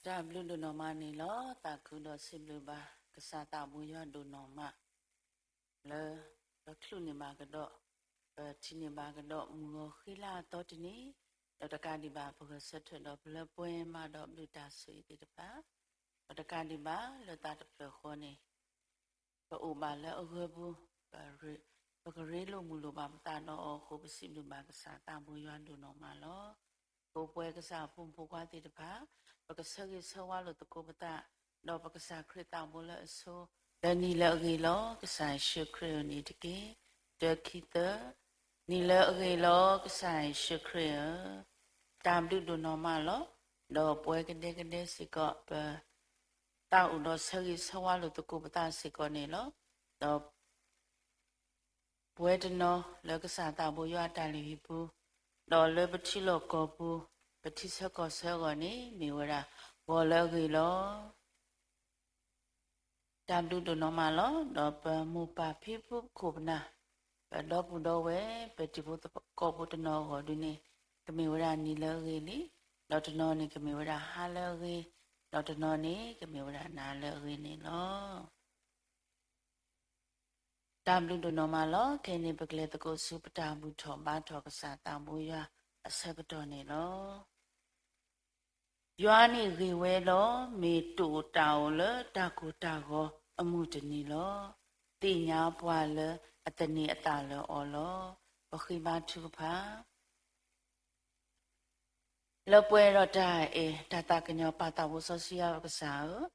တၢ်ဘျုးဒိၣ်နီၢ်မးန့ၣ်လီၤ. သးခုဒီးစံးဘျုးဘၣ် ကစၢ်သးဘိယွၤဒိၣ်နီၢ်မး လၢ ပချုးန့ၢ်ဘၣ်ကဒီး ပထံၣ်န့ၢ်ဘၣ်ကဒီး မုၢ်ဂီၤဃ့လၢအသီတနံၤ, ဒီးတကးဒံးဘၣ် ပဂဲၤဆၢထၢၣ်ဒီးပလၢပှဲၤမးဒီးဘျုးတၢ်ဆိၣ်ဂ့ၤသ့ၣ်တဖၣ်, ဒီးတကးဒံးဘၣ်လၢသးတဖျၢၣ်ဃီန့ၣ် ပအိၣ်ဘၣ်လၢအဂၢၢ်ပူၤ, ပကရ့လိာ်မုာ်လိာ်ဘၣ်ပသးဒီးအီၤအဃိ ပစံးဘျုးဘၣ်ကစၢ်သးဘိယွၤဒိၣ်နီၢ်မးလီၤ. ပပှဲၤကစၢ်အဖိမုၣ်ဖိခွါသ့ၣ်တဖၣ်, ပကဆၢဂ့ၤဆၢဝါလိာ်သကိးပသး, ဒီးပကစၢ်ခရံာ်သးဘိလၢအဆိ, လၢနံၤလၢအဂ့ၤလီၤ ကစၢ်ယ့ၣ်ၡူးခရံာ်ဧၢန့ၣ်တက့ၢ်. တၢ ခံ သၢ, နံၤလၢအဂ့ၤလီၤ ကစၢ်ယ့ၣ်ၡူးခရံာ်ဧၢ, တၢ်ဘျုးဒိၣ်နီၢ်မးလီၤ. ဒီးပဝဲကဒဲကဒဲစ့ၢ်ကီး ပ သးအိၣ်ဒီးဆၢဂ့ၤဆၢဝါလိာ်သကိးပသးစ့ၢ်ကီးန့ၣ်လီၤ. ဒီး ပဝဲတနီၤလၢကစၢ်သးဘိယွၤအတၢ်လုၢ်ဟံၣ်ပူၤ, ဒီးလၢပထံလီၢ်ကီၢ်ပူၤ, ပထံဆၢကီၢ်ဆၢအဂီၢ်န့ၣ် မ့ၢ်ဝဲဒၣ် ဂီၤလၢအဂ့ၤလီၤ. တၢ်ဘျုးဒိၣ်နီၢ်မးလီၤ. ဒီးပမိၢ်ပၢ်ဖံဖုပခိၣ်ပနၢ်, ပဒီပုၢ်ဒီဝဲၢ်, ပတံၤဖိသကိးဖိတနီၤအဂီၢ်ဒုန့ၣ် ကမ့ၢ်ဝဲဒၣ်နံၤလၢအဂ့ၤလံ, ဒီးတနီၤန့ၣ်ကမ့ၢ်ဝဲဒၣ်ဟါလၢအဂ့ၤ, ဒီးတနီၤန့ၣ်ကမ့ၢ်ဝဲဒၣ်နၤလၢအဂ့ၤန့ၣ်လီၤ. တၢ်ဘျုးဒိၣ်နီၢ်မးလီၤ. ခဲအံၤန့ၣ် ပကလဲၤသကိးဆူပတၢ်ဘူၣ်ထီၣ်ဘါထီၣ်ကစၢ်သးဘိယွၤအဆၢကတီၢ်န့ၣ်လီၤ. ယွၤန့ၣ်ဂ့ၤဝဲဒီး မ့ၢ်တအိၣ်တၢ်အိၣ်လၢတၢ်ကိၢ်တၢ်ဂီၤအမုၢ်တနံၤလီၤ. သ့ၣ်ညါပှၤလၢအသန့ၤအသးလၢအီၤလီၤ. ပဃ့ဘါထုကဖၣ် လၢပှဲၤဒီးတၢ်အဲၣ်တၢ်သးကညီၤပၢ်သးဘိစီဆှံယွၤပကစၢ်ဧၢ,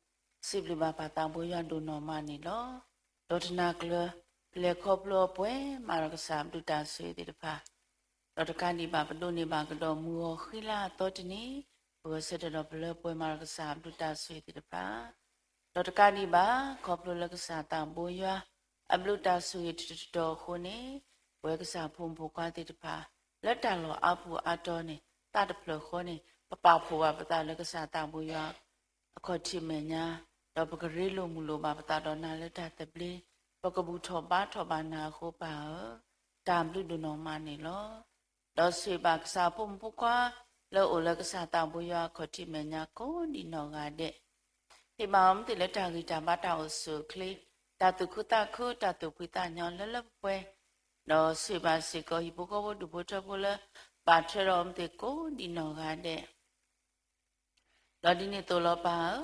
စံးဘျုးဘၣ်ပၢ်သးဘိယွၤဒိၣ်နီၢ်မးန့ၣ်လီၤ. ဒီးတနၤကျၢၤ ပလဲၤခီဖျိအီၤပှဲၤမးဒီးကစၢ်ဘျုးတၢ်ဆိၣ်ဂ့ၤသ့ၣ်တဖၣ်, ဒီးတကးဒံးဘၣ်ပဒိးန့ၢ်ဘၣ်ကဒီးမုၢ်ဂီၤဃ့လၢအသီတနံၤ, ပဂဲၤဆၢထၢၣ်ဒီးပလၢပှဲၤမးဒီးကစၢ်ဘျုးတၢ်ဆိၣ်ဂ့ၤသ့ၣ်တဖၣ် ဒီးတကးဒံးဘၣ် ခီဖျိလၢကစၢ်သးဘိယွၤ အဘျုးတၢ်ဆိၣ်ဂ့ၤတတီၤတတီၤအဃိန့ၣ်, ပဝဲကစၢ်ဖိမုၣ်ဖိခွါသ့ၣ်တဖၣ် လၢတၢ်လီၢ်အါပူၤအါတီၤန့ၣ် သးတဖျၢၣ်ဃီန့ၣ် ပပာ်ဖှိၣ်ဘၣ်ပသးလၢကစၢ်သးဘိယွၤ အခီၣ်ထံးမဲာ်ညါ, ဒီးပကရ့လိာ်မုာ်လိာ်ဘၣ်ပသးဒီးနၤလၢတၢ်သဘျ့, ပကဘူၣ်ထီၣ်ဘါထီၣ်ဘၣ်နၤအဃိပၢ်ဧၢ, တၢ်ဘျုးဒိၣ်နီၢ်မးန့ၣ်လီၤ. ဒီးဆိၣ်ဂ့ၤဘၣ်ကစၢ်အဖိမုၣ်ဖိခွါ လၢအိၣ်လၢကစၢ်သးဘိယွၤအခီၣ်ထံးမဲာ်ညါကိးဒံးနီၢ်ဂၤဒဲး, ဟ့ၣ်ဘၣ်အီၤမ့ၢ်သ့ၣ်လၢတၢ်ဂံၢ်တၢ်ဘါတၢ်အိၣ်ဆူၣ်အိၣ်ချ့, တၢ်သူၣ်ခုသးခု တၢ်သူၣ်ဖှံသးညီလၢလၢပှဲၤပှဲၤ, ဒီးဆိၣ်ဂ့ၤဘၣ်စ့ၢ်ကီး ဟံၣ်ဖိဃီဖိဒူၣ်ဖိထၢဖိလၢ ဘၣ်ထွဲဒီးအီၤမ့ၢ်သ့ၣ်ကိးဒံးနီၢ်ဂၤဒဲး ဒီးဒ်န့ၣ်အသိးလီၤပၢ်ဧၢ,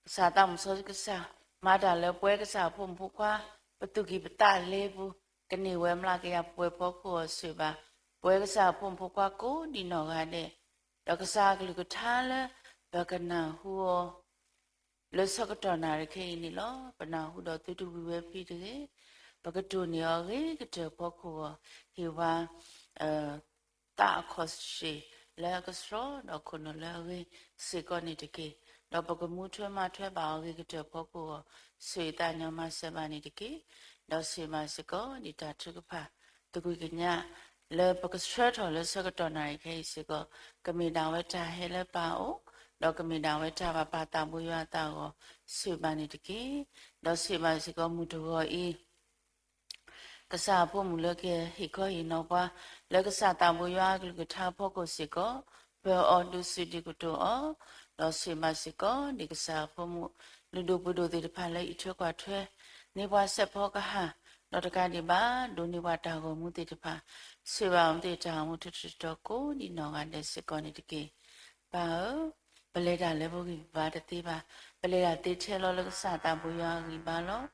ကစၢ်သးစီဆှံကစၢ် မၤတၢ်လၢပဝဲကစၢ်အဖိမုၣ်ဖိခွါ ပသူၣ်ကံၢ်ပသးလဲပူၤ ကန့ၢ်ဝဲမျးကယၤပှဲၤဖီခိၣ်အီၤဆိၣ်ဂ့ၤဘၣ် ပဝဲကစၢ်အဖိမုၣ်ဖိခွါကိးဒံးနီၢ်ဂၤဒဲး, ဒီးကစၢ်အကလုၢ်ကထါလၢ ပကနၢ်ဟူအီၤ လၢဆၢကတီၢ်နၣ်ရံၣ်ခဲအံၤန့ၣ်လီၤ. ပနၢ်ဟူဒီးသုတဝံၤဝဲဖဲတဂ့ၤ, ပကတိၢ်န့ၢ်အီၤအဂ့ၤကတၢၢ်ဖီခိၣ်အီၤ, ဟ့ၣ်ဝဲ သးအခီၣ်ဆၢၣ်လၢအကဆှီဒီးခိၣ်နူာ်လၢအဂ့ၤစ့ၢ်ကီးန့ၣ်တက့ၢ်. ဒီးပကမူထွဲမၤထွဲဘၣ်အီၤအဂ့ၤကတၢၢ်ဖီခိၣ်အီၤ, ဆိၣ်ဂ့ၤသးညီမၤစၢၤဘၣ်န့ၣ်တက့ၢ်. ဒီးဆိၣ်ဂ့ၤဘၣ်စ့ၢ်ကီး ဒ်တၢ်ထုကဖၣ် သကွံၢ်ကညး လၢပကဆှၢထီၣ်လၢဆၢကတီၢ်နၣ်ရံၣ်ခဲအံၤစ့ၢ်ကီး, ကမ့ၢ်ဒၣ်ဝဲတၢ်ဟဲလၢပၢ်အအိၣ်, ဒီးကမ့ၢ်ဒၣ်ဝဲတၢ်ဘၣ်ပၢ်သးဘိယွၤအသးအဂီၢ်, ဆိၣ်ဂ့ၤဘၣ်န့ၣ်တက့ၢ်. ဒီးဆိၣ်ဂ့ၤဘၣ်စ့ၢ်ကီးမုၢ်တဂီၤအံၤ ကစၢ်အဖိမုၣ်လၢကဟ့ၣ်ခီဟ့ၣ်နီၤပှၤ လၢကစၢ်သးဘိယွၤအကလုၢ်ကထါအဖီခိၣ်စ့ၢ်ကီး, ပၢၤအီၤဒုးဆူၣ်ဒုးကတိၤအီၤ, ဒီးဆိၣ်ဂ့ၤဘၣ်စ့ၢ်ကီး ဒ်ကစၢ်အဖိမုၣ်လုၢ်ဒိၣ်ပှ့ၤဒိၣ်သ့ၣ်တဖၣ်လၢအံးထွဲကွၢ်ထွဲ န့ၢ်ပှၤစဲးဖီကဟၣ်, ဒီးတကးဒံးဘၣ် ဒိးန့ၢ်ပှၤတၢ်ဂီၤမူသ့ၣ်တဖၣ်, ဆိၣ်ဂ့ၤဘၣ်အီၤမ့ၢ်သ့ၣ်တၢ်ဂီၤမူတတီၤတတီၤကိးဒံးနီၢ်ဂၤဒဲးစ့ၢ်ကီးန့ၣ်တက့ၢ်. ပၢ်ဧၢ, ပလဲၤတၢ်လၢပဂံၢ်ပဘါတသ့ဘၣ်, ပလဲၤတၢ်သ့ထဲလီၤလၢကစၢ်သးဘိယွၤအဂံၢ်ဘါလီၤ.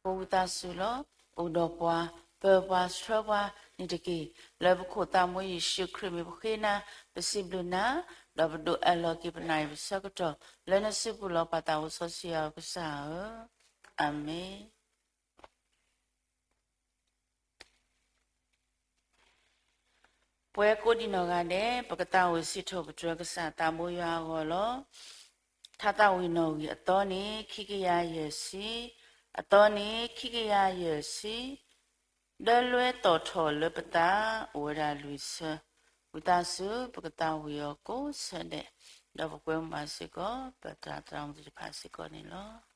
ပဝံသးစူၤလီၤ, အိၣ်ဒီးပှၤ, ပၢၤပှၤဆှၢပှၤန့ၣ်တက့ၢ်. လၢပခိၣ်သးဘိယ့ၣ်ၡူးခရံာ်မံၤပဃ့နၤ, ပစံးဘျုးနၤ, ဒီးပဒိးအးလီၤက့ၤပနၣ်ရံၣ်ပဆၢကတီၢ် လၢနစုပူၤလီၤ ပၢ်သးဘိစီဆှံယွၤကစၢ်ဧၢ, အၤမ့ၣ်. ပဝဲကိးဒံးနီၢ်ဂၤဒဲး ပကသးဝံၣ်စံးထီၣ်ပတြၢၤကစၢ်သးဘိယွၤအဂီၢ်လီၤ. ထါသးဝံၣ်နီၣ်ဂံၢ်အသီန့ၣ် ခံကယၤယဲၢ်ဆံ, အသီန့ၣ် ခံကယၤယဲၢ်ဆံ, ဒၢလွဲသီၣ်ထီၣ်လၢပသး အိၣ်ဝဲဒၣ်လွံၢ်ဆၢ, ဝံသးစူၤ ပကသးဝံၣ်အီၤကိးဆၢဒဲး, ဒီးပကွဲမုာ်ဘၣ်စ့ၢ်ကီး ပသရၣ်သရၣ်မုၣ်သ့ၣ်တဖၣ်စ့ၢ်ကီးန့ၣ်လီၤ.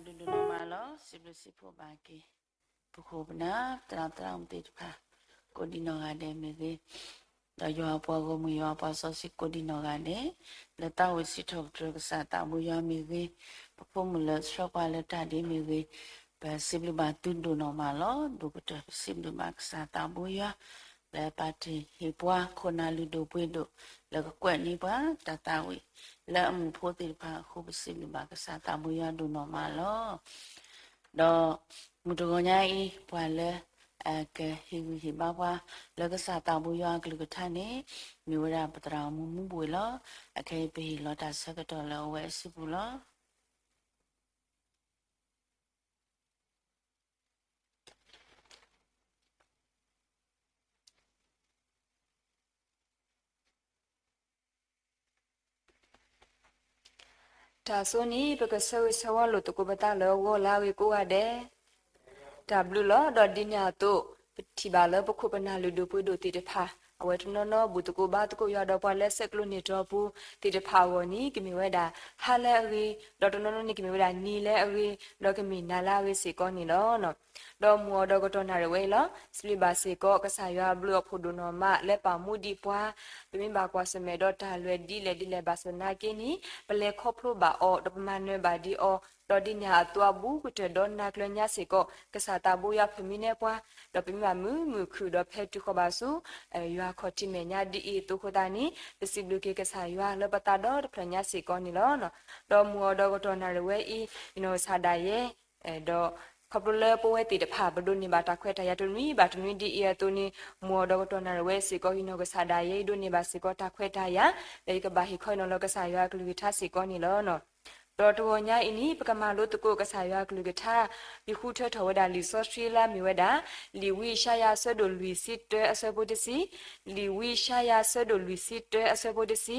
ဒိၣ်ဒိၣ်မးမးလီၤ. စံးဘျုးစံးဖှိၣ်ဘၣ်က့ၤ ပဃိပနၢ် သရၣ်သရၣ်မုၣ်သ့ၣ်တဖၣ် ကိးဒံနီၢ်ဂၤဒဲးမ့ၢ်ဂ့ၤ, ဒီးယွၤအပှၤဂီၢ်မုၢ် ယွၤအပှၤစီဆှံ ကိးဒံနီၢ်ဂၤဒဲး လၢသးဝံၣ်စံးထီၣ်ပတြၢၤကစၢ်သးဘိယွၤမ့ၢ်ဂ့ၤ, ပဖိမုၣ်လၢဆှၢပှၤလၢတၢ်ဒ့မ့ၢ်ဂ့ၤ, ပစံးဘျုးဘၣ်သုဒိၣ်နီၢ်မးလီၤ. ဒိၣ်ကတၢၢ် ပစံးဘျုးဘၣ်ကစၢ်သးဘိယွၤ လၢပာ်တ့ၢ်ဟ့ၣ်ပှၤခိၣ်နၢ်လုၢ်ဒိၣ်ပှ့ၤဒိၣ် လၢကကွဲးန့ၢ်ပှၤတၢ်သးဝံၣ် လၢအမူးဖိသ့ၣ်တဖၣ်အဃိ ပစံးဘျုးဘၣ်ကစၢ်သးဘိယွၤဒိၣ်နီၢ်မးလီၤ. ဒီးမုၢ်တဂီၤညါအံၤ ပှၤလၢအကဟ့ၣ်ဂံၢ်ဟ့ၣ်ဘါပှၤ လၢကစၢ်သးဘိယွၤအကလုၢ်ကထါန့ၣ် မ့ၢ်ဝဲဒၣ်ပသရၣ်မုၣ်မူဘှ့ၣ်လီၤ. အခဲအံၤ ပဟ့ၣ်လီၤတၢ်ဆၢကတီၢ်လၢအဝဲအစုပူၤလီၤ. တၢ်ဆိန့ၣ် ပကဆၢဂ့ၤဆၢဝါလိာ်သကိးပသးလၢအဂီၢ်လၢအဂ့ၤကိးဂၤဒဲး တၢ်ဘျုးလီၤ. ဒီးဒ်န့ၣ်အသိး ပထံၣ်ဘၣ်လၢပခိၣ်ပနၢ်လုၢ်ဒိၣ်ပှ့ၤဒိၣ်သ့ၣ်တဖၣ် အဝဲတနီၤနီၤဘူၣ်သကိးဘါသကိးယွၤဒီးပှၤလၢဆဲးကျိးန့ၢ်တြီပူၤသ့ၣ်တဖၣ်အဂီၢ်န့ၣ် ကမ့ၢ်ဝဲဒၣ်ဟါလၢအဂ့ၤ, ဒီးတနီၤနီၤန့ၣ်ကမ့ၢ်ဝဲဒၣ်နံၤလၢအဂ့ၤ, ဒီးကမ့ၢ်နၤလၢအဂ့ၤစ့ၢ်ကီးန့ၣ်လီၤ. ဒီးမုၢ်အီၤဒီးကတီၢ်နၣ်ရံၣ်ဝဲအံၤလီၤ. စံးဘျုးဘၣ်စ့ၢ်ကီး ကစၢ်ယွၤအဘျုးအဖှိၣ်ဒိၣ်နီၢ်မးလၢပာ်မူဒံးပှၤ, ပမ့ၢ်ဘၣ်ကွၢ်ဆၢၣ်မဲာ်ဒီးတၢ်လွဲၢ်ဒ်လဲၣ်ဒ်လဲၣ်ဘၣ်ဆၣ်သနာ်က့န့ၣ် ပလဲၤခီဖျိဘၣ်အီၤ ဒီးပမၤနၢၤဘၣ်ဒံးအီၤ, ဒီးဒ်န့ၣ်အသိးအဘူးကတၢၢ်ဒီးနၤကျၢၤညါစ့ၢ်ကီး ကစၢ်သးဘိယွၤဖၢၣ်မံနဲပှၤ, ဒီးပမ့ၢ်ဘၣ်မုာ်မုာ်ခုၣ်ဒီးဖဲတုၤဃီၤဘၣ်ဆူ ယွၤခီၣ်ထံးမဲာ်ညါဒ်အံၤအသိးအဃိသတးန့ၣ် ပစံးဘျုးက့ၤကစၢ်ယွၤလၢပသးဒီတဖျၢၣ်ညါစ့ၢ်ကီးန့ၣ်လီၤ. ဒီးမုၢ်အီၤဒီးကတီၢ်နၣ်ရံၣ်ဝဲအံၤ ယနီၢ်ကစၢ်ဒၣ်ယဲ ဒီးခီဖျိလၢပဝဲသ့ၣ်တဖၣ် ပဒိးန့ၢ်ဘၣ်တၢ်ခွဲးတၢ်ယာ်တနွံဘၣ်တနွံဒ်အံၤအသိးန့ၣ် မုၢ်အီၤဒီးကတီၢ်နၣ်ရံၣ်ဝဲစ့ၢ်ကီး ယနီၢ်ကစၢ်ဒၣ်ယဲ ယဒိးန့ၢ်ဘၣ်စ့ၢ်ကီးတၢ်ခွဲးတၢ်ယာ် ဒီးယကဘၣ်ဟ့ၣ်ခီအံၤနီၤလၢကစၢ်ယွၤအကလုၢ်ကထါစ့ၢ်ကီးန့ၣ်လီၤ. ဒီးတဂီၤညါအံၤန့ၣ် ပကမၤလိသကိးကစၢ်ယွၤအကလုၢ်ကထါ, ယဃုထၢထီၣ်ဝဲဒၣ်လံာ်စီဆှံလၢအမ့ၢ်ဝဲဒၣ် လံာ်ဝံယၡါယၤအဆၢဒိၣ်လွံၢ်ဆံတၢအဆၢဖိတဆံ, လံာ်ဝံယၡါယၤအဆၢဒိၣ်လွံၢ်ဆံတၢအဆၢဖိတဆံ,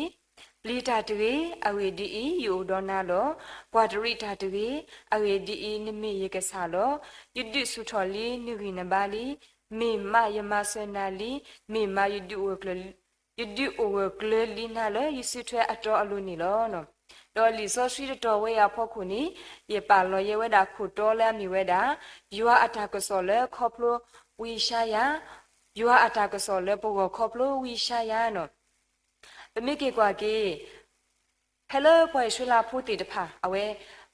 ပျံၤတၢ်တဂ့ၤ, အဂ့ၢ်ဒ်အံၤ, ယအိၣ်ဒီးနၤလီၤ. ကွၢ်တရံးတၢ်တဂ့ၤ, အဂ့ၢ်ဒ်အံၤ, နမ့ၢ်ယကစၢ်လီၤ. ယဒုးဆူၣ်ထီၣ်လံနဂံၢ်နဘါလံ. မ့ၢ်မးယမၤစၢၤနၤလံ. မ့ၢ်မး ယဒုးအိၣ်ဂၢၢ်ကျၢၤလံနၤလၢယစုထွဲအတီအလိၤန့ၣ်လီၤ. ဒီးလံာ်စီဆှံတတီၤဝဲအံၤအဖီခိၣ်န့ၣ် ယပာ်လီၤယဲဝဲဒၣ်ခိၣ်တီလၢအမ့ၢ်ဝဲဒၣ် ယွၤအတၢ်ကစီၣ်လၢခီဖျိဝံယၡါယၤ, ယွၤအတၢ်ကစီၣ်လၢပဂီၢ်ခီဖျိဝံယၡါယၤန့ၣ် ပမ့ၢ်က့ၤကွၢ်က့ၤ ဖဲလၢပှၤအံၣ်စရ့လးဖိသ့ၣ်တဖၣ် အဝဲ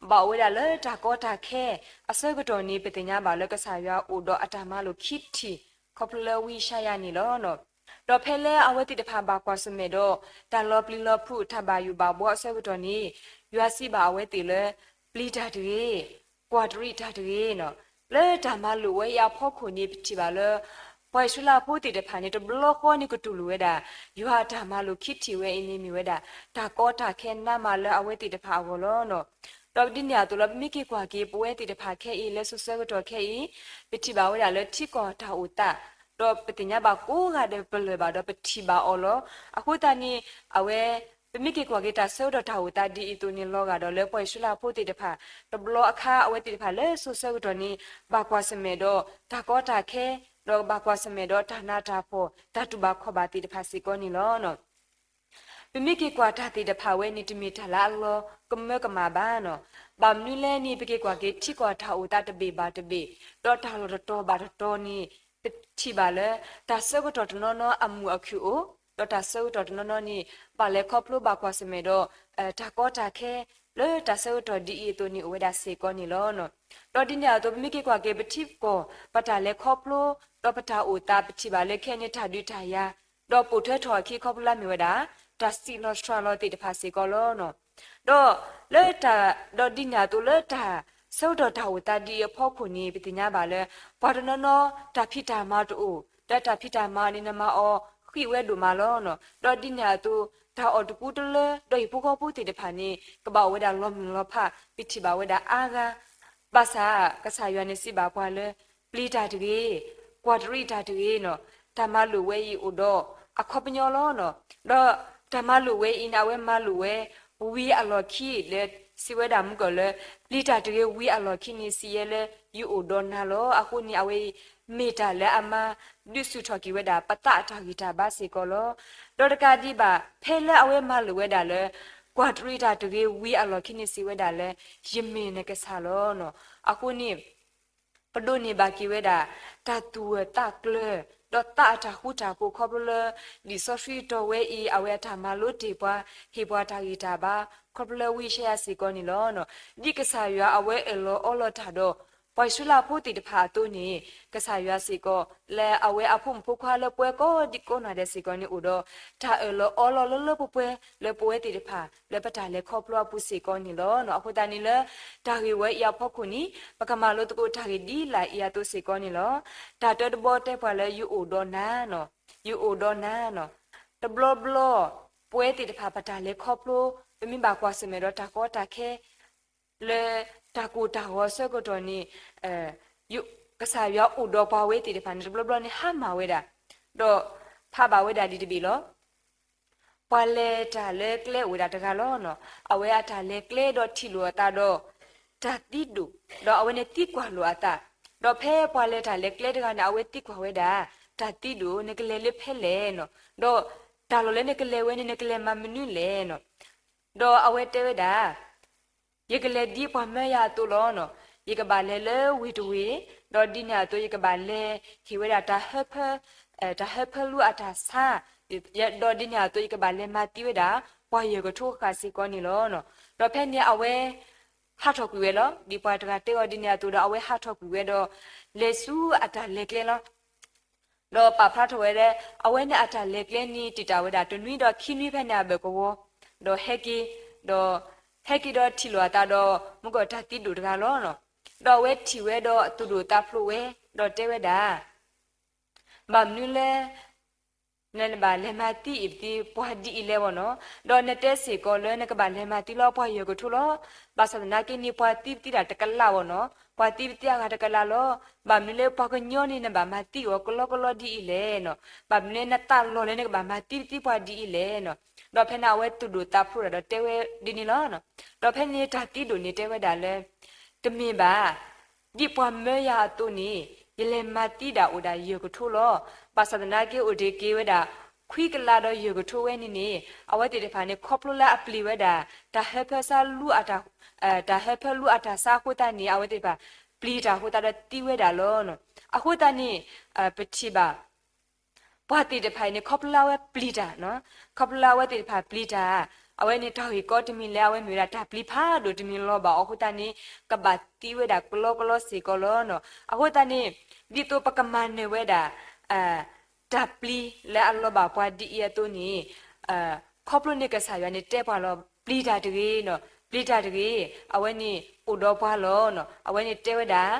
ဘၣ်အိၣ်ဝဲဒၣ်လၢတၢ်ကီတၢ်ခဲ အဆၢကတီၢ်န့ၣ် ပသ့ၣ်ညါဘၣ်လၢကစၢ်ယွၤအိၣ်ဒီးအတၢ်မၤလိာ်ခံထံၣ် ခီဖျိလၢဝံယၡါယၤန့ၣ်လီၤ. ဒီးဖဲလၢအဝဲသ့ၣ်တဖၣ်ဘၣ်ကွၢ်ဆၢၣ်မဲာ်ဒီး တၢ်လီၤပျံၤလီၤဖုး တၢ်ဘၣ်ယိၣ်ဘၣ်ဘှီအဆၢကတီၢ်န့ၣ် ယွၤစံးဘၣ်အဝဲသ့ၣ်လၢ ပျံၤတၢ်တဂ့ၤ, ကွၢ်တရံးတၢ်တဂ့ၤန့ၣ် လၢတၢ်မၤလိာ်ဝဲအံၤအဖီခိၣ်န့ၣ် ပထံၣ်ဘၣ်လၢ ပှၤအံၣ်စရ့လးဖိသ့ၣ်တဖၣ်န့ၣ် တဘျီဃီန့ၣ်ကတူၢ်လိာ်ဝဲဒၣ် ယွၤအတၢ်မၤလိာ်ခံထံၣ်ဝဲအံၤန့ၣ်မ့ၢ်ဝဲဒၣ် တၢ်ကီတၢ်ခဲနးမးလၢအဝဲသ့ၣ်တဖၣ်အဂီၢ်လီၤ. ဒီးဒ်န့ၣ်အသိးလီၤ ပမ့ၢ်က့ၤကွၢ်က့ၤ ပဝဲသ့ၣ်တဖၣ်ခဲအံၤ လၢစိၤဆၢကတီၢ်ခဲအံၤ ပထံၣ်ဘၣ်ဝဲဒၣ်လၢထံကီၢ်တၢ်အိၣ်သး ဒီးပသ့ၣ်ညါဘၣ်ကိးဂၤဒဲးပလၢၢ်ဘၣ်ဒီးပထံၣ်ဘၣ်အီၤလီၤ. အဃိသတးန့ၣ် အဝဲ ပမ့ၢ်က့ၤကွၢ်က့ၤတၢ်ဆၢကတီၢ်တၢ်အိၣ်သးဒ်အံၤအသိးန့ၣ် လီၤဂာ်ဒီးလၢပှၤအံၣ်စရ့လးဖိသ့ၣ်တဖၣ် တဘျီအခါအဝဲသ့ၣ်တဖၣ်လၢစိၤဆၢကတီၢ်န့ၣ် ဘၣ်ကွၢ်ဆၢၣ်မဲာ်ဒီးတၢ်ကီတၢ်ခဲ ဒီးဘၣ်ကွၢ်ဆၢၣ်မဲာ်ဒီးတၢ်နးတၢ်ဖှီၣ် တၢ်တူၢ်ဘၣ်ခီၣ်ဘၣ်သ့ၣ်တဖၣ်စ့ၢ်ကီးန့ၣ်လီၤ. ပမ့ၢ်က့ၤကွၢ်တၢ်သ့ၣ်တဖၣ်ဝဲန့ၣ် တမ့ၢ်တၢ်လၢအလီၤကမၢကမၣ်ဘၣ်န့ၣ်. ဘၣ်မနုၤလဲၣ်န့ၣ် ပက့ၤကွၢ်က့ၤထံကီၢ်တၢ်အိၣ်သးတဘ့ၣ်ဘၣ်တဘ့ၣ် ဒီးတၢ်လီၢ်တတီၤဘၣ်တတီၤန့ၣ် ပထံၣ်ဘၣ်လၢ တၢ်ဆၢကတီၢ်တနီၤနီၤအမုာ်အခုၣ်အိၣ်, ဒီးတၢ်ဆၢကတီၢ်တနီၤနီၤန့ၣ် ဘၣ်လဲၤခီဖျိဘၣ်ကွၢ်ဆၢၣ်မဲာ်ဒီး တၢ်ကီတၢ်ခဲ လၢတၢ်ဆၢကတီၢ်ဒ်အံၤအသိးန့ၣ် အိၣ်ဝဲဒၣ်စ့ၢ်ကီးန့ၣ်လီၤ. ဒီးဒ်န့ၣ်အသိး ပမ့ၢ်က့ၤကွၢ်က့ၤပထံကီၢ် ပတၢ်လဲၤခီဖျိ ဒီးပတၢ်အိၣ်သး ပထံၣ်ဘၣ်လၢခဲအံၤန့ၣ် တၢ်ဒုးတၢ်ယၤ ဒီးပိာ်ထွဲထီၣ်အခံခီဖျိလၢအမ့ၢ်ဝဲဒၣ် တၢ်စံးလီၤစှၤလီၤသ့ၣ်တဖၣ်စ့ၢ်ကီးလီၤ. ဒီးလၢတၢ် ဒီးဒ်န့ၣ်အသိးလၢတၢ်ဆၢကတီၢ်တၢ်အိၣ်သးဒ်အံၤအဖီခိၣ်န့ၣ် ပသ့ၣ်ညါဘၣ်လၢ ပှၤတနီၤနီၤ တၢ်ဖံးတၢ်မၤတအိၣ်, ဒီးတၢ်ဖံးတၢ်မၤန့ၣ် နမၤအီၤဃံးဝဲဒိၣ်မးလီၤ. ဒီးဒ်န့ၣ်အသိး တၢ်အီၣ်တကူတလၢ ဒီးဟံၣ်ဖိဃီဖိသ့ၣ်တဖၣ်န့ၣ် ကဘၣ်အိၣ်ဝဲဒၣ်လီၤမုၢ်လီၤဖး ပထံၣ်ဘၣ်ဝဲဒၣ်အါဂၤ ဘၣ်ဆၣ် ကစၢ်ယွၤန့ၣ်စံးဘၣ်ပှၤလၢ ပျံၤတၢ်တဂ့ၤ, ကွၢ်တရံးတၢ်တဂ့ၤန့ၣ်, တၢ်မၤလိာ်ဝဲအံၤအိၣ်ဒီးအခီပညီလီၤ. ဒီးတၢ်မၤလိာ်ဝဲအံၤန့ၣ် အဝဲမၤလိာ်ဝဲ ဝံၤအလီၢ်ခံလၢ စံးဝဲဒၣ်မုၢ်ကီၢ်လၢ ပျံၤတၢ်တဂ့ၤ ဝံၤအလီၢ်ခံန့ၣ် စံးယဲလၢ ယအိၣ်ဒီးနၤလီၤ. အဃိန့ၣ် အဝဲအံၤ မ့ၢ်တၢ်လၢအမၤဒုးဆူၣ်ထီၣ်က့ၤဝဲဒၣ် ပသးအတၢ်ဂံၢ်တၢ်ဘါစ့ၢ်ကီးလီၤ. ဒီးတကးဒံးဘၣ် ဖဲလၢအဝဲမၤလိာ်ဝဲဒၣ်လၢ ပှၤတရံးတၢ်တဂ့ၤဝံၤအလီၢ်ခံန့ၣ်စံးဝဲဒၣ်လၢ ယမ့ၢ်နကစၢ်လီၤ. အဃိန့ၣ် ပဒိးန့ၢ်ဘၣ်က့ၤဝဲဒၣ် တၢ်သူၣ်အၢၣ်သးကျၢၤ ဒီးသးအတၢ်ဃူတၢ်ဖိး ခီဖျိလၢ လံာ်စီဆှံတီၢ်ဝဲအံၤ အဝဲအတၢ်မၤလိတ့ၢ်ပှၤ ဟ့ၣ်ပှၤတၢ်ဂံၢ်တၢ်ဘါ ခီဖျိလၢဝံယၡါယၤစ့ၢ်ကီးန့ၣ်လီၤ. ဒ်ကစၢ်ယွၤအဝဲအၢၣ်လီၤအီလီၤတၢ်ဒီး ပှၤအံၣ်စရ့လးဖိသ့ၣ်တဖၣ်အသိးန့ၣ် ကစၢ်ယွၤစ့ၢ်ကီး လၢအဝဲအဖိမုၣ်ဖိခွါလၢပှၤကိးဒံကိးနီၢ်ဒဲးစ့ၢ်ကီးန့ၣ်အိၣ်ဒီး တၢ်အၢၣ်လီၤအီလီၤလၢလၢပှဲၤပှဲၤလၢပဝဲသ့ၣ်တဖၣ် လၢပတၢ်လဲၤခီဖျိအပူၤစ့ၢ်ကီးန့ၣ်လီၤ. အဃိသတးန့ၣ်လၢ တၢ်ဂ့ၢ်ဝဲအံၤအဖီခိၣ်န့ၣ် ပကမၤလိသကိးတၢ်ဂ့ၢ်ဒ်လာ်အံၤအသိးစ့ၢ်ကီးန့ၣ်လီၤ. တၢ်တၢတဘီတဲပှၤလၢယအိၣ်ဒီးနၤ ယအိၣ်ဒီးနၤ တဘျီဘျီ ပဝဲသ့ၣ်တဖၣ်ပတၢ်လဲၤခီဖျိ ပမ့ၢ်ဘၣ်ကွၢ်ဆၢၣ်မဲာ်ဒီးတၢ်ကီတၢ်ခဲ လၢတၢ်ကိၢ်တၢ်ဂီၤအဆၢကတီၢ်န့ၣ် ကစၢ်ယွၤအိၣ်ဒီးပှၤဝဲသ့ၣ်တဖၣ်န့ၣ် တဘျီဘျီန့ၣ်ဟါမၢ်ဝဲဒၣ်, ဒီးဖးဘၣ်ဝဲဒၣ်ဒ်တဘ့ၣ်လီၤ. ပှၤလဲၤတၢ်လၢကျဲအိၣ်ဝဲဒၣ်တဂၤလီၤ. အဝဲအတၢ်လဲၤကျဲဒီးထံၣ်လိာ်အသးဒီး တၢ်သံဒိၣ်, ဒီးအဝဲန့ၣ်သံကွၢ်လိာ်အသး, ဒီးဖဲပှၤလဲၤတၢ်လဲၤကျဲတဂၤန့ၣ် အဝဲသံကွၢ်ဝဲဒၣ်, တၢ်သံဒိၣ် နကလဲၤလၢဖဲလဲၣ်နီၤ, ဒီးတၢ်လီၢ်လၢနကလဲၤဝဲန့ၣ် နကလဲၤမၤမနုၤလဲၣ်နီၤ. ဒီးအဝဲတဲဝဲဒၣ် ယကလဲၤဒ်ပှၤမၢယၤအသိးလီၤနီၤ. ယကဘၣ်လဲၤလၢဝ့ၢ်တဝ့ၢ်, ဒီးဒ်န့ၣ်အသိးယကဘၣ်လဲၤဟ့ၣ်ဝဲဒၣ်တၢ်ဟၢဖၢ, တၢ်ဟၢဖၢလူအတၢ်ဆါ, ဒီးဒ်န့ၣ်အသိးယကဘၣ်လဲၤမၤသံဝဲဒၣ် ပှၤယၢၢ်ကထိဃာ်စ့ၢ်ကီးန့ၣ်လီၤ. ဒီးဖဲန့ၣ်အဝဲ ဟးထီၣ်ကွံာ်ဝဲလီၤ. ဒ်ပှၤတဂၤတဲအီၤဒ်န့ၣ်အသိးဒီး အဝဲဟးထီၣ်ကွံာ်ဝဲဒီး လဲၤဆူအတၢ်လဲၤကျဲလီၤ. ဒီးပာ်ဖျါထီၣ်ဝဲလၢ အဝဲန့ၣ်အတၢ်လဲၤကျဲန့ၣ် တံာ်တာ်ဝဲဒၣ်တနွံဒီးခံနွံဖဲန့ၣ်အဘၢၣ်ကဝီၤ, ဒီးဟဲက့ၤ, ဒီးဟဲက့ၤဒီးထံၣ်လိာ်အသးဒီး မုၢ်ကီၢ်တၢ်သံဒိၣ်တဂၤလီၤ. ဒီးအဝဲထံၣ်ဝဲဒီးသူၣ်ဒိၣ်သးဖျိးဝဲ, ဒီးတဲဝဲဒၣ် ဘၣ်မနုၤလၢ နဘၣ်လဲၤမၤသံအံၤပသံပှၤဒ်အံၤလဲၣ်ဝဲနီၤ, ဒီးနတဲစ့ၢ်ကီးလၢနကဘၣ်လဲၤမၤသံလၢပှၤယၢၢ်ကထိလီၤ. ဘၣ်ဆၣ်သနာ်က့န့ၣ် ပှၤသံပသံတၢ်တကလးဝဲနီၤ, ပှၤသံပသံအဂၤတကလးလီၤ. ဘၣ်မနုၤလၢပှၤကညီန့ၣ် နဘၣ်မၤသံအီၤကလီကလီဒ်အံၤလဲၣ်နီၤ, ဘၣ်မနုၤလၢနသးလီၤလၢနကဘၣ်မၤသံပသံပှၤဒ်အံၤလဲၣ်နီၤ. ဒီးဖဲန့ၣ်အဝဲသူၣ်ဒိၣ်သးဖျိးတၢ်ဒီးတဲဝဲဒ်န့ၣ်လီၤ. ဒီးဖဲန့ၣ်တၢ်သံဒိၣ်န့ၣ်တဲဝဲဒၣ်လၢ တမ့ၢ်ဘၣ် ဒ်ပှၤမၢယၤအသိးန့ၣ် ယလဲၤမၤသံဒၣ်အိၣ်ဒၣ်ယၢၢ်ကထိလီၤ. ဘၣ်ဆၣ်သနာ်က့အိၣ်တ့ၢ်က့ၤဝဲဒၣ် ခွံကလးဒီးယၢၢ်ကထိဝဲန့ၣ်န့ၣ် အဝဲသ့ၣ်တဖၣ်န့ၣ် ခီဖျိလၢအပျံၤဝဲဒၣ် တၢ်ဟၢဖၢဆါလူအတၢ်, တၢ်ဟၢဖၢလူအတၢ်ဆါအဃိသတးန့ၣ် အဝဲသ့ၣ်တဖၣ် ပျံၤတၢ်အဃိသတးဒီးသံဝဲဒၣ်လီၤ. အဃိသတးန့ၣ် ပထံၣ်ဘၣ် ပှၤသ့ၣ်တဖၣ်အံၤန့ၣ် ခီဖျိလၢအဝဲပျံၤတၢ်, ခီဖျိလၢအဝဲသ့ၣ်တဖၣ်ပျံၤတၢ်, အဝဲန့ၣ်တၢ်ဂ့ၢ်ကီတမံၤလၢအဝဲမ့ၢ်ဝဲဒၣ်တၢ်ပျံၤဖးဒိၣ်တမံၤလီၤဘၣ်အဃိသတးန့ၣ် ကဘၣ်သံဝဲဒၣ်ကလီကလီစ့ၢ်ကီးလီၤ. အဃိသတးန့ၣ် ဒ်သိးပကမၤနၢၤဝဲဒၣ် တၢ်ပျံၤလၢအလီၤဘၣ်ပှၤဒ်အံၤအသိးန့ၣ် ခီဖျိန့ၣ်ကစၢ်ယွၤန့ၣ်တဲပှၤလီၤ, ပျံၤတၢ်တဂ့ၤ, ပျံၤတၢ်တဂ့ၤ, အဝဲန့ၣ်အိၣ်ဒီးပှၤလီၤ. အဝဲန့ၣ်တဲဝဲဒၣ်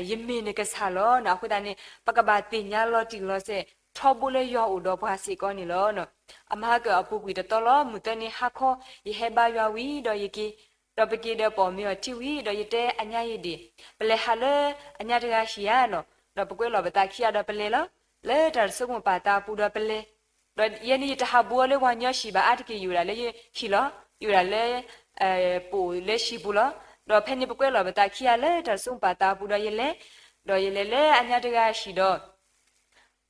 ယမ့ၢ်နကစၢ်လီၤ. အဃိသတးန့ၣ် ပကဘၣ်သ့ၣ်ညါလီၤတံၢ်လီၤဆဲး ထီဘိလၢယွၤအိၣ်ဒီးပှၤစ့ၢ်ကီးန့ၣ်လီၤ. အမၤကၢၣ်အပူၤကွံာ်တသီလီၤ. မုၢ်သၢနံၤဟါခီ ယဟဲဘါယွၤဝံၤဒီးယက့ၤ, ဒီးပက့ၤဒီးပိာ်မ့ၢ်အီၤထံဝံၤဒီး ယတဲအညါယဒ့ၣ်, ပလဲၤဟးလၢအညါတဂၤဟံၣ်ဧါနီၤ, ဒီးပကွဲလီၤပသးခံဂၤဒီးပလဲၤလီၤ. လၢတၢ်တဆိကမိၣ်ပာ်သးအပူၤဒီးပလဲၤ, ဒီးယဲန့ၣ်ယတဟးဘူးအီၤလၢပှၤကညီဟံၣ်ဘၣ်အါတက့ၢ် ယအိၣ်ဒၣ်လၢယဟံၣ်လီၤ. ယအိၣ်ဒၣ်လၢ ပအိၣ်လၢဟံၣ်ပူၤလီၤ. ဒီးဖဲန့ၣ်ပကွဲလီၤပသးခံဂၤလၢတၢ်တဆိကမိၣ်ပာ်သးအပူၤဒီးယလဲၤ, ဒီးယလဲၤလၢအညါတဂၤဟံၣ်ဒီး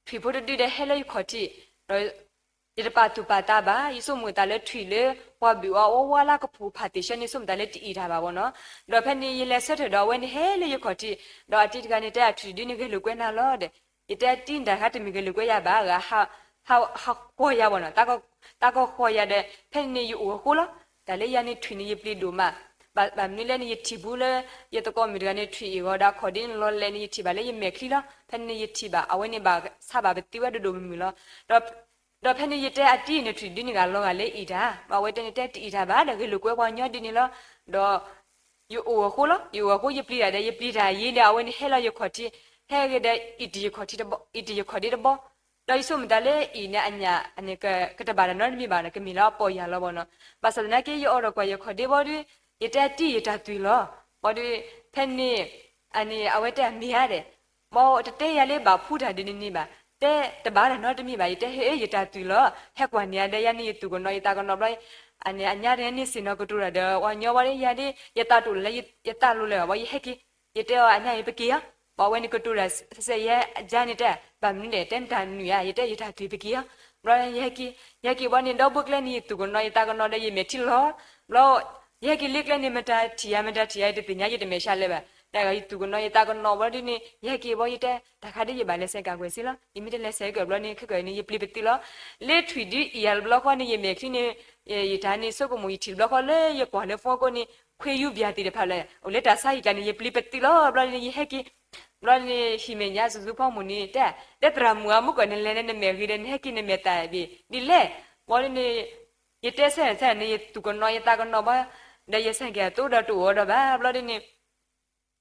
ထွံၣ်ဖိတဒုဒီးဟဲလၢယခီၣ်ထံး, ဒီးယတပာ်သူၣ်ပာ်သးဘၣ်. ယဆိကမိၣ်သးလၢထွံၣ်လၢပှၤဘုၣ်အီၤဝါဝါလၢကပူၤဖးသ့ၣ်ဆၢန့ၣ် ဆိကမိၣ်သးလၢတအံၣ်တၢ်ဘၣ်ဘၣ်နီၤ. ဒီးဖဲန့ၣ်ယလဲၤဆၢထၢၣ်ဒီးအဝဲန့ၣ်ဟဲလၢယခီၣ်ထံး, ဒီးအတံၤတဂၤန့ၣ်တဲအထွံၣ်တဒုန့ၣ်ဂဲၤလိာ်ကွဲနၤလီၤဒီး, ယတဲအတံၤန့ၣ်တၢ်ဂၤတမ့ၢ်ဂဲၤလိာ်ကွဲယၤဘၣ်, ဟးဃီၤယၤဘၣ်နီၤ, တၢ်ကီဃီၤယၤဒီး ဖဲန့ၣ်န့ၣ်ယအိၣ်အဃိလီၤ. တၢ်လၢယၤန့ၣ်ထွံၣ်န့ၣ်ယပျံၤဒိၣ်မး, ဘၣ်မနုၤလဲၣ်န့ၣ် ယထံၣ်ဘူးလၢ ယသကိးမုၣ်တဂၤန့ၣ်ထွံၣ်အ့ၣ်ဂီၤဒီးအခီၣ်ဒ့န့ၣ်လီၤလဲၣ်န့ၣ် ယထံၣ်ဘၣ်လၢယမဲာ်ချံလီၤ. ဖဲန့ၣ်န့ၣ်ယထံၣ်ဘၣ် အဝဲန့ၣ်ဘၣ်ဆါဘၣ်ပသံဝဲဒိၣ်ဒိၣ်မုၢ်မုၢ်လီၤ. ဒီးဖဲန့ၣ်ယတဲအတံၤန့ၣ်ထွံၣ်ဒုန့ၣ်ဂၤလီၤဂာ်လၢအံၣ်တၢ်, ဘၣ်ဝဲတဲန့ၣ်တဲတအံၣ်တၢ်ဘၣ်ဒီးဂဲၤလိာ်ကွဲပှၤကညီဒ်န့ၣ်လီၤ. ဒီး ယအိၣ်အဃိလီၤ. ယအိၣ်အဃိယပျံၤတၢ်ဒီး ယပျံၤတၢ်အယံၤဒီး အဝဲန့ၣ်ဟဲလီၤယခီၣ်ထံး, ဟဲဂ့ၤဒီး အံၣ်တယခီၣ်ဒ့တဘီ, အံၣ်တယခီၣ်ဒ့တဘီ, ဒီးယဆိကမိၣ်သးလၢအံၣ်န့ၣ်အညၣ်န့ၣ် ကတဘၣ်တၢ်နီတမံၤဘၣ်န့ၣ် ကမ့ၢ်လၢအပီၢ်ယၢ်လီၤဘၣ်နီၤ. ဘၣ်ဆၣ်သနာ်က့ ယအိၣ်ဒီးကွၢ်ယခီၣ်ဒ့ဘီဒီး ယတဲအတံၤယတၢ်သွံၣ်လီၤ. ဘီဒီး ဖဲန့ၣ် အဝဲတဲအမ့ၢ်ဧါဒီး ဘီတတဲယၤလၢဘၣ်ဖှူတၢ်ဒ်န့ၣ်န့ၣ်ဘၣ်, တဲတဘၣ်တၢ်နီတမံၤဘၣ်, ယတဲဟ့ၣ်ယတၢ်သွံၣ်လီၤ. ဟဲကွၢ်န့ၢ်ယၤဒီး ယၤန့ၣ်ယသူၣ်ကနီၤယသးကနီၤဘျီ အန့ၣ်အညါတဂၤန့ၣ်စ့ၢ်နီၤကတိၤတၢ်ဒီး ပှၤကညီဘီဒီး ယၤဒီး ယသးတအိၣ်လၢၤ ယသးလိၤလၢၤဘၣ်ဘီ ယဟဲက့ၤ, ယတဲအီၤအညါအံၤပက့ၤဧါ. ဘၣ်ဝဲန့ၣ်ကတိၤတၢ်စဲးယဲအယါန့ၣ်တဲ, ဘၣ်မနုၤဒဲး တဲနတၢ်နုာ်ဧါ, ယတဲယတၢ်တ့ၢ်ပက့ၤဧါ. ဘျီယဟဲက့ၤ, ယဟဲက့ၤဘီန့ၣ် ဒီဘိကျဲန့ၣ် ယသူၣ်ကနီၤယသးကနီၤဒီးယမဲာ်ထံလီၤ. ဘျီ ယဟဲက့ၤလၢကျဲန့ၣ် မတၤထံၣ်ယၤ မတၤထံၣ်ယၤ ယတသ့ၣ်ညါ ယတမဲာ်ဆှးလၢၤဘၣ်. ယသူၣ်ကနီၤယသးကနီၤဘျီဒ်န့ၣ် ယဟဲက့ၤဘီယတဲ တၢ်ခါဒ်ယဘၣ်လဲၤဆဲးကၤကွဲးစ့လီၤ. ယမ့ၢ်တလဲၤဆဲးကၤဘျီန့ၣ် ခဲကနံၣ်န့ၣ် ယပျံၤပသူလီၤ. လၢထွံၣ်ဒ်အံၤယၤတဘျီဃီန့ၣ် ယမဲာ်ချံန့ၣ် ယတၢ်န့ၣ် ဆိကမိၣ်ယထံၣ်တဘျီဃီလၢယကွၢ်လၢဖီကိန့ၣ် ခွ့ယူပျၢ်သ့ၣ်တဖၣ်လၢ အိၣ်လၢတၢ်ဆါဟံၣ်ကျါန့ၣ် ယပျံၤပသူလီၤ. ဘျီန့ၣ် ယဟဲက့ၤ ဘျီန့ၣ် ဟံၣ်မဲာ်ညါစူၤစူၤဖီမုၢ်န့ၣ် တဲ တဲသရၣ်မုၣ်ဧါ မုၢ်ကီၢ်နလဲၤန့ၣ် နမဲာ်ဂ့ၤဒီး နဟဲက့ၤနမဲာ်သၣ်ဘ့ၣ်ဒ်လဲၣ်. ဘျီန့ၣ် ယတဲဆဲးဆဲးန့ၣ် ယသူၣ်ကနီၤယသးကနီၤဘၣ်, ဒီးယဆဲးကဲၤအသိဒီးတအိၣ်ဒီးဘၣ်. ဘျီဒ်န့ၣ်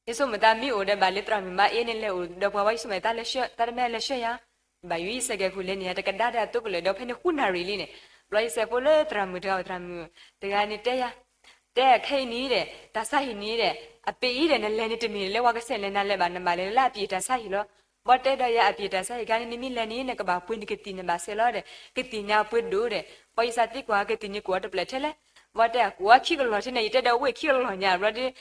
ယဆိကမိၣ်သးမ့ၢ်အိၣ်ဒီးဘၣ်လၢသရၣ်မုၣ်မါအ့န့ၣ် လဲၤအိၣ်ဒီးပှၤဝဲ ယဆိကမိၣ်သးလဲၤဆှၢ, သးတမ့ၢ်လဲၤဆှၢယၤ, ဘၣ်ယိၣ်ယဆဲးကဲၤခိၣ်လဲၤန့ၣ် ယတကဒါတၢ်အသိကလၢာ်ဒီး ဖဲန့ၣ်ဃုနၣ်ရံၣ်လံန့ၣ်. ဘျီယဆဲးဖိလၢသရၣ်မုၣ်တဂၤ သရၣ်မုၣ်တဂၤန့ၣ်တဲယၤ, တဲခဲအံၤန့ၣ်ဒီး တၢ်ဆါဟံၣ်န့ၣ်ဒီး အပ့ၤအံၤဒီး နလဲၤန့ၣ်တမ့ၢ်လၢ ပှၤကဆဲးလဲၤနၤလၢၤဘၣ်, နဘၣ်လဲၤလၢအပ့ၤတၢ်ဆါဟံၣ်လီၤ. ဘျီတဲဒီးယၤ အပ့ၤတၢ်ဆါဟံၣ်ခါန့ၣ် နမ့ၢ်လဲၤန့ၣ် နကဘၣ်ပှ့ၤနကသံၣ် နဘၣ်ဆဲးလီၤဒီး ကသံၣ်န့ၣ်အပှ့ၤဒိၣ်ဒီး ဘျီယသးသံကွၢ် ကသံၣ်န့ၣ်ကိးအီၤတဖျၢၣ်ထဲလဲၣ်. ဘျီတဲအကိးအီၤခံကလီၢ်ထဲန့ၣ် ယတဲဒီးဝ့ၢ်ခံကလီၢ်ညါ ဘျီဒ်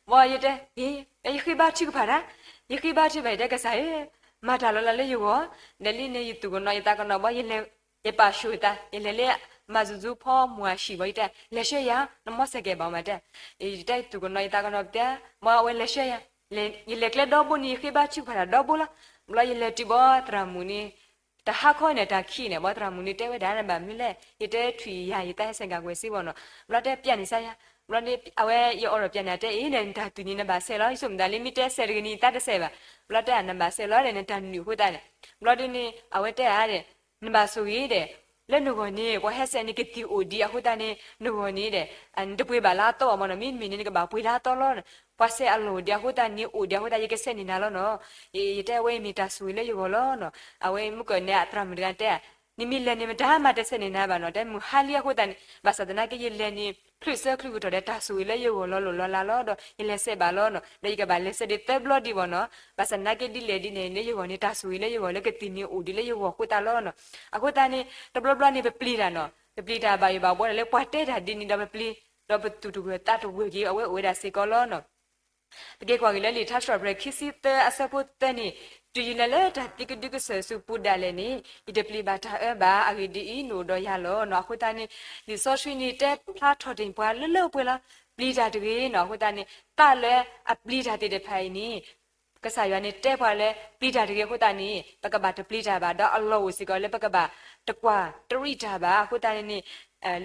ဘျီယတဲ ယဃ့ဘါထုကဖၣ်တၢ်, ယဃ့ဘါထုကဖၣ် ယတဲကစၢ်ဧၢ, မၤတၢ်လီၤလၢယဂီၢ်, ဒီးလံန့ၣ် ယသူၣ်ကနီၤယသးကနီၤဘၣ်, ယပာ်ဆိၣ်သး ယလဲၤလၢ မၤစူၤစူၤဖီမုၢ်အဟံၣ်ဘၣ် ယတဲ လဲၤဆှၢယၤ, နမီစဲးကဲၤဘၣ်မးတဲ, ယတဲယသူၣ်ကနီၤယသးကနီၤပတဲ, မ့ၢ်အဝဲလဲၤဆှၢယၤ, ယလဲၤကျဲဒီဘိန့ၣ် ယဃ့ဘါထုကဖၣ်တၢ်ဒီဘိလီၤ. ဘျီယလဲၤတုၤဘၣ်သရၣ်မုၣ်န့ၣ် တဟါခီန့ၣ် တၢ်ခံးန့ၣ် ဘၣ်သရၣ်မုၣ်န့ၣ်တဲဝဲဒၣ် နဘၣ်မနုၤလဲၣ်, ယတဲထွံၣ်ယၤ ယတၢ်ဟဲဆဲးကၤကွဲးစ့ဘၣ်နီၤ, ဘျီတဲပျးန့ၣ်စါယၤ, ဘျီန့ၣ် အဝဲယအိၣ်ဒီးပျးန့ၣ် အတဲအံၤဒီး နတၢ်သူၣ်န့ၣ် နဘၣ်ဆဲးလီၤ, ယဆိကမိၣ်သးလၢမ့ၢ်တဲဆဲးတဂ့ၤန့ၣ် ယသးတဆဲးဘၣ်, ဘျီတဲနဘၣ်ဆဲးလီၤဒီး နတၢ်နုာ်အဃိသတးန့ၣ်, ဘျီဒ်န့ၣ် အဝဲတဲဧါဒီး နဘၣ်ဆိၣ်ဂ့ၤဒီး လၢနဂီၢ်န့ၣ် ပှၤဟဲဆဲးန့ၣ် ကသံၣ်အိၣ်ဒံးအဃိသတးန့ၣ် နဂီၢ်န့ၣ်ဒီး နတပှ့ၤဘၣ်လၢအသီဘၣ်မးနီၤ, မ့မ့ၢ်န့ၣ် နကဘၣ်ပှ့ၤလၢအသီလီၤ. ပှၤဆဲးအလီၢ်အိၣ်ဒံးအဃိသတးန့ၣ် အိၣ်ဒံးအဃိသတး ယကဆဲးန့ၢ်နၤလီၤနီၤ. ယတဲအဝဲအံၤမ့ၢ်တၢ်ဆိၣ်ဂ့ၤလၢယဂီၢ်လီၤနီၤ. အဝဲမုၢ်ကီၢ်န့ၣ် အသရၣ်မုၣ်တဂၤတဲ နမ့ၢ်လဲၤန့ၣ် မတၤမးတဆဲးန့ၢ်နၤဘၣ်နီၤ, တဲမုၢ်ဟါလံအဃိသတးန့ၣ် ဘၣ်ဆၣ်သနာ်က့ ယလဲၤန့ၣ် ဖျုးဆၢချုးကတီၢ်ဒီး တၢ်ဆိၣ်ဂ့ၤလၢယဂီၢ်လီၤလိၢ်လီၤလးလီၤဒီး ယလဲၤဆဲးဘၣ်လီၤနီၤ, ဒီးယကဘၣ်လဲၤဆဲးဒံးသၢဘျီဒံးဘၣ်နီၤ. ဘၣ်ဆၣ်သနာ်က့ဒ်လဲၣ်ဒ်န့ၣ် လၢယဂီၢ်န့ၣ် တၢ်ဆိၣ်ဂ့ၤလၢယဂီၢ်လၢကသံၣ်န့ၣ်အိၣ်ဒံးလၢယဂီၢ်အဃိသတးလီၤနီၤ. အဃိသတးန့ၣ် တဘျီဘျီန့ၣ် ပပျံၤတၢ်နီၤ, ပပျံၤတၢ်ဘၣ်ယိၣ်ဘၣ်ဘှီတၢ်လၢပှၤတဲတၢ်ဒ်န့ၣ်ဒီးပပျံၤ, ဒီးပသူၣ်တဂၢၢ်သးတဂၢၢ်က့ၤ အဝဲအိၣ်ဝဲဒၣ်စ့ၢ်ကီးလီၤနီၤ. ပက့ၤကွၢ်က့ၤလၢလံာ်ထါစံးပတြၢၤခံဆံသၢအဆၢဖိသၢန့ၣ်, တုၤယလဲၤလၢတၢ်သံကဒုကစၢၢ်ဆူပူၤဒၣ်လဲာ်န့ၣ် ယတပျံၤဘၣ်တၢ်အၢဘၣ်, အဂ့ၢ်ဒ်အံၤ, နအိၣ်ဒီးယၤလီၤနီၤ. အဃိသတးန့ၣ် လံာ်စီဆှံန့ၣ် တဲဖျါထီၣ်တ့ၢ်ပှၤလၢလၢပှဲၤပှဲၤလီၤ. ပျံၤတၢ်တဂ့ၤနီၤ. အဃိသတးန့ၣ် တၢ်လၢအပျံၤတၢ်သ့ၣ်တဖၣ်အံၤန့ၣ် ကစၢ်ယွၤန့ၣ်တဲပှၤလၢ ပျံၤတၢ်တဂ့ၤအဃိသတးန့ၣ် ပကဘၣ်တပျံၤတၢ်ဘၣ်, ဒီးအလီၢ်အိၣ်စ့ၢ်ကီးလၢပကဘၣ်တကွၢ်တရံးတၢ်ဘၣ်. အဃိသတးန့ၣ်န့ၣ်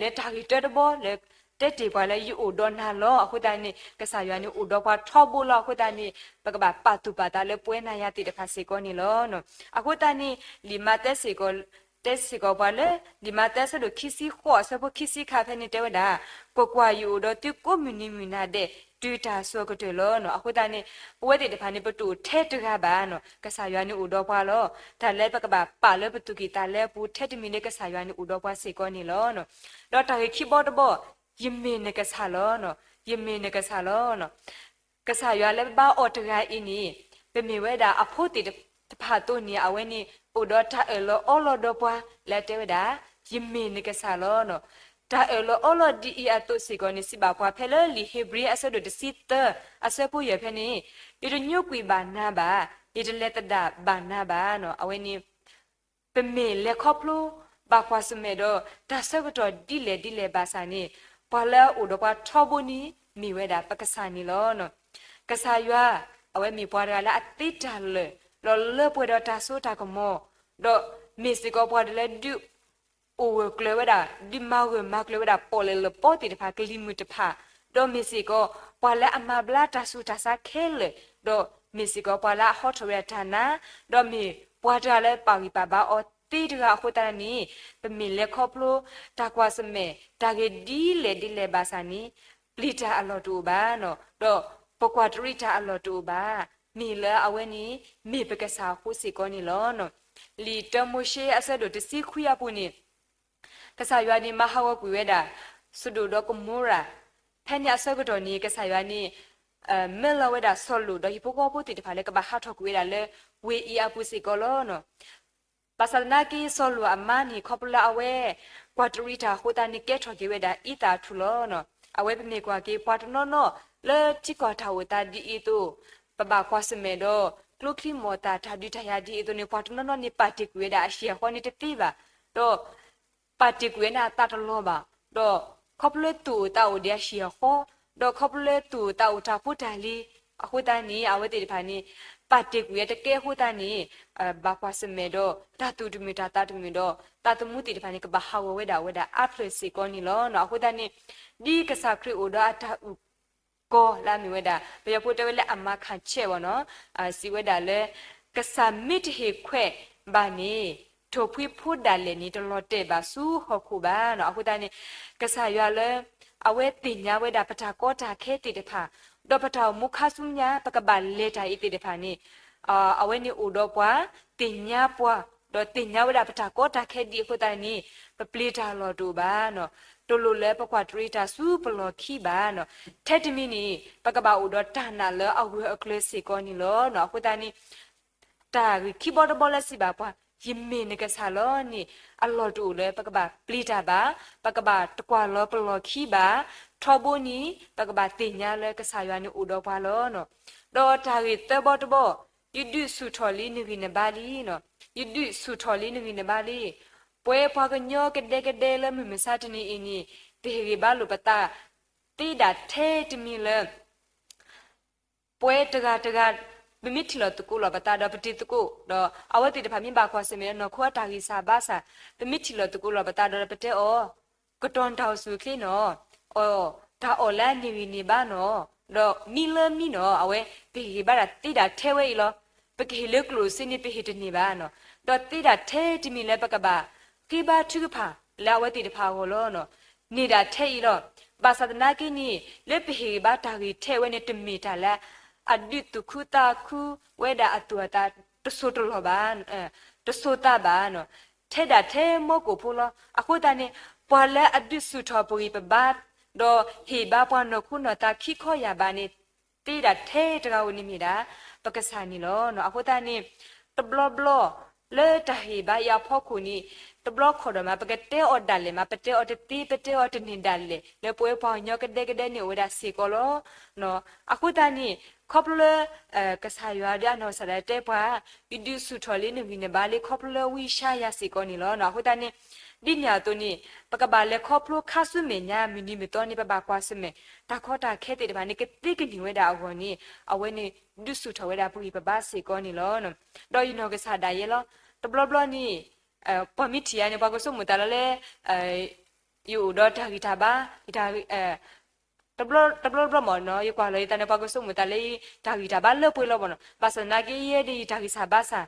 လၢတၢ်ဂ့ၢ်တၢတဘီလၢ တဲတ့ၢ်ပှၤလၢယအိၣ်ဒီးနၤလီၤ. အဃိသတးန့ၣ် ကစၢ်ယွၤန့ၣ်အိၣ်ဒီးပှၤထီဘိလီၤ. အဃိသတးန့ၣ် ပကဘၣ်ပာ်သူၣ်ပာ်သးလၢပဝဲနၤယၤသ့ၣ်တဖၣ်စ့ၢ်ကီးန့ၣ်လီၤ. အဃိသတးန့ၣ် လံာ်မးသဲစ့ၢ်ကီး တဲစ့ၢ်ကီးပှၤလၢ လံာ်မးသဲအဆၢဒိၣ်ခံဆံဃိးအဆၢဖိခံဆံခါဖဲန့ၣ်တဲဝဲဒၣ်, ကွၢ်ကွၢ်, ယအိၣ်ဒီးသုကိးမုၢ်နံၤမုၢ်နၤဒဲး တုၤတၢ်ဆိးကတၢၢ်လီၤနီၤ. အဃိသတးန့ၣ် ပဝဲသ့ၣ်တဖၣ်န့ၣ် ပတအိၣ်ထဲတဂၤဘၣ်နီၤ, ကစၢ်ယွၤန့ၣ်အိၣ်ဒီးပှၤလီၤ. တၢ်လၢပကဘၣ်ပာ်လၢပသူၣ်ကံၢ်သးလဲအပူၤ ထဲတမံၤလၢကစၢ်ယွၤန့ၣ်အိၣ်ဒီးပှၤစ့ၢ်ကီးန့ၣ်လီၤ. ဒီးတၢ်ဂ့ၢ်ခံဘီတဘီ, ယမ့ၢ်နကစၢ်လီၤ. ယမ့ၢ်နကစၢ်လီၤ. ကစၢ်ယွၤလၢပဘါအီၤတဂၤအံၤန့ၣ် ပမ့ၢ်ဝဲဒၣ်အဖိသ့ၣ်တဖၣ်အသိးန့ၣ် အဝဲန့ၣ်အိၣ်ဒီးတၢ်အၢၣ်လီၤအီလီၤဒီးပှၤ လၢအတဲဝဲဒၣ် ယမ့ၢ်နကစၢ်လီၤ. တၢ်အၢၣ်လီၤအီလီၤဒ်အံၤအသိးစ့ၢ်ကီးန့ၣ် စံးဘၣ်ပှၤဖဲလၢလံာ်ဧ့ၤဘြံၤအဆၢဒိၣ်တဆံသၢ အဆၢဖိယဲၢ်ဖဲန့ၣ်, ယတညိကွံာ်ဘၣ်နၤဘၣ်, ယတလဲၤသဒၣ်ဘၣ်နၤဘၣ်နီၤ. အဝဲန့ၣ် ပမ့ၢ်လဲၤခီဖျိ ဘၣ်ကွၢ်ဆၢၣ်မဲာ်ဒီး တၢ်ဆၢကတီၢ်ဒ်လဲၣ်ဒ်လဲၣ်ဘၣ်ဆၣ်န့ၣ်, ပှၤလၢအအိၣ်ဒီးပှၤထီဘိန့ၣ် မ့ၢ်ဝဲဒၣ်ပကစၢ်န့ၣ်လီၤ. ကစၢ်ယွၤ အဝဲမ့ၢ်ပှၤတဂၤလၢအသ့တၢ်လၢာ် ဒီးလၢပှဲၤဒီးတၢ်စိတၢ်ကမီၤ, ဒီးမ့ၢ်စ့ၢ်ကီးပှၤတဂၤလၢဒုး အိၣ်ဂၢၢ်ကျၢၤဝဲဒၣ် ဒုးမၤဂၢၢ်မၤကျၢၤဝဲဒၣ် ပီၣ်လဲၣ်လၢပီသ့ၣ်တဖၣ်ကလံၤမုၢ်တဖၣ်, ဒီးမ့ၢ်စ့ၢ်ကီး ပှၤလၢအမၤဘျါတၢ်ဆူးတၢ်ဆါခဲလၢာ်, ဒီးမ့ၢ်စ့ၢ်ကီးပှၤလၢအဟီထီၣ်ဝဲဒၣ်တၢ်နါ, ဒီးမ့ၢ်ပှၤတဂၤလၢပာ်ဂံၢ်ပာ်ဘါအီၤသ့တဂၤအဃိသတးန့ၣ်, ပမ့ၢ်လဲၤခီဖျိ တၢ်ကွၢ်ဆၢၣ်မဲာ် တၢ်ဂ့ၢ်ဒ်လဲၣ်ဒ်လဲၣ်ဘၣ်ဆၣ်န့ၣ်, ပျံၤတၢ်အလီၢ်တအိၣ်ဘၣ်, ဒီးပကွၢ်တရံးတၢ်အလီၢ်တအိၣ်ဘၣ်. မ့ၢ်လၢအဝဲန့ၣ် မ့ၢ်ပကစၢ်အဃိစ့ၢ်ကီးန့ၣ်လီၤ. လံာ်တၢမိၤၡ့အဆၢဒိၣ်တဆံခွံအပူၤန့ၣ် ကစၢ်ယွၤန့ၣ် မၤဟးဂီၤကွံာ်ဝဲဒၣ် စဒိၣ်ဒီးကမိၤရၤ, ဖဲန့ၣ်အဆၢကတီၢ်န့ၣ် ကစၢ်ယွၤန့ၣ် မၢလီၤဝဲဒၣ်စီၤလိာ်ဒီးဟံၣ်ဖိဃီဖိသ့ၣ်တဖၣ်လၢကဘၣ်ဟးထီၣ်ကွံာ်ဝဲဒၣ်လၢ ဝ့ၢ်အံၤအပူၤစ့ၢ်ကီးလီၤ. ဘၣ်ဆၣ်သနာ်က့ စီၤလိာ်အမါန့ၣ် ခီဖျိလၢအဝဲ ကွၢ်တရံးတၢ်အဃိသတးန့ၣ် ကဲထီၣ်က့ၤဝဲဒၣ်အံသၣ်အထူၣ်လီၤ. အဝဲပမ့ၢ်ကွၢ်က့ၤပှၤတနီၤနီၤလၢထံကီၢ်တၢ်အိၣ်သးဒ်အံၤအသိး, ပဘၣ်ကွၢ်ဆၢၣ်မဲာ်ဒီး ကျိချံမီၤတၢ် တၢ်ဒုးတၢ်ယၤဒ်အသိးန့ၣ် ပှၤတနီၤနီၤန့ၣ် ပာ်တ့ၢ်ကွံာ်ဝဲဒၣ်အဟံၣ်အဃီန့ၣ်တသ့ဘၣ်, ဒီး ပာ်တ့ၢ်ကွံာ်ဝဲဒၣ်အသးတလီၤဘၣ်, ဒီးခီဖျိလၢသူၣ်အိၣ်သးအိၣ်ဒီးအဟံၣ်အဃီ, ဒီးခီဖျိလၢသူၣ်အိၣ်သးအိၣ်တၢ်ဖိတၢ်လံၤ အဃိသတးန့ၣ် အဝဲသ့ၣ်တဖၣ်န့ၣ် ပာ်တ့ၢ်ကွံာ်ဝဲတကဲအဃိသတးန့ၣ် ဘၣ်ကွၢ်ဆၢၣ်မဲာ်ဒီး တၢ်သူၣ်တမုာ်တၢ်သးတမုာ်ဒီး သးသမူသ့ၣ်တဖၣ်န့ၣ် ကဘၣ်ဟးဂီၤဝဲဒၣ်ဝဲဒၣ်အါဖျၢၣ်စ့ၢ်ကီးန့ၣ်လီၤ. အဃိသတးန့ၣ် ဒ်ကစၢ်ခရံာ်အိၣ်ဒီးအတၢ်အုၣ်ကီၤလၢအမ့ၢ်ဝဲဒၣ် ပယီၤဖိတဲဝဲလၢအမၤခၣ်ဆဲးဘၣ်နီၤ, စံးဝဲဒၣ်လၢ ကစၢ်မ့ၢ်တဟ့ၣ်ခွဲးဘၣ်န့ၣ် ထိၣ်ဖှံဖိဒၣ်လဲာ်န့ၣ် တလီၤတဲာ်ဘၣ်ဆူဟီၣ်ခိၣ်ဘၣ်နီၤ. အဃိသတးန့ၣ် ကစၢ်ယွၤလၢ အဝဲသ့ၣ်ညါဝဲဒၣ်ပတၢ်ကီတၢ်ခဲသ့ၣ်တဖၣ်, ဒီးပတၢ်အိၣ်မူခါဆူညါ ပကဘၣ်လဲၤတၢ်အံၤသ့ၣ်တဖၣ်န့ၣ် အဝဲန့ၣ်အိၣ်ဒီးပှၤ သ့ၣ်ညါပှၤ, ဒီးသ့ၣ်ညါဝဲဒၣ်ပတၢ်ကီတၢ်ခဲဒ်အဃိသတးန့ၣ် ပပျံၤတၢ်လီၢ်တအိၣ်ဘၣ်နီၤ, တလိၣ်လၢပကွၢ်တရံးတၢ်ဆူပလီၢ်ခံဘၣ်နီၤ. ထဲတမံၤန့ၣ် ပကဘၣ်အိၣ်ဒီးတၢ်နာ်လၢအဂၢၢ်အကျၢၤစ့ၢ်ကီးန့ၣ်လီၤ. အဃိသတးန့ၣ် တၢ်ဂ့ၢ်ခံဘီတဘီလၢစံးဘၣ်ပှၤ ယမ့ၢ်နကစၢ်လီၤန့ၣ် အလီၢ်တအိၣ်လၢပကဘၣ်ပျံၤတၢ်ဘၣ်, ပကဘၣ်တကွၢ်လီၤပလီၢ်ခံဘၣ်, ထီဘိန့ၣ် ပကဘၣ်သ့ၣ်ညါလၢကစၢ်ယွၤန့ၣ်အိၣ်ဒီးပှၤလီၤ. ဒီးတၢ်ဂ့ၢ်သၢဘီတဘီ, ယဒုးဆူၣ်ထီၣ်လံနဂံၢ်နဘါလံ, ယဒုးဆူၣ်ထီၣ်လံနဂံၢ်နဘါလံ. ပဝဲပှၤကညီကဒဲကဒဲလၢမုၢ်မဆါတနံၤအံၤန့ၣ် ပဟ့ၣ်ဂံၢ်ဘါလိာ်ပသး သ့ဒၣ်ထဲတမံၤလၢ ပဝဲတဂၤတဂၤ ပမ့ၢ်ထံၣ်လီၤသကိးလီၤပသးဒီးပတံၤသကိး, ဒီးအဝဲသ့ၣ်တဖၣ်မ့ၢ်ဘၣ်ကွၢ်ဆၢၣ်မဲာ်နီၢ်ခိအတၢ်ဂံၢ်စၢ်ဘါစၢ်, ပမ့ၢ်ထံၣ်လီၤသကိးလီၤပသးဒီးပတဲအီၤ, ကတီၤနတၢ်အိၣ်ဆူၣ်အိၣ်ချ့နီၤ, အီၤ, တၢ်အီၣ်လၢအန့ၢ်ဂံၢ်န့ၢ်ဘါနီၤ, ဒီးမံလၢမံနီၤ, အဝဲပဟ့ၣ်ဂံၢ်ဘါဒၣ်သ့ဒၣ်ထဲဝဲအံၤလီၤ. ပကဟ့ၣ်လၢကျိၣ်စ့န့ၣ် ပဟ့ၣ်တန့ၢ်ဘၣ်နီၤ, ဒီးသ့ဒၣ်ထဲတမံၤလၢပကဘၣ် ဃ့ဘါထုကဖၣ်လၢအဝဲသ့ၣ်တဖၣ်အဂီၢ်လီၤ. န့ၢ်ဒၣ်ထဲအံၤလီၤ. ဘၣ်ဆၣ်သနာ်က့န့ၣ် လၢပဟ့ၣ်ဂံၢ်ဘါတၢ်ဂ့ၢ်ထဲဝဲန့ၣ် တမ့ၢ်တၢ်လၢ အဒုးသူၣ်ခုသးခုဝဲဒၣ်အသူၣ်အသးတစိၢ်တလီၢ်ဘၣ်, တစိၢ်သးဘၣ်, ထဲဒၣ်ထဲမီကိာ်ဖိလီၤ. အဃိသတးန့ၣ် ပှၤလၢအဒုးဆူၣ်ထီၣ်ပဂံၢ်ပဘါ ဒီးဟ့ၣ်ဘါပှၤနီၢ်ခိနီၢ်သးခံခီယၢ်ဘးန့ၣ် သ့ဒၣ်ထဲတဂၤဧိၤန့ၣ်မ့ၢ်ဒၣ် ပကစၢ်န့ၣ်လီၤ. အဃိသတးန့ၣ် တဘျီဘျီ လၢတၢ်ဟ့ၣ်ဘါအံၤအဖီခိၣ်န့ၣ် တဘျီခီၣ်ဒီးမး ပကတဲအီၤဒၣ်လဲာ်မး ပတဲအီၤတသ့ ပတဲအီၤတန့ၢ်ဒၣ်လဲာ် လၢပဝဲပှၤကညီကဒဲကဒဲန့ၣ်အိၣ်ဝဲဒၣ်စ့ၢ်ကီးလီၤ. အဃိသတးန့ၣ် ခီဖျိလၢ ကစၢ်ယွၤဒီးအနီၢ်ကစၢ်ဒၣ်တဲပှၤ ယဒုးဆူၣ်ထီၣ်လံနဂံၢ်နဘါလံ ခီဖျိလၢဝံယၡါယၤစ့ၢ်ကီးန့ၣ်လီၤ. အဃိသတးန့ၣ် ဒ်န့ၣ်အသိးန့ၣ် ပကဘၣ်လဲၤခီဖျိခါဆူမဲာ်ညါ မုၢ်နံၤမုၢ်သီန့ၣ် ပဘၣ်ကွၢ်ဆၢၣ်မဲာ် တၢ်ကီတၢ်ခဲသ့ၣ်တဖၣ်န့ၣ် ကသ့ကန့ၢ်ဝဲဒၣ်အဂီၢ်န့ၣ် အဝဲန့ၣ်ဒုးဆူၣ်ထီၣ်ဝဲဒၣ်ပဂံၢ်ပဘါစ့ၢ်ကီးန့ၣ်လီၤ. ဒီးယနီၢ်ကစၢ်ဒၣ်ယဲလီၤ. တဘျီဘျီန့ၣ် ပှၤမ့ၢ်ထံၣ်ယၤန့ၣ် ပှၤကဆိကမိၣ်သးလၢ ယအိၣ်ဒီးတၢ်ဂံၢ်တၢ်ဘါ ယတၢ်ဂံၢ် တဘျီတဘျီဘျီမ့ၢ်နီၤ ယကွၢ်လီၤယသးန့ၣ် ပှၤကဆိကမိၣ်သးလၢ တၢ်ဂံၢ်တၢ်ဘါလၢပှဲၤလီၤမ့ၢ်နီၤ. ဘၣ်ဆၣ်သနာ်က့ ယဲဒၣ်ယတၢ်ဂံၢ်စၢ်ဘါစၢ်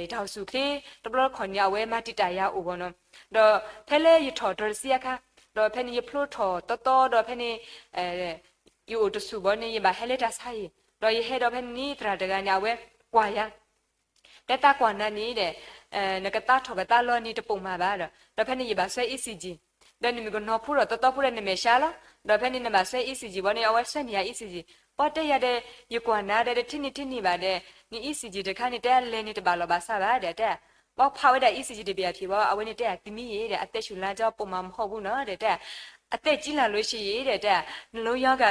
တၢ်အိၣ်ဆူၣ်အိၣ်ချ့ တဘျီတခီၣ်န့ၣ် အဝဲမၤတံာ်တာ်ယၤအိၣ်မ့ၢ်နီၤ. ဒီးဖဲလၢယထီၣ်တရံးစံအခါ ဒီးဖဲန့ၣ်ယဖျိထီၣ်တီတီ ဒီးဖဲန့ၣ် ယအိၣ်တဆူၣ်ဘၣ်န့ၣ် ယဘၣ်ဟဲလၢတၢ်ဆါဟံၣ် ဒီးယဟဲဒီးဖဲန့ၣ်န့ၣ် သရၣ်တဂၤန့ၣ် အဝဲကွၢ်ယၤ တဲသးကွၢ်နၤန့ၣ်ဒီး နကသါထီၣ်ကသါလီၤန့ၣ်တပိာ်မးဘၣ်ဒီး ဒီးဖဲန့ၣ်ယဘၣ်ဆွဲ E C G ဒီးနမ့ၢ်ကနီၤဖိဒီးတီတီဖိဒီးနမဲာ်ဆှးလီၤ. ဒီးဖဲန့ၣ်နဘၣ်ဆွဲ E C G ဘၣ်န့ၣ် အဝဲဆွဲန့ၢ်ယၤ E C G ပှၤတဲယၤဒီး ယကွၢ်နၤဒီး တထံၣ်န့ၢ်ထံၣ်န့ၢ်ဘၣ်ဒီး န E C G တခါန့ၣ် တဲလဲၤန့ၣ်တဘၣ်လီၢ်ဘၣ်စးဘၣ်ဒီး တဲ ဘၣ်ဖးဝဲဒၣ် E C G တဘ့ၣ်အဖံးဘၣ် အဝဲန့ၣ်တဲ သမီးရေ ဒီး အသက်ရှူလမ်းကြော ပုံမှန်မဟုတ်ဘူးနော် ဒီး တဲ အသက်ကြီးလာလို့ရှိရင် ဒီး တဲ နှလုံးရောဂါ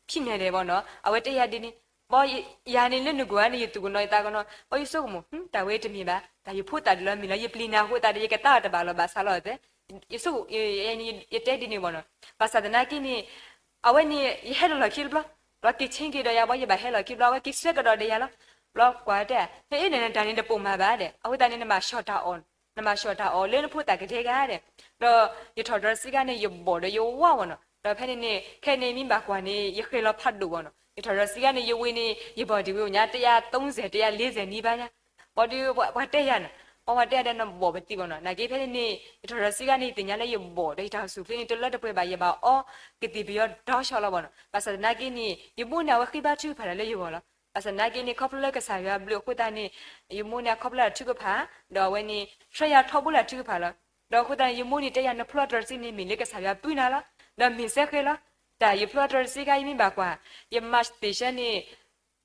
ဖြစ်နေတယ်ပေါ့နော် အဝဲတဲယၤဒ်န့ၣ် ဘၣ်ယၤန့ၣ်လၢနဂီၢ်န့ၣ် ယသူၣ်ကနီၤယသးကနီၤ ဘၣ်ယဆိကမိၣ် တၢ်ဝဲတမ့ၢ်ဘၣ် တၢ်ယဖိသၣ်ဒ်လီၤမ့ၢ်လီၤ ယပျံၤနၤအဃိသတးဒီး ယကသါအီၤတဘၣ်လီၢ်ဘၣ်စးလီၤသဲ ယဆိကမိၣ် ယတဲဒ်န့ၣ်ပေါ့နော် ဘၣ်ဆၣ်သနာ်က့န့ၣ် အဝဲန့ၣ် ယဟဲဒီးလီၢ်ခံတဘျီ ဘျီက့ၤဆ့က့ၤဒီးယၤ ဘၣ်ယဘၣ်ဟဲလီၢ်ခံဘျီ အဝဲက့ၤဆွဲကဒီးဒီးယၤလီၤ ဘျီကွၢ်တဲ ဟဲအ့ၣ်န့ၣ် နတၢ်န့ၣ်တပိာ်မးဘၣ်ဒီး အဃိသတးန့ၣ် နမၤဆှီၣ်တၢ်အီၣ် နမၤဆှီၣ်တၢ်အီၣ်လၢနဖိသၣ်ကဒဲဂၤဒီး ဒီးယထီၣ်တြီဆံးခါန့ၣ် ယဘီၣ်ဒီးယဝါဝီၤနီၤ ဒီးဖဲန့ၣ်န့ၣ် ခဲန့ၣ်မ့ၢ်ဘၣ်ကွၢ်န့ၣ် ယဃဲၤလီၤဖးဒိၣ်ဝီၤနီၤ ယထီၣ်တြီဆံးခါန့ၣ် ယဝ့ၢ်န့ၣ် ယဘီၣ်ဒံးဝံၤအိၣ်ညါ တစ်ရာသုံးဆယ် တစ်ရာလေးဆယ်န့ၣ်ဘၣ်ညါ ဘၣ်ဒီး ပှၤတဲယၤနီၤ ပှၤတဲယၤဒီးနဘီၣ်ပသံးဘၣ်နီၤ နာ်က့ဖဲန့ၣ်န့ၣ် ယထီၣ်တြီဆံးခါန့ၣ် ယသ့ၣ်ညါလၢယဘီၣ်ဒီးယတၢ်အိၣ်ဆူၣ်အိၣ်ချ့န့ၣ် တလၢတပှဲၤဘၣ် ယဘၣ်အီကသံၣ်ပယီၤဒီးဆီလီၤဘၣ်နီၤ ဘၣ်ဆၣ်သနာ်က့န့ၣ် ယမိၢ်န့ၣ် အဝဲဃ့ဘါထုကဖၣ်တၢ်လၢယဂီၢ်လီၤ ဘၣ်ဆၣ်သနာ်က့န့ၣ် ခီဖျိလၢကစၢ်ယွၤဘျုးအဃိသတးန့ၣ် ယမိၢ်န့ၣ် အခီဖျိလၢအထုကဖၣ် ဒီးအဝဲန့ၣ် ဆှၢယၤထီဘိလၢအထုကဖၣ်လီၤ ဒီးအဃိသတးန့ၣ် ယမိၢ်န့ၣ်တဲယၤ နဖျိတြီဆံးန့ၣ် မ့ၢ်လၢကစၢ်ယွၤပုၢ်နၤလီၤ ဒီးမ့ၢ်စဲဃဲလီၤ တၢ်ယဖျိတြီဆံးခါ ယမ့ၢ်ဘၣ်ကွၢ် ယမၤသ့ၣ်ဆၢန့ၣ်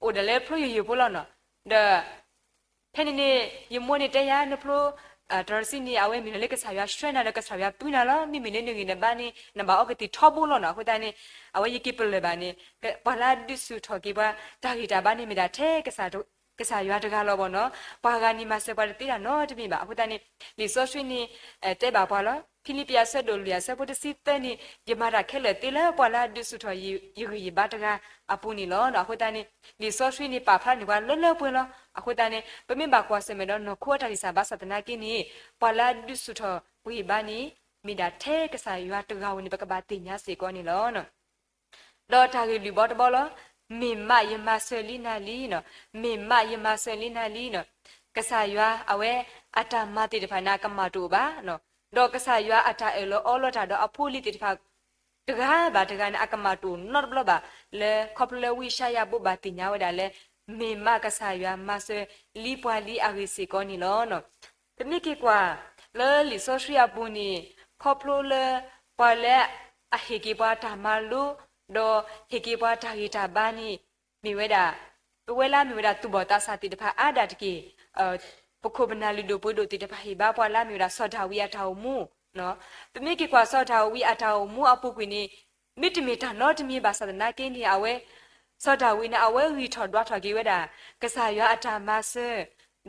အိၣ်ဒၣ်လၢဖျိယိယိဖိလီၤနီၤ ဒီး ဖဲန့ၣ်န့ၣ် ယမိၢ်န့ၣ်တဲယၤ နဖျိ တြီဆံးန့ၣ် အဝဲမ့ၢ်လၢကစၢ်ယွၤဆှၢနၤဒီးကစၢ်ယွၤပုၢ်နၤလီၤ မ့မ့ၢ်လၢနဂံၢ်နဘါန့ၣ် နဘၣ်အီကသံၣ်ထီဘိလီၤနီၤ အဃိသတးန့ၣ် အဝဲယက့ၤပလၢၢ်ဘၣ်န့ၣ် ပှၤလၢအဒုးဆူၣ်ထီၣ်က့ၤပှၤ တၢ်ဂံၢ်တၢ်ဘါန့ၣ်မ့ၢ်ဒၣ်ထဲကစၢ်တ ကစၢ်ယွၤတဂၤလီၤဘၣ်နီၤ. ပှၤဂၤန့ၣ်မၤစၢၤပှၤတသ့တၢ်နီတမံၤဘၣ်. အဃိသတးန့ၣ် လံာ်စီဆှံန့ၣ် တဲဘၣ်ပှၤလီၤ. ဖံလံးပံးအဆၢဒိၣ်လွံၢ်အဆၢဖိတဆံသၢန့ၣ် ယမၤတၢ်ခဲလၢာ်သ့လၢပှၤလၢအဒုးဆူၣ်ထီၣ်ယဂံၢ်ယဘါတဂၤအပူၤန့ၣ်လီၤ. အဃိသတးန့ၣ် လံာ်စီဆှံန့ၣ် ပာ်ဖျါန့ၢ်ပှၤလၢလၢပှဲၤပှဲၤလီၤ. အဃိသတးန့ၣ် ပမ့ၢ်ဘၣ်ကွၢ်ဆၢၣ်မဲာ်ဒီးနီၢ်ခိအတၢ်ဂံၢ်စၢ်ဘါစၢ်သနာ်က့န့ၣ် ပှၤလၢအဒုးဆူၣ်ထီၣ်ပဂံၢ်ဘါန့ၣ် မ့ၢ်ဒၣ်ထဲကစၢ်ယွၤတဂၤဧိၤန့ၣ် ပကဘၣ်သ့ၣ်ညါစ့ၢ်ကီးန့ၣ်လီၤ. ဒီးတၢ်ဂ့ၢ်လွံၢ်ဘီတဘီလီၤ. မ့ၢ်မးယမၤစၢၤလံနၤလံနီၤ. မ့ၢ်မးယမၤစၢၤလံနၤလံနီၤ. ကစၢ်ယွၤအဝဲအတၢ်မၤသ့ၣ်တဖၣ်န့ၣ် အကမၣ်တအိၣ်ဘၣ်နီၤ. ဒီးကစၢ်ယွၤအတၢ်အၢၣ်လီၤအီလီၤတၢ်ဒီးအဖိအလံၤသ့ၣ်တဖၣ်တဂၤဘၣ်တဂၤန့ၣ် အကမၣ်တအိၣ်နီတဘျီဘၣ်လၢ ခီဖျိလၢဝံယၡါယၤဘိးဘၣ်သ့ၣ်ညါဝဲဒၣ်လၢ မ့ၢ်မးကစၢ်ယွၤမၤစၢၤလံပှၤလံအဂ့ၢ်စ့ၢ်ကီးန့ၣ်လီၤ. ပမ့ၢ်က့ၤကွၢ်လၢလံာ်စီဆှံအပူၤန့ၣ် ခီဖျိလၢ ပှၤလၢအဟ့ၣ်က့ၤပှၤတၢ်မၤလိ ဒီးဟ့ၣ်က့ၤပှၤတၢ်ဂံၢ်တၢ်ဘါန့ၣ် မ့ၢ်ဝဲဒၣ် ပဝဲလၢအမ့ၢ်ဝဲဒၣ်သူၣ်ဘီၣ်သးစၢ်သ့ၣ်တဖၣ်အါဒၣ်တက့ၢ်. ပခိၣ်ပနၢ်လုၢ်ဒိၣ်ပှ့ၤဒိၣ်သ့ၣ်တဖၣ်ဟ့ၣ်ဘါပှၤလၢအမ့ၢ်ဝဲဒၣ်စီၤဒၤဝံးအတၢ်အိၣ်မူ ပမ့ၢ်က့ၤကွၢ်စီၤဒၤဝံးအတၢ်အိၣ်မူအပူၤကွံာ်န့ၣ် မ့တမ့ၢ်တၢ်နီတမံၤဘၣ်ဆၣ်သနာ်က့န့ၣ် အဝဲ စီၤဒၤဝံးန့ၣ် အဝဲဂံၢ်ထီၣ်ဒွးထီၣ်က့ၤဝဲဒၣ် ကစၢ်ယွၤအတၢ်မၤစၢၤ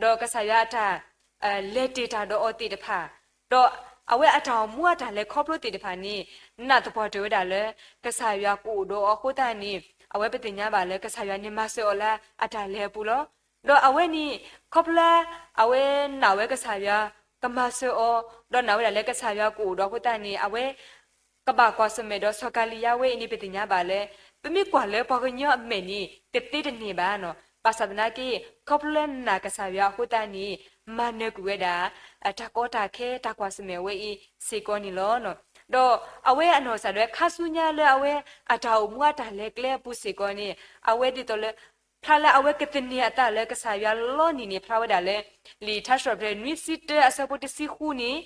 ဒီးကစၢ်ယွၤအတၢ် လဲၤတ့ၢ်တၢ်ဒီးအီၤသ့ၣ်တဖၣ်, ဒီးအဝဲအတၢ်အိၣ်မူအတၢ်လဲၤခီဖျိသ့ၣ်တဖၣ်န့ၣ် နာ်သပှၢ်တၢၢ်ဝဲဒၣ်လၢ ကစၢ်ယွၤကအိၣ်ဒီးအီၤအဃိသတးန့ၣ် အဝဲပသ့ၣ်ညါဘၣ်လၢ ကစၢ်ယွၤန့ၣ်မၤစၢၤအီၤလၢအတၢ်လဲၤအပူၤလီၤ. ဒီးအဝဲန့ၣ် ခီဖျိလၢ အဝဲနာ်ဝဲကစၢ်ယွၤကမၤစၢၤအီၤ, ဒီးနာ်ဝဲဒၣ်လၢကစၢ်ယွၤကအိၣ်ဒီးအဃိသတးန့ၣ် အဝဲ ကဘၣ်ကွၢ်ဆၢၣ်မဲာ်ဒီးစီၤကၤလံယါဝဲအံၤန့ၣ် ပသ့ၣ်ညါဘၣ်လၢ ပမ့ၢ်ကွၢ်လၢပှၤကညီအမဲာ်န့ၣ် တသ့တန့ၢ်ဘၣ်နီၤ. ဘၣ်ဆၣ်သနာ်က့ ခီဖျိလၢနာ်ကစၢ်ယွၤအဃိသတးန့ၣ် မၤနၢၤကွံာ်ဝဲဒၣ် တၢ်ကီတၢ်ခဲ တၢ်ကွၢ်ဆၢၣ်မဲာ်ဝဲအံၤစ့ၢ်ကီးန့ၣ်လီၤ. ဒီးအဝဲအနီၢ်ကစၢ်ဒၣ်ဝဲခါဆူညါလၢအဝဲအတၢ်အိၣ်မူအတၢ်လဲၤကျဲအပူၤစ့ၢ်ကီးန့ၣ် အဝဲဒ်သိးလၢ ဖျါလၢအဝဲကသန့ၤအသးလၢကစၢ်ယွၤလီၤန့ၣ်န့ၣ် ဖျါဝဲဒၣ်လၢ လံာ်ထါစံးထီၣ်ပတြၢၤ နွံဆံတၢ အဆၢဖိတဆံဃုန့ၣ်,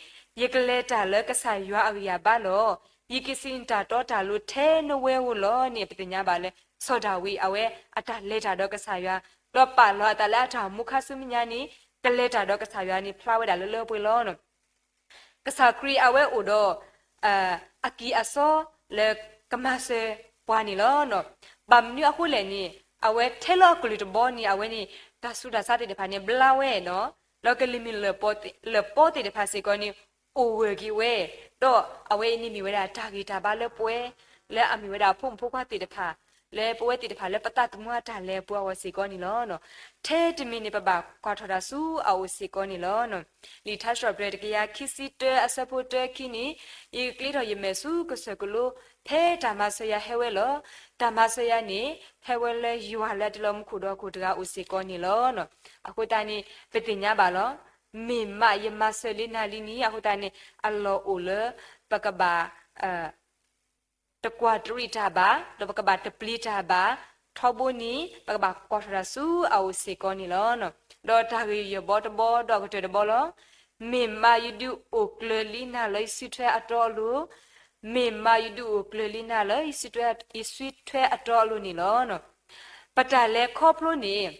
ယကလဲၤတၢ်လၢကစၢ်ယွၤအဂံၢ်အဘါလီၤ. ယကစံးတၢ်တီတၢ်လိၤထဲနဝဲဧိၤလီၤန့ၣ် ပသ့ၣ်ညါဘၣ်လၢ စီၤဒၤဝံးအဝဲအတၢ်လဲၤတၢ်ဒီးကစၢ်ယွၤ, ဒီးပာ်လီၤအသးလၢအတၢ်အိၣ်မူခါဆူမဲာ်ညါန့ၣ် ကလဲၤတၢ်ဒီးကစၢ်ယွၤန့ၣ် ဖျါဝဲဒၣ်လၢလၢပှဲၤပှဲၤလီၤ. ကစၢ်ခရံာ်အဝဲအိၣ်ဒီး အကံၢ်အစီလၢကမၤစၢၤပှၤန့ၣ်လီၤ. ဘၣ်မနုၤအဃိလဲၣ်န့ၣ် အဝဲထဲလၢအကလုၢ်တဘီန့ၣ် အဝဲန့ၣ် တၢ်ဆူးတၢ်ဆါသ့ၣ်တဖၣ်န့ၣ် ဘျါဝဲနီၤ, ဒီးကလံၤမုၢ်လၢၢ်ပီသ့ၣ်တဖၣ်စ့ၢ်ကီးန့ၣ် အိၣ်ဝဲၢ်က့ၤဝဲ, ဒီးအဝဲအံၤန့ၣ်မ့ၢ်ဝဲဒၣ်တၢ်ဂံၢ်တၢ်ဘါလၢပှဲၤ လၢအမ့ၢ်ဝဲဒၣ်ဖိမုၣ်ဖိခွါသ့ၣ်တဖၣ် လၢပဝဲသ့ၣ်တဖၣ်လၢပသးသမူအတၢ်လဲၤအပူၤအဂီၢ်စ့ၢ်ကီးန့ၣ်လီၤ. ထဲတမံၤန့ၣ် ပဘၣ်ကွၢ်ထီၣ်တၢ်ဆူအအိၣ်စ့ၢ်ကီးန့ၣ်လီၤ. လံာ်ထါစံးထီၣ်ပတြၢၤတကယၤခံဆံတၢအဆၢဖိတၢခံန့ၣ်, ယကကျ့ထီၣ်ယမဲာ်ဆူကစၢၢ်ကလိ ဖဲတၢ်မၤစၢၤယၤဟဲဝဲလီၤ. တၢ်မၤစၢၤယၤန့ၣ် ဟဲဝဲလၢယွၤလၢအတလီၤမူခိၣ်ဒီးခိၣ်တဂၤအိၣ်စ့ၢ်ကီးန့ၣ်လီၤ. အဃိသတးန့ၣ် ပသ့ၣ်ညါဘၣ်လီၤ. မ့ၢ်မးယမၤစၢၤလံနၤလံန့ၣ် အဃိသတးန့ၣ် အလီၢ်အိၣ်လၢ ပကဘၣ် တကွၢ်တရံးတၢ်ဘၣ်, ဒီးပကဘၣ်တပျံၤတၢ်ဘၣ်, ထီဘိန့ၣ် ပကဘၣ်ကွၢ်ထီၣ်တၢ်ဆူအအိၣ်စ့ၢ်ကီးန့ၣ်လီၤ. ဒီးတၢ်ဂ့ၢ်ယဲၢ်ဘီတဘီ ဒီးအကတၢၢ်တဘီလီၤ. မ့ၢ်မးယဒုးအိၣ်ကျၢၤလံနၤလၢယစုထွဲအတီအလိၤ, မ့ၢ်မးယဒုးအိၣ်ကျၢၤလံနၤလၢယစုထွဲအတီအလိၤန့ၣ်လီၤ. ပတၢ်လဲၤခီဖျိန့ၣ်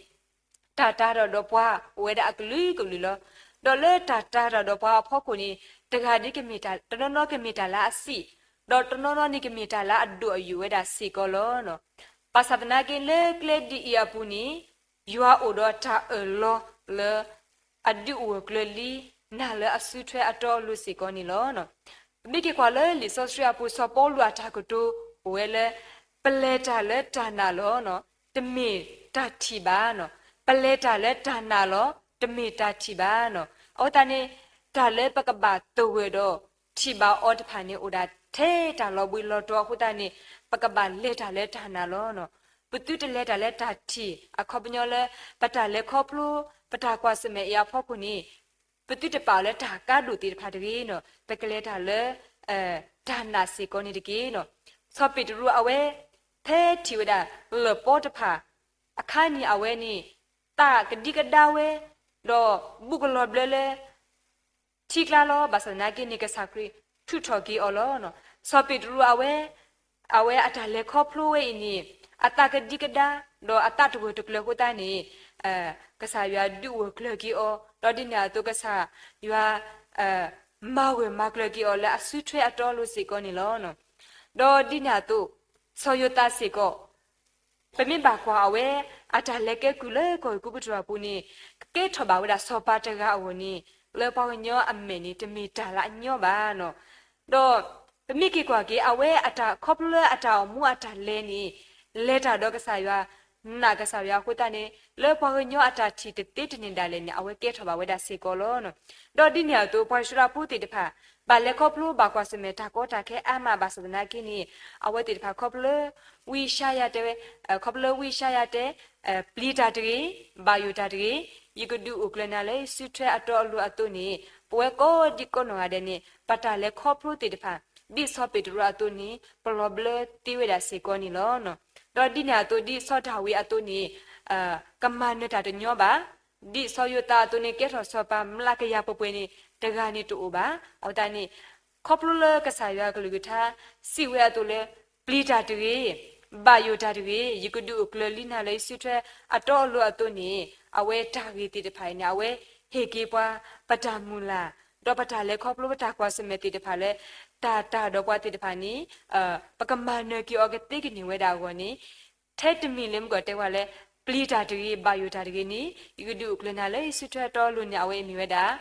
တၢ်တၤတၢ်ဒီးပှၤအိၣ်ဝဲဒၣ်အကလုာ်ကလုာ်လီၤ. ဒီးလၢတၢ်တၤတၢ်ဒီးပှၤအဖီခိၣ်န့ၣ် တဂၤဒ်ကမ့ၢ်တၢ် တနီၤနီၤကမ့ၢ်တၢ်လၢအဆံး, ဒီးတနီၤနီၤန့ၣ်ကမ့ၢ်တၢ်လၢအဒိၣ်အယိာ်ဝဲဒၣ်စ့ၢ်ကီးလီၤ. ဘၣ်ဆၣ်သနာ်က့လၢကျဲဒ်အံၤအပူၤန့ၣ် ယွၤအိၣ်ဒီးတၢ်အၢၣ်လီၤလၢ အဒုးအိၣ်ကျၢၤလံနၤလၢအစုထွဲအတီအလိၤစ့ၢ်ကီးန့ၣ်လီၤ. ပမ့ၢ်က့ၤကွၢ်လၢလံာ်စီဆှံအပူၤ စီၤပီလူးအတၢ်ကတိၤအိၣ်ဝဲလၢ ပလဲၤတၢ်လၢတၢ်နာ်လီၤ. တမ့ၢ်တၢ်ထံၣ်ဘၣ်. ပလဲၤတၢ်လၢတၢ်နာ်လီၤ. တမ့ၢ်တၢ်ထံၣ်ဘၣ်. အဃိသတးန့ၣ် တၢ်လၢပကဘၣ်သဂၢၢ်ဒီးထံၣ်ဘၣ်အီၤတဖၣ်န့ၣ် အိၣ်ဒၣ်ထဲတၢ်လီၤဘှံးလီၤတီၤအဃိသတးန့ၣ် ပကဘၣ်လဲၤတၢ်လၢတၢ်နာ်လီၤ. ပသုတလဲၤတၢ်လၢတၢ်ထံၣ် အခီပညီလၢ ပတၢ်လဲၤခီဖျိ ပတၢ်ကွၢ်ဆၢၣ်မဲာ်အံၤအဖီခိၣ်န့ၣ် ပသုတပာ်အီၤလၢတၢ်ကါဒိၣ်သ့ၣ်တဖၣ်တဂ့ၤနီၤ, ပကလဲၤတၢ်လၢ တၢ်နာ်စ့ၢ်ကီးန့ၣ်တက့ၢ်နီၤ. စီၤပ့းတရူးအဝဲ ဖဲထံၣ်ဝဲဒၣ်လၢၢ်ပီတဖၣ်အခါန့ၣ် အဝဲန့ၣ် သးကဒံကဒါဝဲ ဒီးဘူးကလီၤဘျၢလၢ ထံကျါလီၤ. ဘၣ်ဆၣ်သနာ်က့န့ၣ် ကစၢ်ခရံာ်ထုးထီၣ်က့ၤအီၤလီၤ. စီၤပ့းတရူးအဝဲ အဝဲအတၢ်လဲၤခီဖျိဝဲအံၤန့ၣ် အသးကဒံကဒါ ဒီးအသးတဂၢၢ်တကျၢၤအဃိသတးန့ၣ် ကစၢ်ယွၤဒုးအိၣ်ကျၢၤက့ၤအီၤ, ဒီးဒ်န့ၣ်အသိးကစၢ်ယွၤ မၤဂၢၢ်မၤကျၢၤက့ၤအီၤလၢအစုထွဲအတီအလိၤစ့ၢ်ကီးန့ၣ်လီၤ. ဒီးဒ်န့ၣ်အသိး စီၤယိၤသးစ့ၢ်ကီး ပမ့ၢ်ဘၣ်ကွၢ်အဝဲ အတၢ်လဲၤကဲကုၢ်လၢကီၢ်ဟံၣ်ကူပတူးအပူၤန့ၣ် ကကဲထီၣ်ဘၣ်ဝဲဒၣ်စီၤပၤတဂၤအဂီၢ်န့ၣ် လၢပှၤကညီအမဲာ်န့ၣ် တမ့ၢ်တၢ်လၢအညီဘၣ်နီၤ. ဒီးပမ့ၢ်က့ၤကွၢ်က့ၤ အဝဲအတၢ်ခီဖျိလၢအတၢ်အိၣ်မူအတၢ်လဲၤန့ၣ် လဲၤတၢ်ဒီးကစၢ်ယွၤ, နာ်ကစၢ်ယွၤအဃိသတးန့ၣ် လၢပှၤကညီအတၢ်ထံၣ်တသ့တန့ၢ်ဒၣ်လဲာ်န့ၣ် အဝဲကဲထီၣ်ဘၣ်ဝဲဒၣ်စ့ၢ်ကီးလီၤ. ဒီးဒ်န့ၣ်အသိး ပှၤအံၣ်စရ့လးဖိသ့ၣ်တဖၣ် ဘၣ်လဲၤခီဖျိဘၣ်ကွၢ်ဆၢၣ်မဲာ်တၢ်ကီတၢ်ခဲအါမးဘၣ်ဆၣ်သနာ်က့န့ၣ် အဝဲသ့ၣ်တဖၣ်ခီဖျိလၢ ဝံယၡါယၤတဲဝဲ, ခီဖျိလၢဝံယၡါယၤတဲ ပျံၤတၢ်တဂ့ၤ, ဘၣ်ယိၣ်တၢ်တဂ့ၤ, ယကဒုးအိၣ်ကျၢၤနၤလၢယစုထွဲအတီအလိၤအသိးန့ၣ် ပဝဲကိးဒံကိးနီၢ်ဂၤဒဲးန့ၣ် ပတၢ်လဲၤခီဖျိသ့ၣ်တဖၣ် ဒ်စီၤပ့းတရူးအသိးန့ၣ် ပလီၤဘျၢသ့ဝဲဒၣ်စ့ၢ်ကီးန့ၣ်လီၤ. ဒီးဒ်န့ၣ်အသိး ဒ်စီၤဒၤဝံးအသိးန့ၣ် ကမၤနၢၤတၢ်တညီဘၣ်. ဒ်စီၤယိၤသးအသိးန့ၣ် ကဲထီၣ်စီၤပၤမျးကယၤပှဲၤပှဲၤန့ၣ် တဂၤန့ၣ်တအိၣ်ဘၣ်. အဃိသတးန့ၣ် ခီဖျိလၢကစၢ်ယွၤကလုၢ်ကထါ စံးဝဲအသိးလၢ ပျံၤတၢ်တဂ့ၤ, ဘၣ်ယိၣ်တၢ်တဂ့ၤ, ယကဒုးအိၣ်ကျၢၤလံနၤလၢယစုထွဲအတီအလိၤအသိးန့ၣ် အဝဲတၢ်ဂ့ၢ်သ့ၣ်တဖၣ်အံၤန့ၣ် အဝဲဟ့ၣ်က့ၤပှၤ ပတၢ်မုၢ်လၢ် ဒီးပတၢ်လဲၤခီဖျိပတၢ်ကွၢ်ဆၢၣ်မဲာ်သ့ၣ်တဖၣ်လၢ တၢ်တၢ်ဒီးပှၤသ့ၣ်တဖၣ်န့ၣ် ပကမၤနၢၤက့ၤအီၤကသ့ကန့ၢ်ဝဲဒၣ်အဂီၢ်န့ၣ် ထဲတမံၤလၢမုၢ်ကီၢ်တဲဝဲလၢ ပျံၤတၢ်တဂ့ၤ, ဘၣ်ယိၣ်တၢ်တဂ့ၤန့ၣ် ယကဒုးအိၣ်ကျၢၤနၤလၢယစုထွဲအတီအလိၤန့ၣ် အဝဲအံၤမ့ၢ်ဝဲဒၣ်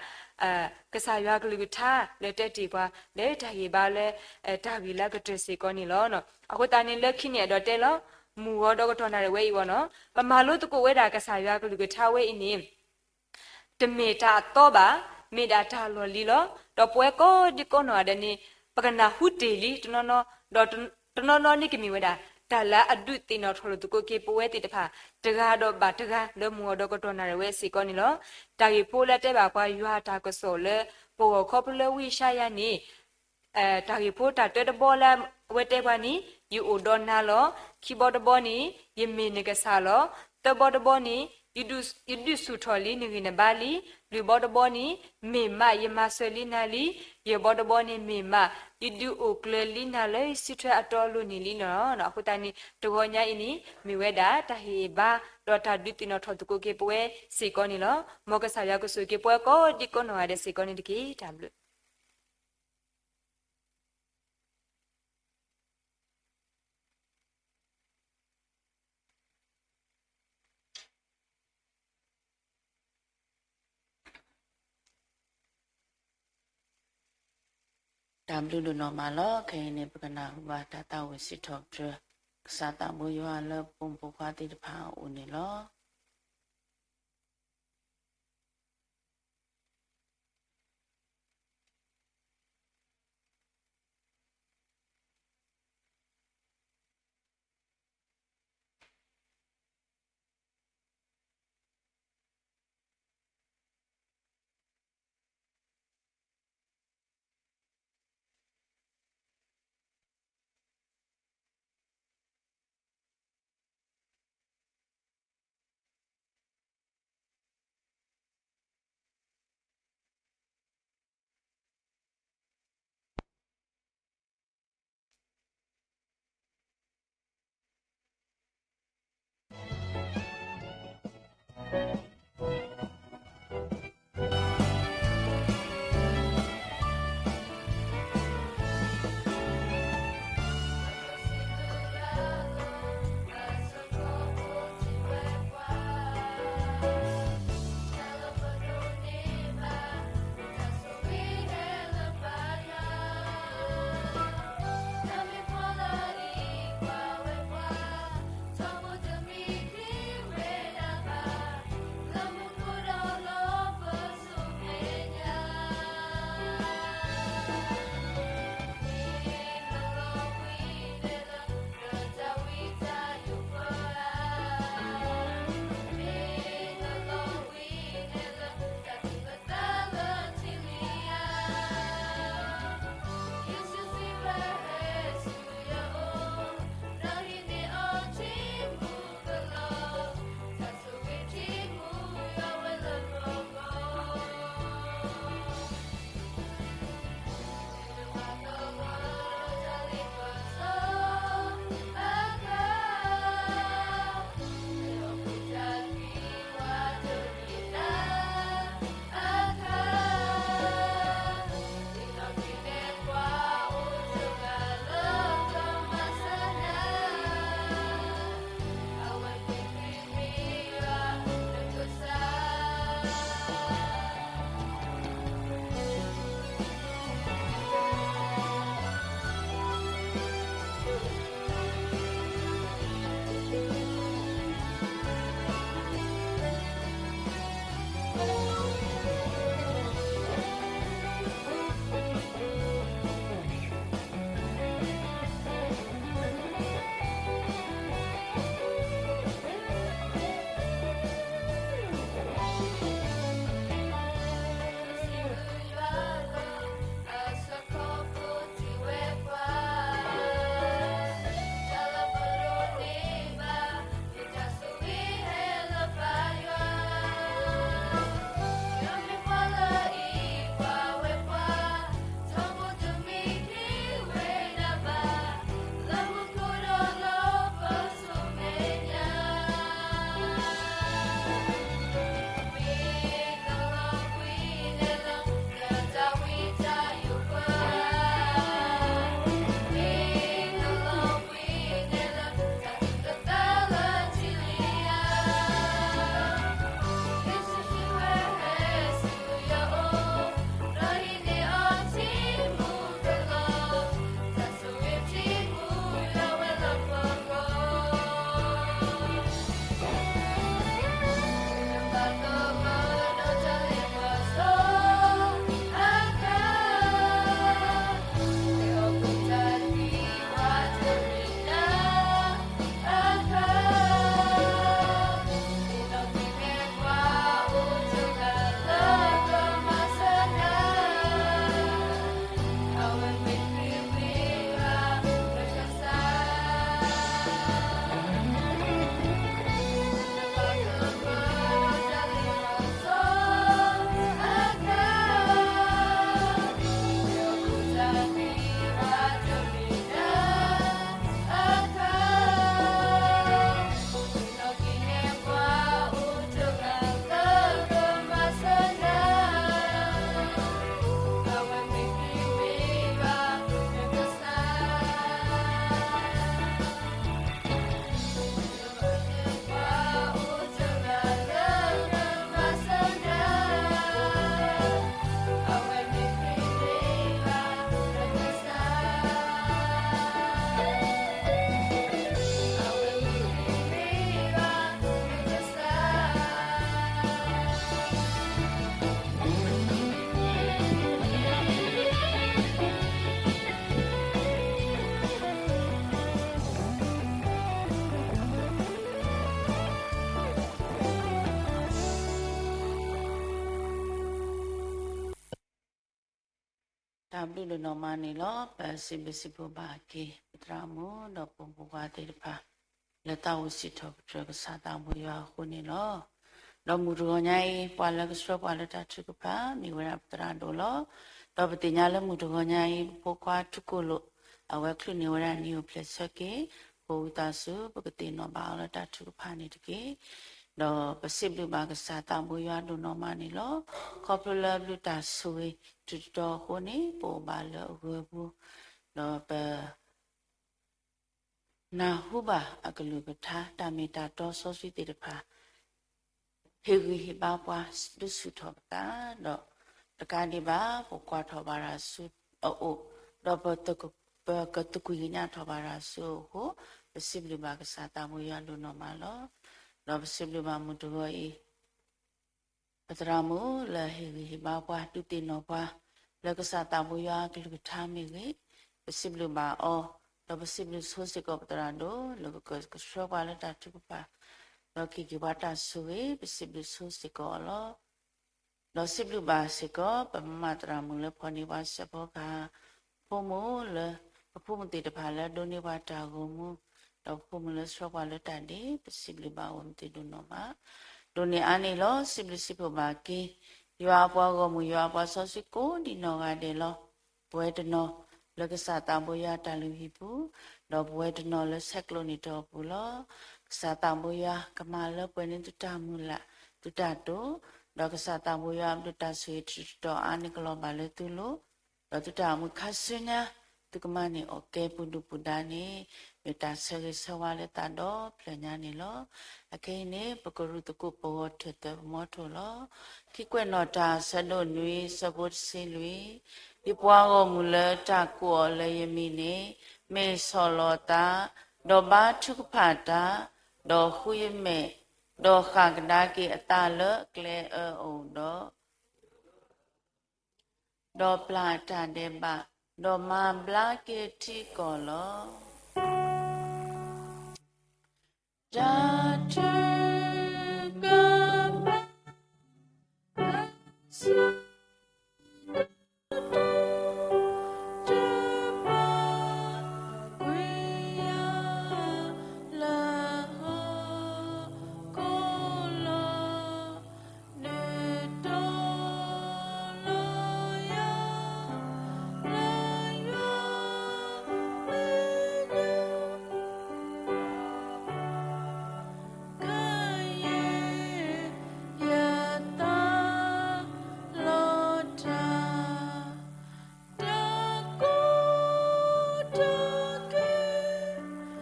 ကစၢ်ယွၤကလုၢ်ကထါလၢတဲတ့ၢ်ပှၤ လၢတၢ်ဂ့ၢ်ဘါလၢ တၢ်ဂ့ၢ်လၢအကတၢၢ်စ့ၢ်ကီးန့ၣ်လီၤ. အဃိသတးန့ၣ် လၢခံန့ၣ်အဲၣ်ဒိးတဲလီၤ မုၢ်ဂီၤဒီးကတီၢ်နၣ်ရံၣ်ဝဲအံၤအဂီၢ်နီၤ ပမၤလိသကိးဝဲဒၣ်ကစၢ်ယွၤကလုၢ်ကထါဝဲအံၤန့ၣ် တမ့ၢ်တၢ်အသီဘၣ်, မ့ၢ်ဒၣ်တၢ်လီၢ်လံၤလီၤ. ဒီးပဝဲကိးဒံကိးနီၢ်ဂၤဒဲးန့ၣ် ပကနၢ်ဟူတ့ၢ်လံတနီၤနီၤ, ဒီးတနီၤနီၤန့ၣ်ကမ့ၢ်ဝဲဒၣ် တၢ်လၢအဒုးသ့ၣ်နီၣ်ထီၣ်လိာ်သကိးက့ၤပဝဲသ့ၣ်တဖၣ် တဂၤဒီးဘၣ်တဂၤ လၢမုၢ်ဂီၤဒီးကတီၢ်နၣ်ရံၣ်ဝဲစ့ၢ်ကီးန့ၣ်လီၤ. တၢ်ဂ့ၢ်ဖိလၢအတဲဘၣ်ပှၤယွၤအတၢ်ကစီၣ်လၢ ပဂီၢ်ခီဖျိလၢဝံယၡါယၤန့ၣ် တၢ်ဂ့ၢ်ဖိတၢ်တၢတဘီလၢအဝဲတဲပှၤန့ၣ် ယအိၣ်ဒီးနၤလီၤ. ခံဘီတဘီန့ၣ် ယမ့ၢ်နကစၢ်လီၤ. သၢဘီတဘီန့ၣ် ယဒုးဆူၣ်ထီၣ်လံနဂံၢ်နဘါလံ. လွံၢ်ဘီတဘီန့ၣ် မ့ၢ်မးယမၤစၢၤလံနၤလံ. ယဲၢ်ဘီတဘီန့ၣ်မ့ၢ်မး ယဒုးအိၣ်ကျၢၤလံနၤလၢယစုထွဲအတီအလိၤန့ၣ်လံလီၤ. အဃိသတးန့ၣ် တဂီၤညါအံၤန့ၣ် မ့ၢ်ဝဲဒၣ်တၢ်ဟ့ၣ်ဘါ ဒီးတၢ်ဒုးသ့ၣ်နီၣ်ထီၣ်သကိးက့ၤပဝဲစ့ၢ်ကီးန့ၣ်လီၤ. မ်ကစၢ်ယွၤကဆိၣ်ဂ့ၤက့ၤပဝဲကိးဒံကိးနီၢ်ဂၤဒဲးစ့ၢ်ကီးန့ၣ်တက့ၢ်. တၢ်ဘျုး တၢ်ဘျုးဒိၣ်နီၢ်မးလီၤ. ခဲအံၤန့ၣ် ပကနၢ်ဟူဘၣ်တၢ်သးဝံၣ်စံးထီၣ်ပတြၢၤ ကစၢ်သးဘိယွၤလၢပပိာ်မုၣ်ပိာ်ခွါသ့ၣ်တဖၣ်အအိၣ်န့ၣ်လီၤ. တၢ်ဘျုးဒိၣ်နီၢ်မးန့ၣ်လီၤ. ပစံးဘျုးစံးဖှိၣ်ဘၣ်က့ၤ ပသရၣ်မုၣ်ဒီးပိာ်မုၣ်ပှၢ်သ့ၣ်တဖၣ် လၢသးအိၣ်စံးထီၣ်ပတြၢၤကစၢ်သးဘိယွၤအဃိန့ၣ်လီၤ. ဒီးမုၢ်တဂီၤညါအံၤ ပှၤလၢကဆှၢပှၤလၢတၢ်ထုကဖၣ် မ့ၢ်ဝဲဒၣ်ပသရၣ်ဒိၣ်လီၤ. ဒီးပသ့ၣ်ညါလၢမုၢ်တဂီၤညါအံၤ ပဖိခွါထူကိၣ်လိာ် အဝဲချုးန့ၢ်ဝဲဒၣ်နံၣ်အိၣ်ဖျဲၣ်ဆၢက့ၤ ပအိၣ်သးဆူ ပကသ့ၣ်နီၣ်ဘၣ်အီၤလၢတၢ်ထုကဖၣ်န့ၣ်တက့ၢ်. ဒီးပစံးဘျုးဘၣ်ကစၢ်သးဘိယွၤဒိၣ်နီၢ်မးန့ၣ်လီၤ. ခီဖျိလၢအဘျုးတၢ်ဆိၣ်ဂ့ၤ တုၤတတီၤအဃိန့ၣ် ပအိၣ်ဘၣ်လၢအဂၢၤပူၤ, ဒီးပ နၢ်ဟူဘၣ်အကလုၢ်ကထါ တၢ်မ့ၢ်တၢ်တီစီဆှံသ့ၣ်တဖၣ် ဟ့ၣ်ဂံၢ်ဟ့ၣ်ဘါပှၤ ဒုးဆူၣ်ထီၣ်ပသး, ဒီးတကးဒံးဘၣ် ပကွၢ်ထီၣ်ဘၣ်တၢ်ဆူအအိၣ်, ဒီးပ ပကသကွံာ်ကညးထီၣ်ဘၣ်တၢ်ဆူအအိၣ်အဃိ, ပစံးဘျုးဘၣ်ကစၢ်သးဘိယွၤဒိၣ်နီၢ်မးလီၤ. ဒီးပစံးဘျုးဘၣ်မုၢ်တဂီၤအံၤ ပသရၣ်မုၣ်လၢဟ့ၣ်ဂံၢ်ဟ့ၣ်ဘါပှၤ ဒုးသ့ၣ်နီၣ်ပှၤ လၢကစၢ်သးဘိယွၤအကလုၢ်ကထါမ့ၢ်ဂ့ၤ, ပစံးဘျုးဘၣ်အီၤ, ဒီးပစံးဘျုးဆိစ့ၢ်ကီးပသရၣ်ဒိၣ် လၢကကဆှၢပှၤလၢတၢ်ထုကဖၣ်, ဒီးကဟ့ၣ်က့ၤပှၤတၢ်ဆိၣ်ဂ့ၤ, ပစံးဘျုးဆိစ့ၢ်ကီးအီၤလီၤ. ဒီးစံးဘျုးဘၣ်စ့ၢ်ကီး ပမမသရၣ်မုၣ်လၢဖီၣ်န့ၢ်ပှၤစဲးဖီကဟၣ်, ဖိမုၣ်လၢ ပဖိမုၣ်သ့ၣ်တဖၣ်လၢအဒိးန့ၢ်ပှၤတၢ်ဂီၤမူ, ဒီးပဖိမုၣ်လၢဆှၢပှၤလၢတၢ်ဒ့, ပစံးဘျုးဘၣ်အဝဲသ့ၣ်ဒိၣ်နီၢ်မး, ဒိၣ်န့ၢ်အါန့ၣ်လီၤ. စံးဘျုးစံးဖှိၣ်ဘၣ်က့ၤ ယွၤအပှၤဂီၢ်မုၢ် ယွၤအပှၤစီဆှံကိးဒံးနီၢ်ဂၤဒဲးလီၤ. ပဝဲတနီၤလၢကစၢ်သးဘိယွၤတၢ်လုၢ်ဟံၣ်ပူၤ, ဒီးပဝဲတနီၤလၢဆဲးကျိးန့ၢ်တီၢ်ပူၤလီၤ. ကစၢ်သးဘိယွၤကမၤလၢပှဲၤန့ၢ်သုတၢ်မုၢ်လၢ် သုတၢ်တိာ်, ဒီးကစၢ်သးဘိယွၤအဘျုးတၢ်ဆိၣ်ဂ့ၤတတီၤအါန့ၣ်ကလီၤဘၣ်လၢသုလိၤ, ဒီးသုတၢ်အိၣ်မူခါဆူညါ သုကမၤန့ၢ်အီၣ်ကဲပူၤဒုၣ်ပူၤဒါန့ၣ် မ့ၢ်တၢ်ဆၢဂ့ၤဆၢဝါလၢသးဒီဖျၢၣ်ညါန့ၣ်လီၤ. အခဲအံၤန့ၣ် ပကရူၢ်သကိးပဂီၤထၢၣ်သၢပမီထိၣ်လီၤ. ခံကွဲးနီၣ်တၢ် ဆၢဒိၣ်နွံ ဆၢဖိတဆံလွံၢ်, ယပှၤဂီၢ်မုၢ်လၢတၢ်ကိးအီၤလၢယမံၤန့ၣ် မ့ၢ်ဆီၣ်လီၤသး, ဒီးဘါထုကဖၣ်တၢ်, ဒီးဃုယမဲာ်, ဒီးဃၣ်ကဒါက့ၤအသးလၢအကျဲအၢအအိၣ်ဒီး ဒီးပျၢ်တၢ်ဒဲးဘး, ဒီးမၤဘျါက့ၤထံကီၢ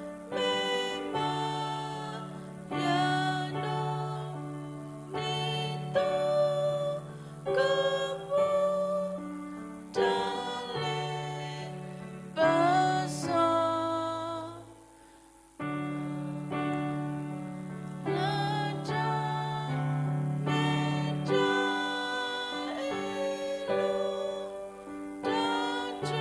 ်လီၤ. တၢ်ထု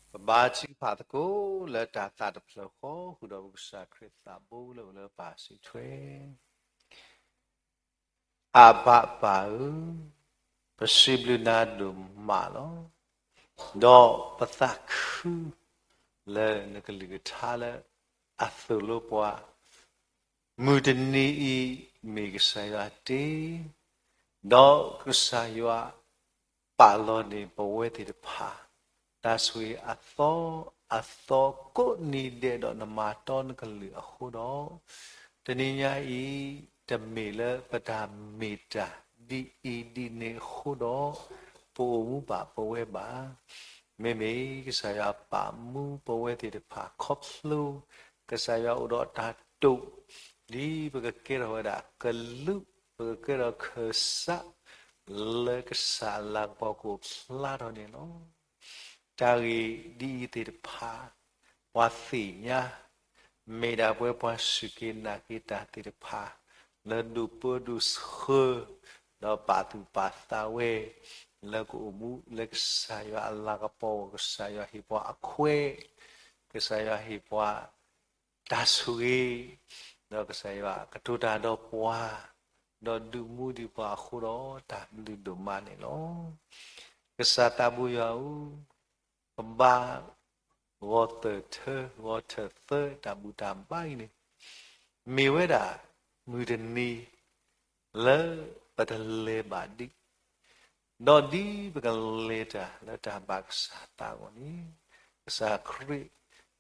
ကဖၣ် ပဘါထုကဖၣ်သကိးလၢတၢ်သးတဖျၢၣ်ဃီ ဃုာ်ဒီးပကစၢ်ခရံာ်သးဘိလၢအိၣ်လၢပၢ်စုထွဲ အဘၣ်ပၢ်ဧၢ, ပစံးဘျုးနၤဒိၣ်မးလီၤ. ဒီးပသးခုလၢနကလုၢ်ကထါလၢအသိၣ်လိပှၤ မုၢ်တနံၤအံၤမ့ၢ်ကစၢ်ယွၤတ့, ဒီးကစၢ်ယွၤပာ်လီၤန့ၢ်ပဝဲသ့ၣ်တဖၣ် တၢ်ဆိၣ်ဂ့ၤအသီ အသီကိးနံၤဒဲးဒီးနမၤတီနကလုၢ်အဃိဒီး, တနံၤညါအံၤ တမ့ၢ်လၢပတၢ်မ့ၢ်တၢ်ဒ်အံၤဒ်န့ၣ်အဃိဒီး ပအိၣ်မူဘၣ်ပဝဲဘၣ်. မ့မ့ၢ်ကစၢ်ယွၤပာ်မူပဝဲသ့ၣ်တဖၣ်ခီဖျိ ကစၢ်ယွၤအိၣ်ဒီးတၢ်တိာ် ဒ်ပကကဲထီၣ်ဝဲဒၣ်ကလူး ပကကဲထီၣ်ခၢၣ်စး လၢကစၢ်အလၤကပီၤကအိၣ်ဖျါထီၣ်န့ၣ်လီၤ. တၢ်ဂ့ၢ်ဒ်အံၤသ့ၣ်တဖၣ် ပှၤသ့ၣ်ညါ မ့ၢ်ဒၣ်ပဝဲပှၤစူၢ်က့ၤနာ်က့ၤတၢ်သ့ၣ်တဖၣ် လၢဒိၣ်ပၢဒိၣ်ဆှၢ ဒီးပာ်သူၣ်ပာ်သးဝဲ လၢကအိၣ်မူလၢကစၢ်ယွၤအလၤကပီၤအဂီၢ်, ကစၢ်ယွၤဟ့ၣ်ပှၤအခွဲး, ကစၢ်ယွၤဟ့ၣ်ပှၤတၢ်ဆိၣ်ဂ့ၤ, ဒီးကစၢ်ယွၤကတိၤတၢ်ဒီးပှၤ, ဒီးဒုးမူဒံးပှၤအဃိဒီး တၢ်ဘျုးဒိၣ်မးန့ၣ်လီၤ. ကစၢ်သးဘိယွၤဧၢ, ကဘါ ဂီၤသၢထၢ ဂီၤထၢၣ်သၢ တၢ်ဘူၣ်တၢ်ဘါအံၤန့ၣ် မ့ၢ်ဝဲဒၣ်မုၢ်တနံၤ လၢပတလဲၤဘၣ်ဒံး, ဒီးဒ်ပကလဲၤတၢ်လၢတၢ်ဘၣ်ကစၢ်သးအဂီၢ်န့ၣ်, ကစၢ်ခရံာ်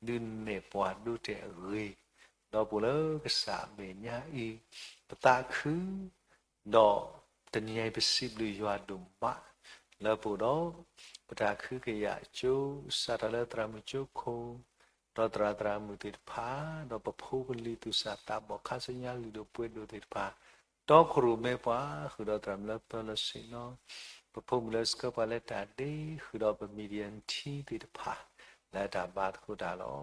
ဒုးနဲၣ်ပှၤဒိတဲာ်အဂ့ၢ်, ဒီးပအိၣ်လၢကစၢ်အမဲာ်ညါအံၤ, ပသးခု ဒီးတနံၤညါအံၤ ပစံးဘျုးယွၤဒိၣ်မး လၢပအိၣ်ဒီး ပတၢ်ခုကယာ်ကၠိ စးထီၣ်လၢသရၣ်မုၣ်ကၠိခိၣ် ဒီးသရၣ်သရၣ်မုၣ်သ့ၣ်တဖၣ်, ဒီးပဖိပလံၤသူၣ်စၢ်သးဘီၣ် ခါဆူညါလုၢ်ဒိၣ်ပှ့ၤဒိၣ်သ့ၣ်တဖၣ်, တီခိၣ်ရိၣ်မဲပှၤ ဃုာ်ဒီးသရၣ်မုၣ်လၢပၢလီၤဆ့ၣ်နီၤ, ပဖိမုၣ်လၢဆှၢပှၤလၢတၢ်ဒ့ ဃုာ်ဒီးပ media team သ့ၣ်တဖၣ် လၢတၢ်ဘါသကိးတၢ်လီၤ.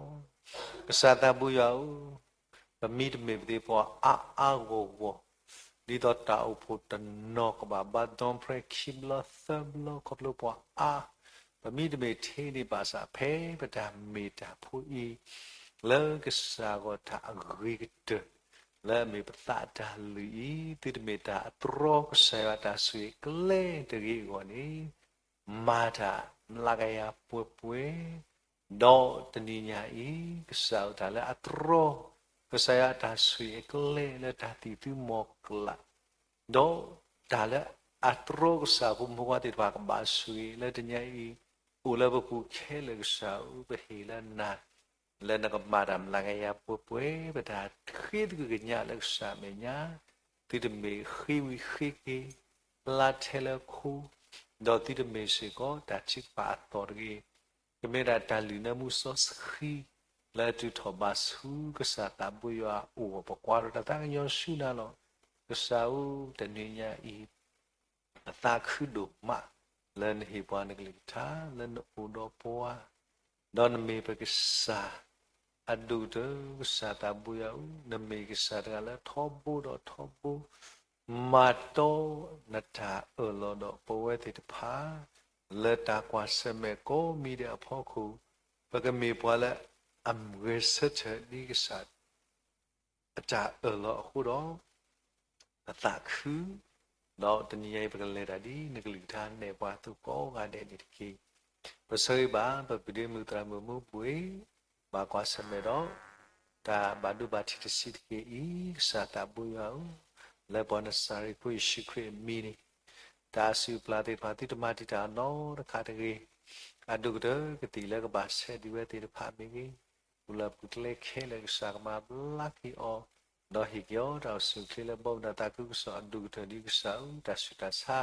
ကစၢ်သးဘိယွၤဧၢ, ပမ့တမ့ၢ်ပသ့ၣ်ပှၤအါအါဂီၢ်ဂီၢ်, ဒ်သိးတၢ်အိၣ်ဖှိၣ်တနီၤကဘၣ်ဘါ dawn prayer ခံဘျီသၢဘျီ ခီဖျိပှၤအါ, ပမ့တမ့ၢ်ထဲန့ၣ်ဘၣ်ဆၣ် ဖဲပတၢ်မ့ၢ်တၢ်ဖိအံၤ လၢကစၢ်ဂီၢ်တၢ်အဂ့ၤကတၢၢ် လၢအမ့ၢ်ပသးတၢ်လုၢ်အံၤ သုတမ့ၢ်တၢ်အတြီ ကစၢ်ယွၤတၢ်ဆိၣ်ဂ့ၤအကျဲတဂ့ၤအဂီၢ်န့ၣ် မၤတၢ်မျးကယၤပှဲၤပှဲၤ, ဒီးတနံၤညါအံၤ ကစၢ်ဧၢ တၢ်လၢအတြီ ကစၢ်ယွၤအတၢ်ဆိၣ်ဂ့ၤအကျဲလၢတၢ်သံၣ်သုမီၤကျၢ်, ဒီးတၢ်လၢအတြီကစၢ်ဖိမုၣ်ဖိခွါသ့ၣ်တဖၣ်ကဘၣ်ဆိၣ်ဂ့ၤလၢတနံၤညါအံၤ, အိၣ်လၢပပူၤခဲလၢာ်ကစၢ်ဧၢ ပဟ့ၣ်လၢနၤ လၢနကမၤတၢ်မျးကယၤပှဲၤပှဲၤ, ပတၢ်ဃ့သကွံၢ်ကညးလၢကစၢ်အမဲာ်ညါ, သုတမ့ၢ်ဃ့ဝံၤဃ့က့ၤ, ဖျါထဲလၢခိ, ဒီးသုတမ့ၢ်စ့ၢ်ကီးတၢ်ထုကဖၣ်အသီၣ်တဂ့ၤ, ကမ့ၢ်ဒၣ်တၢ်လုၢ်နၢမူစီဆှံ လၢအတုၤထီၣ်ဘါဆူကစၢ်သးဘိယွၤအအိၣ်အဂီၢ် ပကွၢ်ထီၣ်တၢ်သးကညီၤဆူနၤလီၤ. ကစၢ်ဧၢ တနံၤညါအံၤ ပသးခုဒိၣ်မး လၢနဟ့ၣ်ပှၤနကလုၢ်ကထါ လၢနအိၣ်ဒီးပှၤ, ဒီးနမ့ၢ်ပကစၢ် အဒိၣ်ကတၢၢ် ကစၢ်သးဘိယွၤဧၢ, နမ့ၢ်ကစၢ်တဂၤလၢထီဘိဒီးထီဘိ, မၤတီနတၢ်အၢၣ်လီၤဒီးပဝဲသ့ၣ်တဖၣ် လၢတၢ်ကွၢ်ဆၢၣ်မဲာ်ကိးမံၤဒဲးအဖီခိၣ်, ပကမ့ၢ်ပှၤလၢအဂဲၤဆၢထၢၣ်ဒ်ကစၢ် အတၢ်အၢၣ်လီၤအဃိဒီး ပသးခု, ဒီးတနံၤညါအံၤ ပကလဲၤတၢ်ဒ်နကလုၢ်ကထါနဲၣ်ပှၤအသိးကိးဂၤဒဲးန့ၣ်တက့ၢ်. ပဆၢဂ့ၤဘၣ် ပပုၢ်ဒ့မုၣ်သရၣ်မုၣ်မူဘှ့ၣ် ဘၣ်ကွၢ်ဆၢၣ်မဲာ်ဒီး တၢ်ဘၣ်ဒိဘၣ်ထံးတဆံးတက့ၢ်အံၤ, ကစၢ်သးဘိယွၤဧၢ, လၢပှၤနစၤရ့းဖိယ့ၣ်ၡူးခရံာ်အမံၤန့ၣ် တၢ်အစုၣ်အပျၢ်သ့ၣ်တဖၣ် သုတမၤတံာ်တာ်အီၤနီတခါတဂ့ၤ, အဒိၣ်ကတၢၢ်ကသံၣ်လၢကဘၣ်ဆဲးဒံးဝဲသ့ၣ်တဖၣ်မ့ၢ်ဂ့ၤ, ပူၤလၢပူၤကျဲခဲလၢာ်ကစၢ်ကမၤဘျါက့ၤအီၤ, ဒီးဟ့ၣ်က့ၤအီၤတၢ်အိၣ်ဆူၣ်အိၣ်ချ့လၢဘီမုၢ်ဒီးသးခုကစီၣ်အဒိၣ်ကတၢၢ်ဒ်ကစၢ်ဧၢ, တၢ်ဆူးတၢ်ဆါ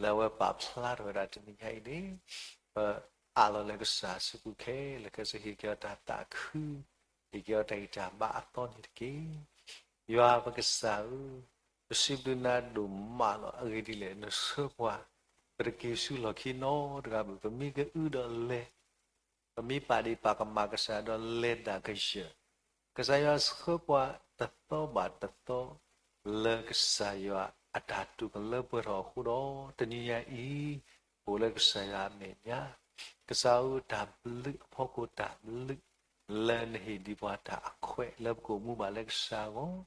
လၢအဝဲပာ်ဖျါထီၣ်ဝဲဒၣ်တနံၤညါအံၤန့ၣ် ပအးလီၤလၢကစၢ်အစုပူၤခဲလၢာ်ခဲဆ့ ဟ့ၣ်က့ၤအီၤတၢ်သးခု, ဟ့ၣ်က့ၤအီၤတၢ်ဂံၢ်တၢ်ဘါအသီန့ၣ်တက့ၢ်. ယွၤပကစၢ်ဧၢ, ပစံးဘျုးနၤဒိၣ်မးလီၤ. အဂ့ၢ်ဒ်လဲၣ်, နဆှၢပှၤ ပတက့ၤဆူလီၢ်ခံနီတဂၤဘၣ်, ပမ့ၢ်ကအုဒီးလဲၤ ပမ့ၢ်ပာ်ဒ့ၣ်ပာ်ကမၣ်ကစၢ်ဒီးလဲၤတၢ်ကယၢၢ်, ကစၢ်ယွၤဆှၢပှၤတသီဘၣ်တသီ လၢကစၢ်ယွၤအတၢ်တိာ်ကလၢပှဲၤထီၣ်အဃိဒီး တနံၤညါအံၤ ပအိၣ်လၢကစၢ်ယွၤအမဲာ်ညါ, ကစၢ်ဧၢ တၢ်ဘျုးအဖီခိၣ်တၢ်ဘျုး လၢနဟ့ၣ်ဒံးပှၤတၢ်အခွဲး လၢပကအိၣ်မူဘၣ်လၢကစၢ်အဂီၢ်,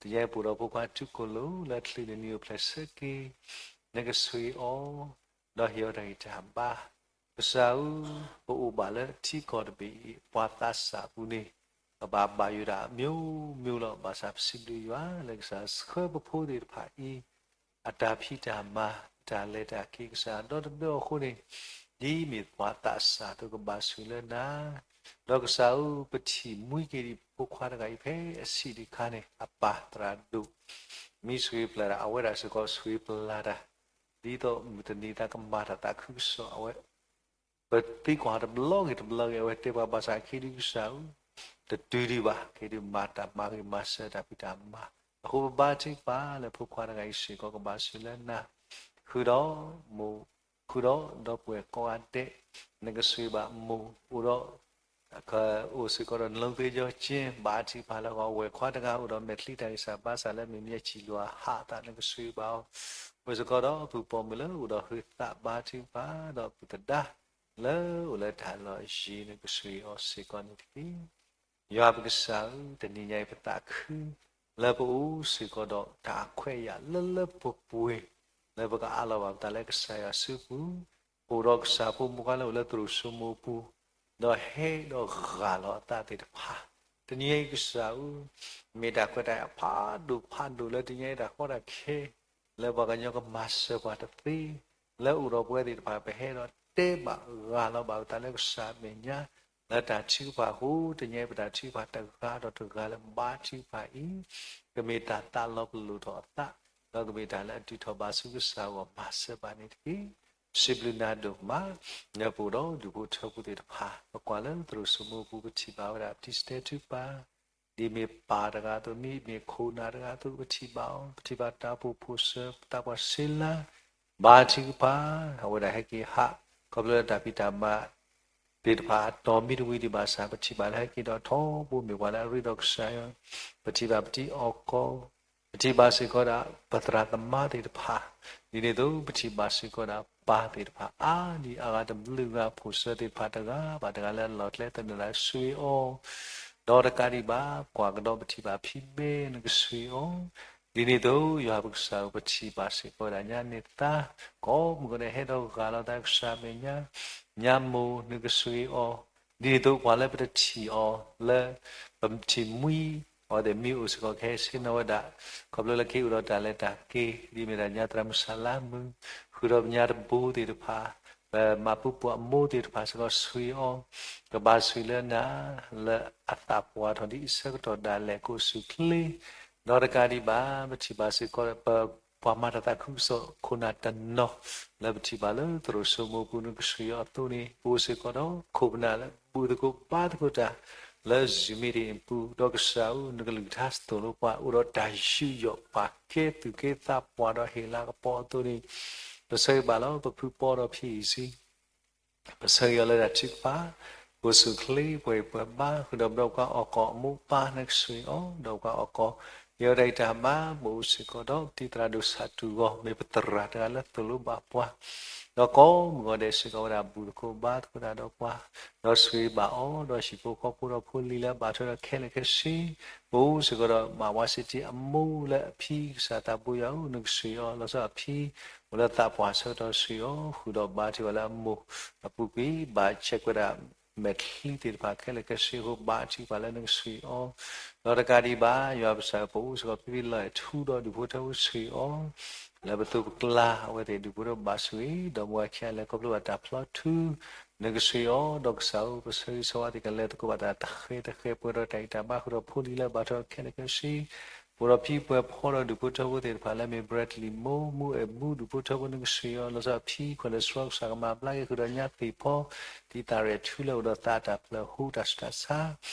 တနံၤညါအံၤပအိၣ်ဒီးဖိခွါထူခိၣ်လိၤ လၢအချုးန့ၢ်နံၤအိၣ်ဖျဲၣ်ဆၢက့ၤ, နကဆိၣ်ဂ့ၤအီၤ ဒီးဟ့ၣ်အီၤတၢ်ဂံၢ်တၢ်ဘါ, ကစၢ်ဧၢ, ပအိၣ်ဘၣ်လၢထံကီၢ်တဘ့ၣ်အံၤ ပှၤသးစၢ်အပူၤန့ၣ် ကဘၣ်ဘၣ်ယိၣ်ဒၣ်အမျိုးမျိုးလီၤ. ဘၣ်ဆၣ်ပစံးဘျုးယွၤလၢကစၢ်ဆှၢပဖိသ့ၣ်တဖၣ်အံၤ အတၢ်ဖံးတၢ်မၤ အတၢ်လဲၤတၢ်က့ၤ ကစၢ်ဒီတဘျီအဃိန့ၣ်, ဒ်မ့ၢ်ပှၤသးစၢ်အသိး ကဘၣ်ဆိၣ်ဂ့ၤလၢနၤ, ဒီးကစၢ်ဧၢ, ပထံၣ်မှံက့ၤဒံးဖိခွါတဂၤအံၤ ဖဲအဆံးတခါန့ၣ် အပၢ်သရၣ်ဒိၣ် မ့ၢ်ဆိၣ်ဂ့ၤပျၢ်တၢ် အဝဲဒၣ်စ့ၢ်ကီးဆိၣ်ဂ့ၤပျၢ်တၢ် ဒ်သိးမုၢ်တနံၤသးကမၤတၢ်သးခုကစီၣ် အဝဲ ပသံကွၢ်တဘျီဂ့ၤတဘျီဂ့ၤ အဝဲတဲပှၤဘၣ်ဆၣ် ခဲဒုးကစၢ်ဧၢ, တတုၤဒံးဘၣ်, ခဲဒုးမၤတၢ်မၤဂ့ၤမၤစၢၤတၢ်ဖံးတၢ်မၤ, အဃိပဘါထုကဖၣ်လၢဖိခွါတဂၤအံၤစ့ၢ်ကီး ကဘၣ်ဆိၣ်ဂ့ၤလၢနၤ, ဃုာ်ဒီးမိၢ်, ဃုာ်ဒီးဒီပုၢ်ဝဲၢ်ကိးဂၤဒဲး, နကဆိၣ်ဂ့ၤဘၣ်မိၢ်, အိၣ်ဒီး အိၣ်စ့ၢ်ကီးဒီး နလုံးသ့ကျော်ကျင်း, ဘါထုကဖၣ်လၢအဂီၢ် ဝဲၢ်ခွါတဂၤ အိၣ်ဒီးမဲာ်ချံတၢ်ဂံၢ်စၢ်ဘါစၢ် လၢမ့ၢ်မ့ၢ်အစံၣ်လီၤအဟးအသး နကဆိၣ်ဂ့ၤဘၣ်အီၤ, အိၣ်စ့ၢ်ကီးဒီးအဖုပိာ်မုၣ်လၢအိၣ်ဒီးဟုသးဘါထုကဖၣ်, ဒီးအပုၢ်သဒါလၢအိၣ်လၢတၢ်လီၢ်ယံၤ, နကဆှံအီၤစ့ၢ်ကီးန့ၣ်တက့ၢ်. ယွၤပကစၢ်ဧၢ, တနံၤညါအံၤပသးခုလၢပအိၣ်စ့ၢ်ကီးဒီးတၢ်ခွဲးယာ်လၢလၢပှဲၤပှဲၤ, လၢပကအးလီၤဘၣ်ပသးလၢကစၢ်ယွၤစုပူၤ, အိၣ်ဒီးကစၢ်ဖိမုၣ်ဖိလၢအိၣ်လၢသရိာ်စိမိပူၤ, ဒီးဟဲဒီးဂၢ်လီၤအသးသ့ၣ်တဖၣ်, တနံၤညါအံၤကစၢ်ဧၢ, မ့ၢ်တၢ်ခွဲးတၢ်ယာ်ဖးဒိၣ်ဖးဒိၣ်လၢတနံၤညါအံၤတၢ်ကီတၢ်ခဲ လၢပှၤကညီကမၤစၢၤပှၤတသ့, လၢအိၣ်ဒီးပဝဲသ့ၣ်တဖၣ် ပဟဲဒီးတဲဘၣ်ဂၢ်လီၤဘၣ်ပသးလၢကစၢ်အမဲာ်ညါ, လၢတၢ်ထုကဖၣ်အဃိ တနံၤညါအံၤပတၢ်ထုကဖၣ်တဂၤဒီးတဂၤလၢဘါထုကဖၣ်အံၤ, ကမ့ၢ်တၢ်သးလီၤပလိာ်ထီၣ်အသး, ဒီးကမ့ၢ်တၢ်လၢအဒုးထီၣ်ဘၣ်ဆူကစၢ်အဂီၢ် မၤစၢၤဘၣ်န့ၣ်တက့ၢ်. စံးဘျုးနၤဒိၣ်မး, လၢပအိၣ်ဒီးဒူၣ်ဖိထၢဖိသ့ၣ်တဖၣ်, ပကွၢ်လၢသရိာ်စိမိပူၤ ပထံၣ်ဘၣ်ဝဲဒၣ် ပတံၤစတဲထုကဖၣ် ဒ်မ့ၢ်ပၢ်တဂၤအသိး, မ့မ့ၢ်ခိၣ်နၢ်တဂၤအသိး, ပထံၣ်ဘၣ်အီၤ, ပထံၣ်ဘၣ်တၢ်အိၣ်ဖှိၣ်ဖိၣ်စၢၤ သးပှၢ်ဆ့လါ, ဘါထုကဖၣ်, အဝဲဒၣ်ဟဲက့ၤဟး, ခီဖျိလၢတၢ်ဖံးတၢ်မၤသ့ၣ်တဖၣ်အတီၢ်မံတဝံၤဒံးဘၣ်ဆၣ် ပထံၣ်ဘၣ်လၢဟဲက့ၤဒီးထီဘိ မ့ၢ်ပှၤလၢအရ့ဒီးကစၢ်ယွၤ, ပထံၣ်ဘၣ်ပတံၤအီၣ်ကီၢ်, ပထံၣ်ဘၣ်စ့ၢ်ကီးဒၣ်ပသရၣ်သမါသ့ၣ်တဖၣ်, ဒ်န့ၣ်အသိး ပထံၣ်ဘၣ်စ့ၢ်ကီးဒၣ်ပၢ်သ့ၣ်တဖၣ် အါဒံအါဂၤတဘျုးဂၤ ဖိၣ်စၢၤသ့ၣ်တဖၣ်တဂၤဘၣ်တဂၤလၢအလီၢ်ကျဲသနၢၣ် နကဆှံအီၤ, ဒီးတကးဒံးဘၣ် ကွၢ်ကဒီးပထံၣ်ဘၣ်ဖံဘဲ နကဆှံအီၤ, ဒ်န့ၣ်အသိး ယွၤပကစၢ်ဧၢ ပထံၣ်ဘၣ်စ့ၢ်ကီးဝဲဒၣ်ညါန့ၣ်သါ, ကိးမုၢ်ကီးဒဲးဟဲဒီးဂၢ်လီၤသးကစၢ်အမဲာ်ညါ, ညါမိၢ် နကဆှံအီၤ, ဒ်န့ၣ်အသိးပှၤလၢပတထံၣ်အီၤလၢ ပထံၣ်မှံ အဝဲသ့ၣ်မ့ၢ်အိၣ်စ့ၢ်ကီးကဟဲဆ့ၣ်နီၤဝဲဒၣ်, ခီဖျိလၢကဟဲအိၣ်ဒီးတၢ်လဲၤတၢ်က့ၤ ဒ်မ့ၢ်ဒၣ်ညါသရၣ်မုၣ်စၢ်လါမုၢ်, ဃုာ်ဒီးပညါတဘိသ့ၣ်တဖၣ်, ပမၤပူၤပှၤအမိၢ်သ့ၣ်တဖၣ်စ့ၢ်ကီးဆှံအီၤ, ကဘၣ်ဆှံလၢနၤ လၢအသးပှၢ်ထီၣ်ဒ်အဆၢကတီၢ်ဒၣ်လဲာ် ကအိၣ်ဆူၣ်ချ့, ဒီးတကးဒံးဘၣ် ပထံၣ်ဘၣ်စ့ၢ်ကီး ပှၤမၤတၢ်သးခုကစီၣ်ခိၣ်နၢ်တနီၤ လၢပထံၣ်ဘၣ်လၢသရိာ်စိမိပူၤ နကဆှံအီၤအသိးန့ၣ် ပအိၣ်စ့ၢ်ကီးဒီးခိၣ်ပနၢ်လၢဘူၣ်သကိးဘါသကိးတၢ် လၢ Zoom meeting အပူၤ, ဒီးကစၢ်ဧၢ နကလုၢ်ကထါသိၣ်လိပှၤ အိၣ်ဒီးတၢ်ယူးယီၣ်ပာ်ကဲသူၣ်က့သးပှၢ်ဒီးဟ့ၣ်လၤကပီၤအသိးန့ၣ်, ပဆၢဂ့ၤဘၣ်လီၤ ပဖုပီဒီးဖံအံၤစံ ပဆၢဂ့ၤအီၤလၢတၢ်ထုကဖၣ်, ပအိၣ်ဆူၣ်ချ့ ပှဲၤပှဲၤဘါ ဃုာ်ဒီးပဒီးပှၤအီၣ်ကီၢ်အမိၢ်ပၢ် နကဆှံအီၤ, ဒီးပှၤအီၣ်ကီၢ် ဟ့ၣ်အီၤတၢ်ဂံၢ်တၢ်ဘါ, ပအိၣ်စ့ၢ်ကီးဒီးပတံၤသရၣ်ဒိၣ်ဆၣ်တူၢ်ဂီၤ မ့ၢ်ပသရၣ်တဂၤလၢသိၣ်လိဘၣ်ပှၤ, ဒီးကိးမုၢ်ဂီၤဒဲးစ့ၢ်ကီးဝဲဒၣ်ဘူၣ်သကိးဘါသကိးတၢ်ဒီးပှၤ, ဒီးဆှံဘၣ်အီၤ, ဒီးဟံၣ်ဖိဃီဖိဒီးဖိလံၤလၢအဘၣ်ထွဲဒီးခဲလၢာ်ခဲဆ့, ပအိၣ်စ့ၢ်ကီးဒီးမၤဝါစ့တံအမိၢ်လၢအဖံကစၢ်သးဘိယွၤဧၢ နကဆှံအီၤ, လီၤဆီအဖံ အိၣ်လၢသးပှၢ်ဆၢကတီၢ်ဆှံအီၤ, ဃုာ်ဒီးဘါထုကဖၣ်လၢအမိၢ်အပူၤကွံာ်, ဘၣ်ဆဲးကွဲးဒၣ်မဲာ်ချံသ့ၣ်တဖၣ်ခဲလၢာ်ခဲဆ့အဃိ ဘါထုကဖၣ်လၢနကဆှံအီၤ, ဒီးတကးဒံးဘၣ် ယွၤပကစၢ်ဧၢ ပအိၣ်စ့ၢ်ကီးဖံဖံလီၤအဲၣ်ထူဒီးဒူၣ်ဖိထၢဖိဆှံအီၤ, လၢပသိးပကျါ အဝဲသ့ၣ်ဒူၣ်ဖိထၢဖိဘၣ်ဆိၣ်ဂ့ၤ, ဒီးမုၢ်ဂၤခံဂၤလၢခီဖျိဘၣ်တၢ်ဖျီထူ နကဆှံအီၤ, ဒီးကစၢ်ဧၢ ပဆၢဂ့ၤဆၢဝါသ့ၣ်ကလဲၤသကိးဘၣ်တၢ်တဃဲၤတဃဲၤ ပှဲၤဒီးတၢ်ဂံၢ်တၢ်ဘါဃုာ်ဒီးဖိလံၤလၢအဘၣ်ထွဲဒီးခဲလၢာ်ခဲဆ့, ပအိၣ်ဒီးဖံပှဲၤဖီဒီးဒူၣ်ဖိထၢဖိသ့ၣ်တဖၣ်လၢမ့ၢ် Bradley မိၢ် မူအဲၣ်မူ ဒူၣ်ဖိထၢဖိနကဆှံအီၤ, လီၤဆီအဖံခွဲးလၢစရီကစၢ်ကမၤဘျါက့ၤဃုာ်ဒီးညါသ့ၣ်ဖီ ဒ်သးရဲၣ်ထူလၢအိၣ်ဒီးသးတၢ်ဖျၢၣ်ဟူတၢ်ဆူးတၢ်ဆါ,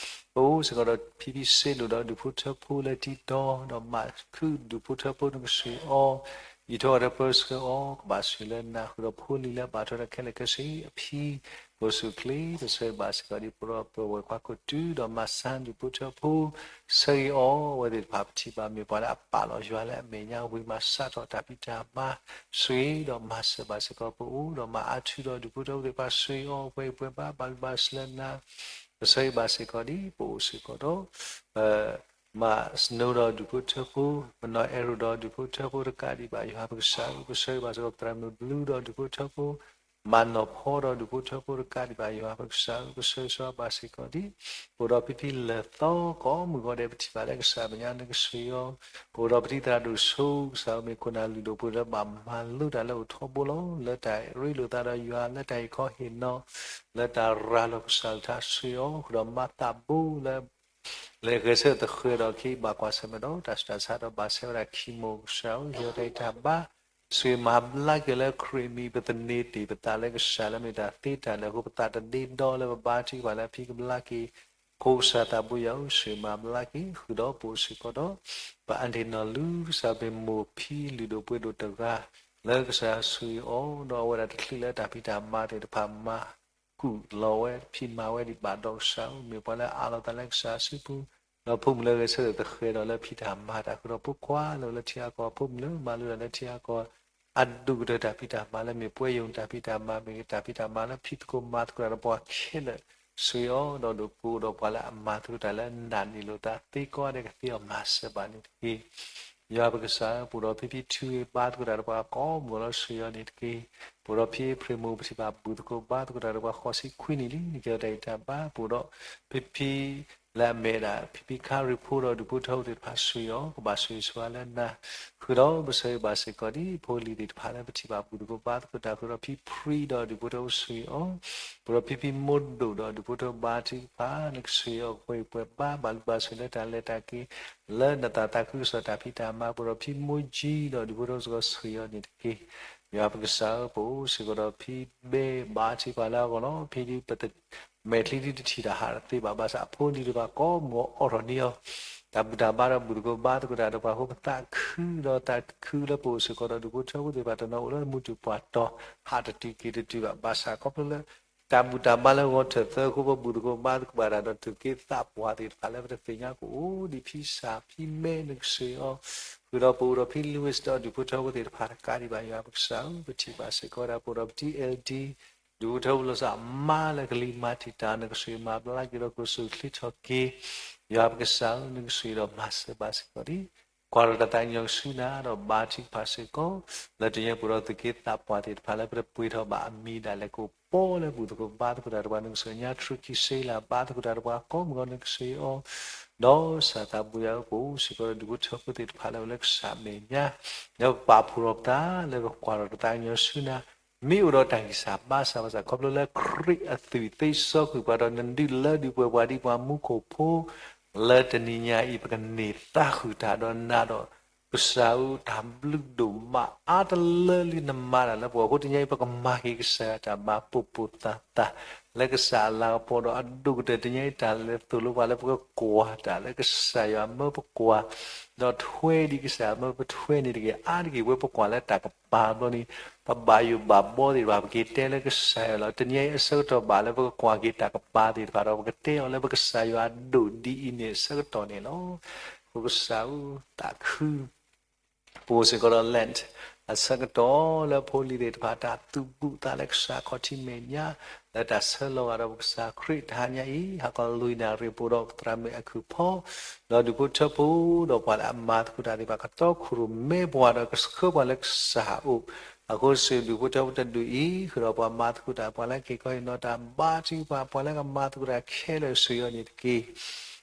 ပအိၣ်စ့ၢ်ကီးဒီးဖံဖံစ့ဒိၣ်ဒီးဒူၣ်ဖိထၢဖိလၢတံတီၤ, ဒီးမးခုဒူၣ်ဖိထၢဖိနကဆှံအီၤ, အံးထွဲအီၤဒီးပၢဆှၢအီၤ, ကဘၣ်ဆှံလၢနၤဃုာ်ဒီးဖိလံၤလၢအဘၣ်ထွဲဒီးခဲလၢာ်ခဲဆ့အဖံ, ပအိၣ်ဆူၣ်ချ့ ပဆၢဂ့ၤဘၣ်စ့ၢ်ကီးဒ်ပဒီပုၢ်ဝဲၢ်ခွါခိၣ်တုၤ ဒီးမၤဆါဒူၣ်ဖိထၢဖိ, ဆၢဂ့ၤအီၤ အဝဲသ့ၣ်တဖၣ်ပထံၣ်ဘၣ်မ့ၢ်ပှၤလၢအပာ်လီၤယွၤလၢအမဲာ်ညါဝံၤမၤစးထီၣ်တၢ်ဖံးတၢ်မၤ, ဆှံဒီးမၤစၢၤဘၣ်စ့ၢ်ကီးပအိၣ်ဒီးမၤအါထူဒီးဒူၣ်ဖိထၢဖိသ့ၣ်တဖၣ်ဆှံအီၤ ပှဲၤပှဲၤဘါဘၣ်ဘၣ်ဆှံလၢနၤ, ပဆၢဂ့ၤဘၣ်စ့ၢ်ကီးဒ်ပအိၣ်စ့ၢ်ကီးဒီး မၤစနိဒီးဒူၣ်ဖိထၢဖိ, ပနီၢ်အဲၣ်ရိၣ်ဒီးဒူၣ်ဖိထၢဖိတကးဒံးဘၣ် ယွၤပကစၢ်ဧၢ ပဆၢဂ့ၤဘၣ်စ့ၢ်ကီး သရၣ်မုၣ်ဘျုးဒီးဒူၣ်ဖိထၢဖိ, မၤနီၢ်ဖီဒီးဒူၣ်ဖိထၢဖိတကးဒံးဘၣ် ယွၤပကစၢ်ဧၢ ပဆၢဂ့ၤဆၢဝါဘၣ်စ့ၢ်ကီးဒ် ပအိၣ်ဒီးဖံဖံလၢာ်သီကိးမုၢ်ဂီၤဒဲး ပထံၣ်ဘၣ်လၢကစၢ်မဲာ်ညါနကဆှံအီၤ, ပအိၣ်ဒီးပတံၤသရၣ်ဒိၣ်ဆိကစၢ်ဧၢ မ့ၢ်ခိၣ်နၢ်လုၢ်ဒိၣ်ပှ့ၤလၢဘၣ်မၤလိတၢ်လၢအိၣ်ထီဘိလီၤ လၢတၢ်ရ့လိာ်သးဒီးယွၤ လၢတၢ်ဟ့ၣ်ခီဟ့ၣ်နီၤ လၢတၢ်ရၤလီၤကစၢ်အကလုၢ်ကထါဆှံအီၤ ဃုာ်ဒီးမၤသးဘိလၢ လဲၤဂဲၤဆၢထၢၣ်သဃဲၤဒီးခံဘၣ်ကွၢ်ဆၢၣ်မဲာ်ဒီးတၢ်ဆူးတၢ်ဆါဒီးဘၣ်ဆဲးဝဲဒၣ်ခံမိၢ်ကစၢ်ဧၢ ဟ့ၣ်အီၤတၢ်ဂံၢ်တၢ်ဘါ ဆှံမၤဘျါက့ၤလၢခရံာ်မံၤ ပသန့ၤတ့ၢ်ပသးလၢကစၢ်လၢမ့ၢ်တၢ်သ့တၢ်လၢာ်အဃိ ပသးတဒ့ဒီလၢပဘါထုကဖၣ်လၢအဖံကဘျါက့ၤ ဖိကစၢ်သးဘိယွၤဧၢ ဆှံမၤဘျါက့ၤ ဃုာ်ဒီးပအိၣ်စ့ၢ်ကီးဒီး ပအၣ်ဒ့ၣ်နီၢ်လူၤကစၢ်မ့ၢ်မိၢ်ဖံလုၢ်ဒိၣ်ပှ့ၤဒိၣ်တဂၤ လၢကစၢ်ဆှံအီၤ ဒီးအဝဲဒၣ်တချုးလၢတၢ်ဖံးတၢ်မၤသ့ၣ်တဖၣ်မၤ ကူၣ်လီၤဝဲ ဖံးမၤဝဲဒံးဘၣ်ဒီးကစၢ်ဧၢ မ့ၢ်ပှၤလၢအအးလီၤသးလၢကစၢ်စုပူၤ, ဒီးဖိမုၣ်လၢဂဲၤဆၢထၢၣ်သဃဲၤဒီးလၢဖံးတၢ်မၤတၢ်ဃုာ်ဒီးဖိခွါလၢအိၣ်လၢထံအကီၢ် ဖိမုၣ်လၢမၤလိတၢ်လၢထံအကီၢ်, အဒိၣ်ကတၢၢ်တၢ်ဖံးတၢ်မၤလၢမ့ၢ်ပဝဲယိၤတၢ်ဖံးတၢ်မၤ မ့ၢ်ဂ့ၤ တၢ်ဖံးတၢ်မၤလၢဖံးသကိးမၤသကိးတၢ်ဒီးပှၤခဲလၢာ် ဆိၣ်ဂ့ၤအီၤ ဒီးဒိးပအိၣ်ဒီးပှၤလၢအမၤသကိးတၢ်လၢနးနံၤလိာ်သးသ့ကိးဂၤဒဲးကသ့အီၤမၤစၢၤဘၣ်န့ၣ်တက့ၢ်. ယွၤပကစၢ်ဧၢ, ပအိၣ်ဒီးဖံဖံထူဂ့ၤဘါသကိးတၢ်ဒီးပှၤကိးမုၢ်လီၤ ဆိၣ်ဂ့ၤအီၤန့ၣ်တက့ၢ်. ပအိၣ်ဒီးဖံအ့ဖြ့ၣ်မိၢ် ပထံၣ်ဘၣ်ဘူၣ်သကိးဘါသကိးတၢ်ဒီးပှၤဃိးဆံခွံနံၣ်လံ နကဲထီၣ်တၢ်အံၤတၢ်ဘါ ပအိၣ်ဒီးဖံဖံ လၢအမ့ၢ်ဒၣ် ဖံဖံခါရံၣ်ဖိဒီးဒူၣ်ဖိထၢဖိသ့ၣ်တဖၣ် ဆိၣ်ဂ့ၤအီၤ ကဘၣ်ဆိၣ်ဂ့ၤဆိၣ်ဝါလၢနၤ ဃုာ်ဒီးပဆၢဂ့ၤဘၣ်စ့ၢ်ကီးဒ် ဖိလံၤသ့ၣ်တဖၣ်လၢပထံၣ်ဘၣ်ဘူၣ်သကိးဘါသကိးတၢ် ဃုာ်ဒီးဖံဖံဒီးဒူၣ်ဖိထၢဖိ ဆိၣ်ဂ့ၤအီၤ ပအိၣ်ဒီးဖံဖံမိၢ်ဒိၣ်ဒီးဒူၣ်ဖိထၢဖိဘါထုကဖၣ် နကဆိၣ်ဂ့ၤအီၤ ကပှဲၤပှဲၤဘါ ဘၣ်လုၢ်ဘၣ်ဆိၣ်လၢတၢ်လဲၤတၢ်က့ၤ လၢနသးသးခုကစီၣ်တၢ်ဖံးတၢ်မၤ ပအိၣ်ဒီးဖံမိၢ်ကၠံဒီးဒူၣ်ဖိထၢဖိစ့ၢ်ကီး ဆိၣ်ဂ့ၤအီၤန့ၣ်တက့ၢ်. ယွၤပကစၢ်ဧၢ, ပအိၣ်စ့ၢ်ကီးဒီးဖံဘဲဘါထုကဖၣ်လၢအဂီၢ်လီၤ. ဖဲဒ်ပမဲာ်ချံဒ်တထံၣ်တၢ်ဟးတသ့ဘၣ် ဘၣ်ဆၣ်အဖိအလံၤတဖၣ်ကိးမုၢ်အိးထီၣ်န့ၢ်အီၤ တၢ်ဘူၣ်တၢ်ဘါဒီးဘူၣ်သကိးဘါသကိးတၢ်ဒီးပှၤအဃိ ပသးခုဒီးသးခုလၢပအိၣ်စ့ၢ်ကီးဒီးဒူၣ်ဖိထၢဖိသ့ၣ်တဖၣ် တနီၤအိၣ်လၢမူတူၢ်ပှၢ်တီၤ ဟးတတုၤက့ၤတတုၤဘၣ်. ဘၣ်ဆၣ်ခီဖျိလၢ တၢ်ဘူၣ်တၢ်ဘါလၢဂီၤထၢၣ်သၢအဃိ ပဘူၣ်သကိးဘါသကိးဘၣ်တၢ်ဒီး တူၢ်က့သးပှၢ်သ့ၣ်တဖၣ်လၢပတသ့ၣ်ညါကအိၣ်ဒံး ဖံစၢ်ဖံမဲ နကဆိၣ်ဂ့ၤအီၤ ဃုာ်ဒီးပအိၣ်ဒီးဖံ Louis ဒီးဒူၣ်ဖိထၢဖိသ့ၣ်တဖၣ်တကးဒံးဘၣ် ယွၤပကစၢ်ဧၢ, ပထံၣ်ဘၣ်စ့ၢ်ကီးဒၣ် ပအိၣ်ဒီးပတံ L D ဒူၣ်ဖိထၢဖိလီၤစၢ်အမါလၢကလံၤမၤတံာ်တာ် နကဆိၣ်ဂ့ၤမၤဘျါက့ၤဒီး ကဆိၣ်ချ့ထီၣ်က့ၤ ယွၤပကစၢ်ဧၢ, နကဆိၣ်ဂ့ၤဒီးမၤစၢၤဘၣ်စ့ၢ်ကီးဒံး ကွၢ်ထီၣ်တၢ်သးကညီၤဆူနၤ ဒီးဘါထုကဖၣ်စ့ၢ်ကီး လၢတနံၤအံၤ ပအိၣ်ဒီးသူၣ်က့သးပှၢ်သ့ၣ်တဖၣ်လၢပတပှ့ၤထီၣ်ဘၣ်အမံၤဒၣ်လဲာ် ကအိၣ်ပီလၢဘူၣ်သကိးဘါသကိးတၢ်ဒီးပှၤ နကဆိၣ်ဂ့ၤညါ ထြူခံစ့လး ဘါသကိးတၢ်ဒီးပှၤကိးမုၢ်ဂီၤ နကဆိၣ်ဂ့ၤအီၤ ဒီးကစၢ်သးဘိယွၤဧၢ, ပအိၣ်စ့ၢ်ကီးဒီးဒူၣ်ဖိထၢဖိသ့ၣ်တဖၣ်လၢအိၣ်လၢကစၢ်အမဲာ်ညါ ဒီးပပာ်ဖှိၣ်ထီၣ်ပသးလၢပကွၢ်ထီၣ်တၢ်သးကညီၤဆူနၤ မ့ၢ်အိၣ်ဒီးတၢ်ဂံၢ်စၢ်ဘါစၢ်ဘၣ်ဆၣ် ခီဖျိလၢခရံာ်အသွံၣ်သ့စီကွံာ်ပှၤဒီး နဒုးလၢဒုးပှဲၤပှၤဒ်ပှၤမူခိၣ်ဖိ လၢတနံၤညါအံၤ ပကန့ၢ်သါဃုာ်တၢ်ဒီးနၤဒီး ကစၢ်ဧၢ, တၢ်ဘျုးဒိၣ်မးအါတလၢလံ နမၤတၢ်လၢပဂီၢ်အဃိ တနံၤညါအံၤ ပကမၤက့ၤကစၢ်ယွၤတၢ်မၤပိာ်ပိာ်သၣ်သၣ် လၢကစၢ်အလၤကပီၤဒီး အဒိၣ်ကတၢၢ်တနံၤညါအံၤ တၢ်လဲၤသိၣ်လိပှၤလၢပကကွၢ်တၢ်လၢကစၢ်ယွၤမၢပကွၢ် ဒီးထွဲဒ်ကစၢ်ယွၤမၢပထွဲန့ၣ်တဂ့ၤ အါတက့ၢ် ပဝဲပကွၢ်လၢတၢ်ကပၤဘျီန့ၣ် ပဘၣ်ယိၣ်ဘၣ်ဘီသ့ၣ်တဖၣ် ပက့ၤတဲလၢကစၢ်ယွၤလီၤ. တနံၤညါအံၤအဆၢကတီၢ်ဘၣ်လၢပကကွၢ်က့ၤတၢ်ကပၤသ့ၣ်တဖၣ်ဒီး ပကတဲအီၤလၢပကစၢ်ယွၤအဒိၣ်ဒ်အံၤန့ၣ် အဆၢကတီၢ်န့ၣ်လီၤ. အဃိကစၢ်ဧၢ, သးခု ပအိၣ်စ့ၢ်ကီးဒီး Lent အဆၢကတီၢ်လၢဖိလံၤသ့ၣ်တဖၣ် တၢ်သူၣ်ဘူၣ်သးလၢကစၢ်ခီၣ်ထံးမဲာ်ညါ လၢတၢ်ဆၢလီၤဂာ်ဒီးပကစၢ်ခရံာ်တဟါညါအံၤ ဟါခီလွံၢ်နၣ်ရံၣ် ပအိၣ်ဒီးပသရၣ်မုၣ်အဲၤခုၣ်ဖီ ဒီးဒူၣ်ဖိထၢဖိ ဒီးပှၤလၢအမၤသကိးတၢ်သ့ၣ်တဖၣ် ကတီခိၣ်ရိၣ်မဲပှၤဒီးကဆှၢပှၤလၢကစၢ်အအိၣ် အဃိစ့ၢ်ဒူၣ်ဖိထၢဖိတဒူၣ်အံၤ ဃုာ်ဒီးပှၤမၤသကိးတၢ် ပှၤလၢက့ၤကီဟ့ၣ်နီၤတၢ် ဘါထုကဖၣ် ပှၤလၢကမၤသကိးတၢ်ခဲလၢာ် ဆိၣ်ဂ့ၤအီၤန့ၣ်တက့ၢ်.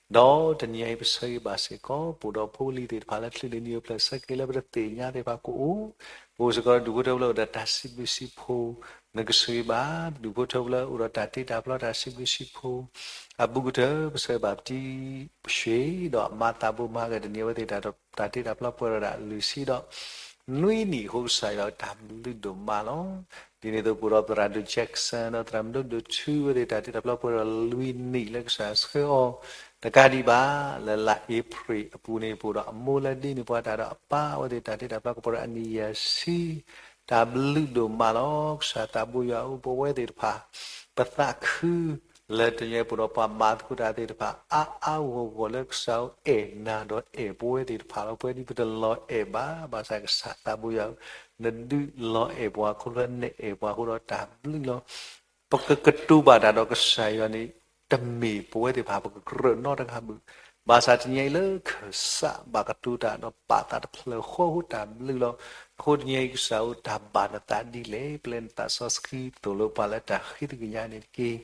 ဒီးတနံၤအံၤပဆၢဂ့ၤဘၣ်စ့ၢ်ကီး ပအိၣ်ဒီးဖိလံၤသ့ၣ်တဖၣ်လၢချုးလၢနံၤအိၣ်ဖျဲၣ်ဆၢက့ၤလၢပတသ့ၣ်ညါသ့ၣ်တဖၣ်ကအိၣ်, ပအိၣ်စ့ၢ်ကီးဒူၣ်ဖိထၢဖိလၢအိၣ်ဒီးတၢ်စံးဘျုးစံးဖှိၣ် နကဆိၣ်ဂ့ၤဘၣ် ဒူၣ်ဖိထၢဖိလၢအိၣ်ဒီးတၢ်တ့တၢ်ဖျီတၢ်စံးဘျုးစံးဖှိၣ် အဘူးကတၢၢ် ပဆၢဂ့ၤဘၣ်ပတံၤ ပရွှ့ၣ် ဒီးအမါသးဘိမၤဂ့ၤ တနံၤအဝဲသ့ၣ်တၢ်တ့တၢ်ဖျီပှဲၤဒီးဒၣ်လွံၢ်ဆံဒီး နွံနံၣ်အဃိ ကစၢ်ယွၤတၢ်ဘျုးဒိၣ်မးလီၤ. ဒ်န့ၣ်အသိး ပအိၣ်ဒီးသရၣ်ဒိၣ် Jackson ဒီးသရၣ်မုၣ်ဒိၣ်ဒိၣ်ထူ အဝဲသ့ၣ်တၢ်တ့တၢ်ဖျီပှဲၤဒီးလွံၢ်နံၣ်လၢကစၢ်ဆှၢအီၤ တကးဒံးဘၣ် လၢလါအ့ဖြ့ၣ်အပူၤန့ၣ် ပအိၣ်ဒီးအမိၢ်လၢဒ့န့ၢ်ပှၤတၢ်ဒီးအပၢ် အဝဲသ့ၣ်တၢ်တ့တၢ်ဖျီကပှဲၤဒီးအနံၣ်ယဲၢ်ဆံ တၢ်ဘျုးဒိၣ်မးလီၤ. ကစၢ်သးဘိယွၤဧၢ ပဝဲသ့ၣ်တဖၣ် ပသးခု လၢတနံၤအံၤပအိၣ်ဒီးပှၤမၤသကိးတၢ်သ့ၣ်တဖၣ် အါအါဂီၢ်ဂီၢ်လၢကစၢ်အဲၣ်နၤဒီးအဲၣ်ပဝဲသ့ၣ်တဖၣ်လီၤ. ပဝဲဒ်ပတလီၤအဲၣ်ဘၣ် ဘၣ်ဆၣ်ကစၢ်သးဘိယွၤဧၢ နဒုးလီၤအဲၣ်ပှၤ ခီဖျိနအဲၣ်ပှၤအဃိဒီးတၢ်ဘျုးလီၤ. ပကကတိၤဘၣ်တၢ်ဒီးကစၢ်ယွၤန့ၣ် တမ့ၢ်ပဝဲသ့ၣ်တဖၣ်ပကကြၢးနီတဂၤဘၣ်. ဘၣ်ဆၣ်တနံၤအံၤလၢခၢၣ်စးဘၣ်ကတိၤတၢ်ဒီးပာ်သးတဖျၢၣ်ဃီအဃိတၢ်ဘျုးလီၤ. အဃိတနံၤအံၤကစၢ်ဧၢ တၢ်ဘၣ်နသးဒ်လဲၣ် ပျဲနသးစီဆှံသိၣ်လိပှၤလၢတၢ်ဃ့သကွံာ်ညါန့ၣ်တက့ၢ်.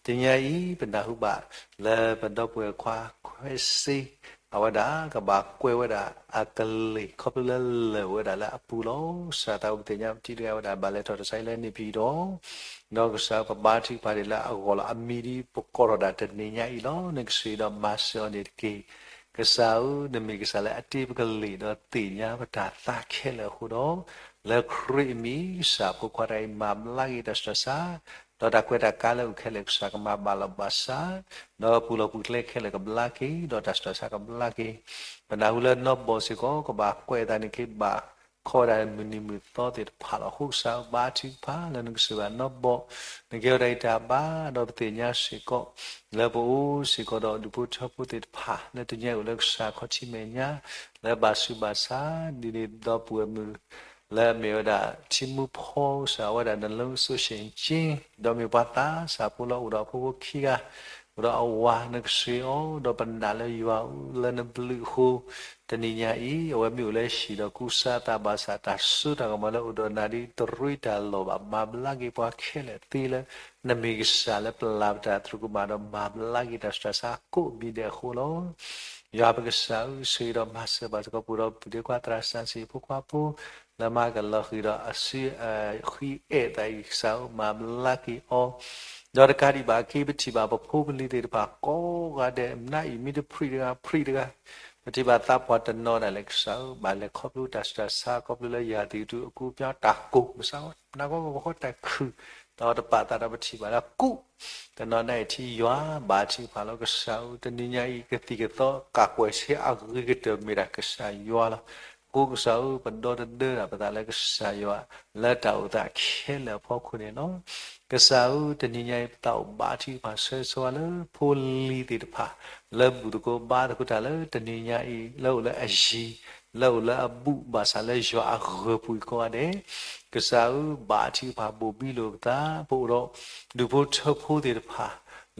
တနံၤအံၤပနၢ်ဟူဘၣ်လၢပဒီပုၢ်ဝဲၢ်ခွါခွဲစ့ အဝဲဒၣ်ကဘၣ်ကွဲးဝဲဒၣ်အကလ့ၢ်ခီဖျိလၢလၢာ်ဝဲဒၣ်လၢအပူၤလီၤ. ကစၢ်သးဘိပသ့ၣ်ညါပထံၣ်တဂၤဝဲဒၣ်ဘၣ်လဲၤထီၣ်တၢ်ဆါဟံၣ်လၢန့ၣ်ဖံးဒီး ဒီးကစၢ်ပဘါထုကဖၣ်ဒံးလၢအဂီၢ်လီၤ. အမံၤဒ်ပကိးထီၣ်ဒၣ်တနံၤညါအံၤလီၤ. နကဆိၣ်ဂ့ၤဒီးမၤစၢၤအီၤန့ၣ်တက့ၢ်. ကစၢ်ဧၢ နမ့ၢ်ကစၢ်လၢအတ့ပကလ့ၢ်ဒီးသ့ၣ်ညါပတၢ်သးခဲလၢာ်အဃိဒီး လၢခရံာ်အမံၤ ကစၢ်ဖိခွါတဂၤအံၤမၤဘျါက့ၤတၢ်ဆူးတၢ်ဆါ ဒီးတၢ်ကွဲးတၢ်ကါလၢအအိၣ်ခဲလၢာ်ကစၢ်ကမၤဘၣ်လီၤဘၣ်စး ဒီးပူၤလီၢ်ပူၤကျဲခဲလၢာ်ကဘျါက့ၤ ဒီးတၢ်ဆူးတၢ်ဆါကဘျါက့ၤ ပနၢ်ဟူလၢနီၢ်ဘီၣ်စ့ၢ်ကီး ကဘၣ်ကွဲးအသးန့ၣ်က့ၤဘၣ် ခီဝဲဒၣ်မုၢ်နံၤမုၢ်သီသ့ၣ်တဖၣ်လီၤ. အဃိကစၢ်ဘါထုကဖၣ်လၢနကစၢ်ဘၣ်နီၢ်ဘီၣ် နကဲထီၣ်တၢ်အံၤတၢ်ဘါ ဒီးပသ့ၣ်ညါစ့ၢ်ကီး လၢပအိၣ်စ့ၢ်ကီးဒီးဒူၣ်ဖိထၢဖိသ့ၣ်တဖၣ် လၢတနံၤအံၤအိၣ်လၢကစၢ်ခီၣ်ထံးမဲာ်ညါ လၢဘၣ်ဆူးဘၣ်ဆါ ဒ်န့ၣ်ဒီပုၢ်ဝဲၢ်မုၣ် လၢအမ့ၢ်ဝဲဒၣ်ထံမူဖီကစၢ် အဝဲဒၣ်နလၢစီဆှံကၠ့ ဒီးမ့ၢ်ပှၤသးစၢ်ဖိလၢအိၣ်ဒီးအဖိဖိခံဂၤ, အိၣ်ဒီးအဝၤ နကဆှၢအီၤ ဒီးပနာ်လၢယွၤအအိၣ်လၢနဘျုးအဃိ, တနံၤညါအံၤ အဝဲမ့ၢ်အိၣ်လၢဟံၣ်ဒီးကူစါအသးဘၣ်ဆၣ် တၢ်စိတၢ်ကမီၤလၢအိၣ်ဒီးနၤဒ်တရံးတၢ်လီၢ်ဘၣ် မၤဘျါက့ၤပှၤခဲလၢာ်သ့လၢ နမ့ၢ်ကစၢ်လၢပျၢ်ပတၢ်သရူးကမၣ်ဒီးမၤဘျါက့ၤတၢ်ဆူးတၢ်ဆါကိးမံၤဒဲးအဃိလီၤ. ယွၤပကစၢ်ဧၢ, ဆှၢဒီးမၤစၢၤဘၣ်စ့ၢ်ကီး ပူၤဒီးပုၢ်ဒီးခွါသရၣ်စၢ်စ့ၣ်ဖိခွါဖိ လၢမၤကလီၤဃံၤဒီးအစု ဃံအဲၣ်သးအံၤ ကစၢ်ဧၢ မၤဘျါက့ၤအီၤ, ဒီးတကးဒံးဘၣ်က့ၤ ပထံၣ်ဘၣ်ပဖိပလံၤသ့ၣ်တဖၣ်ကိးဂၤဒဲး မနၤအံၤမ့ၢ်တဖှံၣ်တဂၤဖှံၣ်တဂၤ, ပထံၣ်ဘၣ်သးပှၢ်တနီၤဒၣ်လဲာ် ကစၢ်ဧၢ ဘၣ်လဲၤခီဖျိတၢ်ဆူးတၢ်ဆါ ခီဖျိလၢယၤသံးကတုၤအကူအပညီ တၢ်ကိၢ် ကစၢ်ဧၢ နကီကီကီတၢ်ခုၣ် ဒီးတပာ်သးဒီးပထံၣ်ဘၣ်လၢကူး တနီၤနၤအံၤထံယွၤ ဘါထုကဖၣ်လီၤ ကစၢ်ဧၢ တနံၤညါအံၤ ကသံၣ်ကသီ ကးကွဲၢ်ဆ့အဂ့ၤကတၢၢ်မ့ၢ်ဒၣ်ကစၢ်ယွၤလီၤ. အဃိကစၢ်ဧၢ ပဒီတဒၢဒၣ်ပသးလၢကစၢ်ယွၤ လၢတၢ်အိၣ်သးခဲလၢာ်အဖီခိၣ်န့ၣ်လီၤ. ကစၢ်ဧၢ တနံၤညါအံၤ ပသးအိၣ်ဘါထုကဖၣ်ဆၢဂ့ၤဆၢဝါလၢဖိလံၤသ့ၣ်တဖၣ် လၢဘူၣ်သကိးဘါသကိးတၢ်လၢတနံၤညါအံၤ လၢအိၣ်လၢအယံၤ လၢအိၣ်လၢအဘူး ဘၣ်ဆၣ်လၢယွၤအဂၢၤပူၤအံၤကိးဂၤဒဲး ကစၢ်ဧၢ ဘါထုကဖၣ်ဘိၣ်ဘံလိာ်ပသး ပအိၣ်ဒီး ဒူၣ်ဖိထၢဖိသ့ၣ်တဖၣ်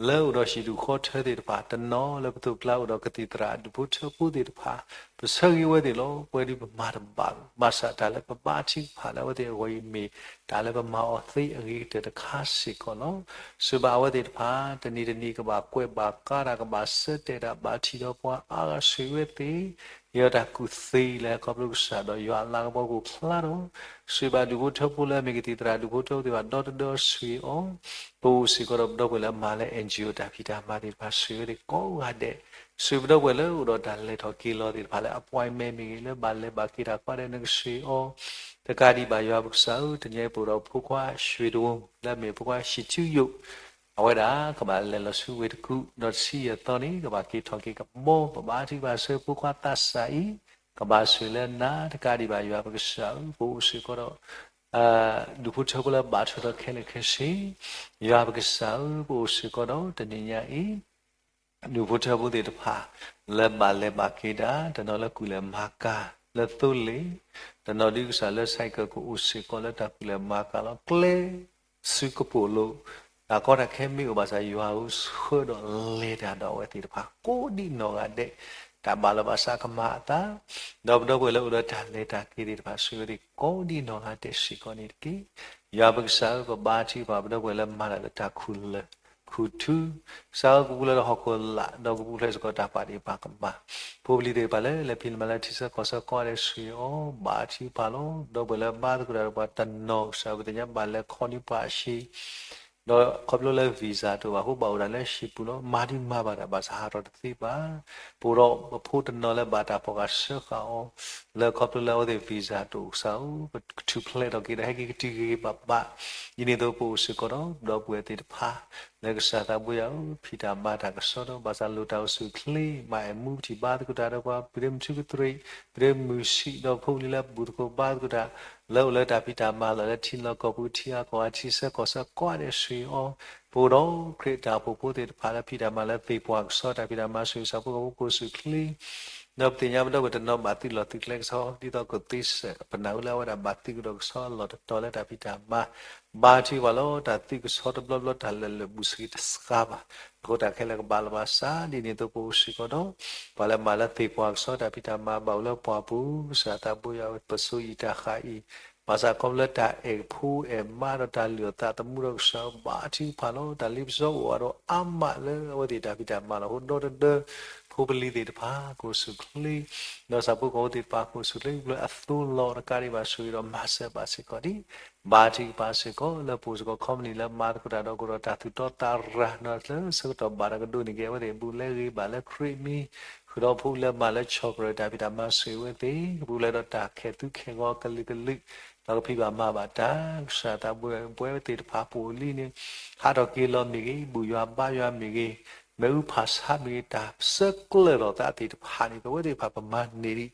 လၢအိၣ်ဒီးဟံၣ်ဒူၣ်ဃီထၢသ့ၣ်တဖၣ် တနီၤလၢပသိးကျါအိၣ်ဒီးကသံၣ်သရၣ်ဒူၣ်ဖိထၢဖိသ့ၣ်တဖၣ် ပဆၢဂ့ၤဝဲသ့ၣ်လီၤ. ပဝဲဒၣ်ပမၤတဘၣ် ဘၣ်ဆၣ်တၢ်လၢပဘါထုကဖၣ်လၢအဝဲသ့ၣ်အဂီၢ်အံၤမ့ၢ် တၢ်လၢပမၤအီၤသ့အဂ့ၤကတၢၢ်တခါစ့ၢ်ကီးလီၤ. စံးဘၣ်အဝဲသ့ၣ်တဖၣ် တနံၤတနံၤကဘၣ်ကွဲးဘၣ်ကါတၢ် ကဘၣ်ဆၢတဲာ်တၢ် ဘၣ်ထံၣ်ဒီးပှၤအါဂၤဆှၢဝဲသ့ၣ် ယတၢ်ကူၣ်သ့လၢဟဲခီဖျိကစၢ်ဒီးယွၤအလၤကပီၤကအိၣ်ဖျါဒီး စံးဘၣ်ဒူၣ်ဖိထၢဖိလၢအမ့ၢ်ကသံၣ်သရၣ်ဒူၣ်ဖိထၢဖိသ့ၣ်တဖၣ် ဒီတဒၢဆှၢအီၤ ပအိၣ်စ့ၢ်ကီးဒီးပဒီပုၢ်ဝဲၢ်လၢအမၤလၢ NGO တၢ်ဖံးတၢ်မၤသ့ၣ်တဖၣ် ဆှၢဝဲသ့ၣ်ကိးဂၤဒဲး စံးပဒီပုၢ်ဝဲၢ်လၢအိၣ်ဒီးတၢ်လဲၤထီၣ်က့ၤလီၤသ့ၣ်တဖၣ်လၢ appointment မ့ၢ်ဂ့ၤ လၢဘၣ်လဲၤဘၣ်က့ၤတၢ်ကိးဂၤဒဲး နကဆှၢအီၤ တကးဒံးဘၣ်ယွၤပကစၢ်ဧၢ တနံၤအံၤပအိၣ်ဒီးဖိခွါ ရွှေတိဝိ လၢအမ့ၢ်ဖိခွါ ဟံးထူယိာ် အဝဲဒၣ်ကဘၣ်လဲၤလီၤဆူဝ့ၢ်တကူၣ် ဒီးတဆံယဲၢ်သီန့ၣ် ကဘၣ်က့ၤထီၣ်က့ၤကဘီ ပဘါထုကဖၣ်ဆၢဖိခွါသးစၢ်အံၤ ကဘၣ်ဆှၢလၢနၤ တကးဒံးဘၣ်ယွၤပကစၢ်ဧၢ ပအိၣ်စ့ၢ်ကီးဒီး ဒူၣ်ဖိထၢဖိလၢဘၣ်ထွဲဒီးခဲလၢာ်ခဲဆ့ ယွၤပကစၢ်ဧၢ ပအိၣ်စ့ၢ်ကီးဒီးတနံၤညါအံၤ ဒူၣ်ဖိထၢဖိသ့ၣ်တဖၣ် လၢဘၣ်လဲၤဘၣ်က့ၤတၢ် တနီၤလၢကူၣ်လဲၤမၤကၤ လၢသိလ့ၣ် တနီၤဒ်ကစၢ်လၢ cycle ကအိၣ်စ့ၢ်ကီးလၢတၢ်ကူၣ်လဲၤမၤကၤလီၤ ကျဲ စုကပိာ်လိၤ တၢ်ကီတၢ်ခဲမ့ၢ်အိၣ်ဘၣ်ဆၣ် ယွၤဧၢ ဆှၢဒီးလဲၤတၢ်ဒီးအဝဲသ့ၣ်တဖၣ် ကိးဒံနီၢ်ဂၤဒဲး တၢ်ဘၣ်လီၤဘၣ်စးကမၤအသး ဒီးပဒီပုၢ်ဝဲၢ်လၢအိၣ်ဒီးတၢ်လဲၤတၢ်က့ၤသ့ၣ်တဖၣ် ဆှၢဝဲသ့ၣ်ကိးဒံနီၢ်ဂၤဒဲးစ့ၢ်ကီးန့ၣ်တက့ၢ်. ယွၤပကစၢ်ဧၢ ပဘါထုကဖၣ် ပဒီပုၢ်ဝဲၢ်လၢမၤတၢ်လၢတၢ်ခူၣ်လၢာ်ခူၣ်ထူ ကစၢ်ဧၢ ကပူၤဖျဲးဒီးဟီၣ်ခိၣ်လာ် ဒီးကပူၤဖျဲးစ့ၢ်ကီးတၢ်ပာ်ဒ့ၣ်ပာ်ကမၣ် ဖိပလံၤသ့ၣ်တဖၣ်လၢ လဲၤဖံးမၤလၢထံဆၢကီၢ်ဆၢကိးဂၤဒဲးစ့ၢ်ကီး ဘါထုကဖၣ်လီၤ. ပဒီပုၢ်ဝဲၢ်လၢဘါသကိးတၢ်ဒီးပှၤတနီၤ ကစၢ်ဧၢ ပသ့ၣ်ညါဘၣ်လဲၤခီနံၣ်ပှၤအဟံၣ် ဒီးခီဖျိလၢ visa တအိၣ်ဘၣ်အဃိ ဘၣ်အိၣ်ဒၣ်လၢဟံၣ်ပူၤလီၤ. မၤဒံးမၤဘၣ်တၢ်ဘၣ်ဆၣ်ဟးထီၣ်တသ့ဘၣ်. ပအိၣ်ဒီးပဖိတနီၤလၢဘၣ်တၢ်ဖီၣ်ဃာ်ဆှၢဃာ်အီၤ လၢခီဖျိလၢအဝဲသ့ၣ် visa တအိၣ် ကစၢ်ဧၢ ပကထူၣ်ဖျဲးထီၣ်က့ၤဒီးဟဲက့ၤကတုၤဂ့ၤဂ့ၤဘၣ်ဘၣ်. ဒ်န့ၣ်အသိးပအိၣ်စ့ၢ်ကီးဒီး ပဒီပုၢ်ဝဲၢ်သ့ၣ်တဖၣ် လၢကစၢ်သးဘိယွၤဧၢ ဖံးတၢ်မၤတၢ်ကဆှီဒီး ဘၣ်ဆၣ်လိၣ်တၢ်အိၣ်ဆူၣ်အိၣ်ချ့ မၤအဲၣ်မူပထံၣ်ဘါသကိးတၢ်ဒီးပှၤ ပဒ့မုၢ်ထူကတြံး ပဒ့မုၢ်ဆံး ဒီးဖိလံၤလၢဘူၣ်သကိးဘါသကိးတၢ် လၢအိၣ်လၢတၢ်ဖံးတၢ်မၤလီၢ်လၢထံလီၢ်ကီၢ်ပူၤ ထံဂၤကီၢ်ဂၤ ထံဆၢကီၢ်ဆၢကိးဂၤဒဲးစ့ၢ်ကီး ပအိၣ်ဒီးခရံာ်တၢ်အိၣ်ဖှိၣ်ဖိသ့ၣ်တဖၣ်လၢဖံးတၢ်မၤလၢသ့ၣ်ပှၢ်ကဆှီ တၢ်ဖံးတၢ်မၤဆူၣ်စၢ်ဖိကီၢ်ဖိ ကအိၣ်ဆူၣ်အိၣ်ချ့ ဒီးပသ့ၣ်ညါပဒီပုၢ်ဝဲၢ်တနီၤဘၣ်သုးလီၢ်သုးကျဲကဆှီ ဒ်သိးကသ့စဲး ပနၢ်ဟူလၢအဝဲဒၣ်ဘၣ်သုးကဒီးကဆှီအလီၢ်တတီၤလၢတၢ်ဖံးတၢ်မၤ ဘါထုကဖၣ်လီၤ တၢ်သုးကဆှီတဘျီဘျီတၢ်လဲၤလၢာ်ဘူၣ်စံးတစှၤဘၣ်. အဃိတၢ်ခဲလၢာ်ကဘၣ်လီၤဘၣ်စး ဒ်န့ၣ်အသိးပအိၣ်စ့ၢ်ကီးဒီး ပှၤလၢမၤလၢသ့ၣ်ပှၢ်ကဆှီတၢ်ဖံးတၢ်မၤဘၣ်အိၣ်လၢပှၢ်ပူၤ ကစၢ်သးဘိယွၤဧၢ ပဆိၣ်ဂ့ၤတၢ်ဃၣ်အံၤ ဘၣ်ဆၣ်ခီဖျိလၢတၢ်အဲၣ်ဖိအဲၣ်မါဒီးတၢ်လုၢ်အီၣ်သးသမူဒီးကစၢ်ဧၢ ဘါထုကဖၣ်လီၤ တၢ်လ့ပစီအိၣ်အါဒီးအါမးလၢအဝဲသ့ၣ်တၢ်ဖံးတၢ်မၤလီၤ. အဃိဒီတဒၢ ဖိပလံၤသ့ၣ်တဖၣ် ကအိၣ်ဆူၣ်အိၣ်ချ့ ဒီးဆၣ်ဖိကီၢ်ဖိသ့ၣ်တဖၣ် ကအိၣ်ဆူၣ်အိၣ်ချ့ ပှၤအသိလီၤတကးဒံးဘၣ် ဆိၣ်ဂ့ၤဒီးမၤစၢၤဘၣ်စ့ၢ်ကီးဒ် ဘါထုကဖၣ်စ့ၢ်ကီး လၢပအိၣ်စ့ၢ်ကီး ခီပနံၣ်လၢမၤသကိးတၢ်ဒီး ကအိၣ်ဒီးတၢ်သူၣ်တီသးရၤ ဒီးလၢဆၢကတီၢ်ဘၣ်တၢ်ကဒိးန့ၢ်က့ၤအဝဲသ့ၣ် ဘူးလဲဂ့ၤဘၣ်လၢခရံာ်မံၤ ဃုာ်ဒီးဖိလၢမၤလၢဆီၣ်ပြၢးတၢ်ဖံးတၢ်မၤဆိၣ်ဂ့ၤဝဲသ့ၣ် ကပူၤဖျဲးဒီးတၢ်ခဲၣ်သူခဲၣ်ဂီၤကလုာ်ကလုာ် ဒီးကဖံးဘၣ်မၤဘၣ်တၢ် ကစၢ်သးဘိယွၤ ပဝဲသ့ၣ်တဖၣ်ပအိၣ်လံန့ၣ် ဟးထီၣ်က့ၤလီၤမ့ၢ်ဂ့ၤ ဘူၣ်ယွၤဘါယွၤမ့ၢ်ဂ့ၤ မ့ၣ်အူဖးဆါမ့ၢ်ဂ့ၤ တၢ်ဆၢကျၢၤလီၤသးသ့ၣ်တဖၣ်န့ၣ် ပဝဲသ့ၣ်တဖၣ်ပမၤန့ၢ်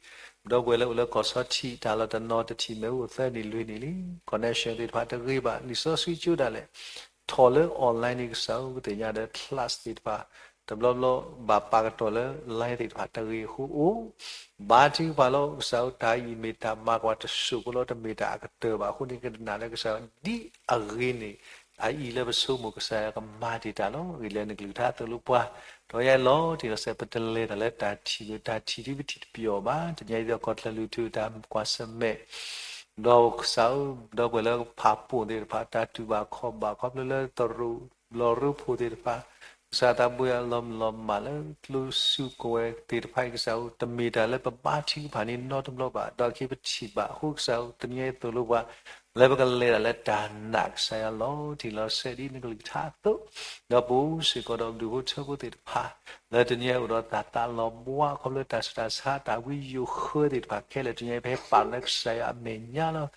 ဒံး ပဒီပုၢ်ဝဲၢ်လၢအိၣ်လၢကီၢ်ဆီထံး တၢ်လီၢ်တနီၤတထံၣ်မ့ၣ်အူအိၣ်သၢနံၣ်လွံၢ်နံၣ်လံ connection သ့ၣ်တဖၣ်တဂ့ၤဘၣ် လံာ်စီဆှံကၠိဒၣ်လဲာ် ထီၣ်လၢ online န့ၣ် ကစၢ်ဧၢ ပသ့ၣ်ညါဒီး class သ့ၣ်တဖၣ် တဘျီဘျီဘၣ်ပာ်ကတီၢ်လၢ line သ့ၣ်တဖၣ်တဂ့ၤအဃိအိၣ်, ဘါထုကဖၣ်လီၤ. ကစၢ်ဧၢ တၢ်အံၤမ့ၢ်တၢ်မၤကွၢ်တစိၢ်ဖိလီၤ, တမ့ၢ်တၢ်အကတၢၢ်ဘၣ်အဃိန့ၣ် ကဒုးနၢ်လၢကစၢ် ဒ်အဂ့ၤန့ၣ် အအံၤလၢပဆိကမိၣ် ကစၢ်ယွၤကမၤတ့ၢ်တၢ်လီၤ. ဂ့ၤလၢနကလုၢ်ကထါအသိးလီၤပှၤ, ဒီးယဲလီၤတံၢ်လီၤဆဲး ပတလဲၤတၢ်လၢတၢ်ထံၣ် တၢ်ထံၣ်ဒ်ပထံၣ်တပျီၣ်ဘၣ်. တနံၤအံၤဒီး ကီၢ်တၢ်လုၢ်ထူ တၢ်ကွၢ်ဆၢၣ်မဲာ် ဒီးကစၢ်ဧၢ ဒီပုၢ်ဝဲၢ်လၢဖးပိၢ်သ့ၣ်တဖၣ် တၢ်တူၢ်ဘၣ်ခီၣ်ဘၣ် ခီဖျိလၢတရူးဘျီရိဖှိၣ်သ့ၣ်တဖၣ်, ကစၢ်သးဘိယွၤလီၤမုၢ်လီၤမၢ်လၢကျိဆူကဝဲၤသ့ၣ်တဖၣ်အံၤ ကစၢ်ဧၢ တမ့ၢ်တၢ်လၢပဘါထုကဖၣ်န့ၣ်နီတဘျီဘၣ်, ဒီးအခဲအံၤပထံၣ်ဘၣ်အဃိ ကစၢ်ဧၢ တနံၤအံၤသိၣ်လိပှၤ လၢပကလဲၤတၢ်လၢတၢ်နာ်ကစၢ်ယွၤ လီၤတံၢ်လီၤဆဲးဒ်နကလုၢ်ကထါအသိး, ဒီးပအိၣ်စ့ၢ်ကီးဒီးဒူၣ်ဖိထၢဖိသ့ၣ်တဖၣ် လၢတနံၤအံၤအိၣ်ဒီးတၢ်သးလီၤဘှါ ခီဖျိတၢ်ဆူးတၢ်ဆါ တၢ်ဝံယိၤဃၢသ့ၣ်တဖၣ်ခဲလၢာ် တနံၤအံၤပဟဲပာ်လီၤလၢကစၢ်ယွၤအမဲာ်ညါလီၤ.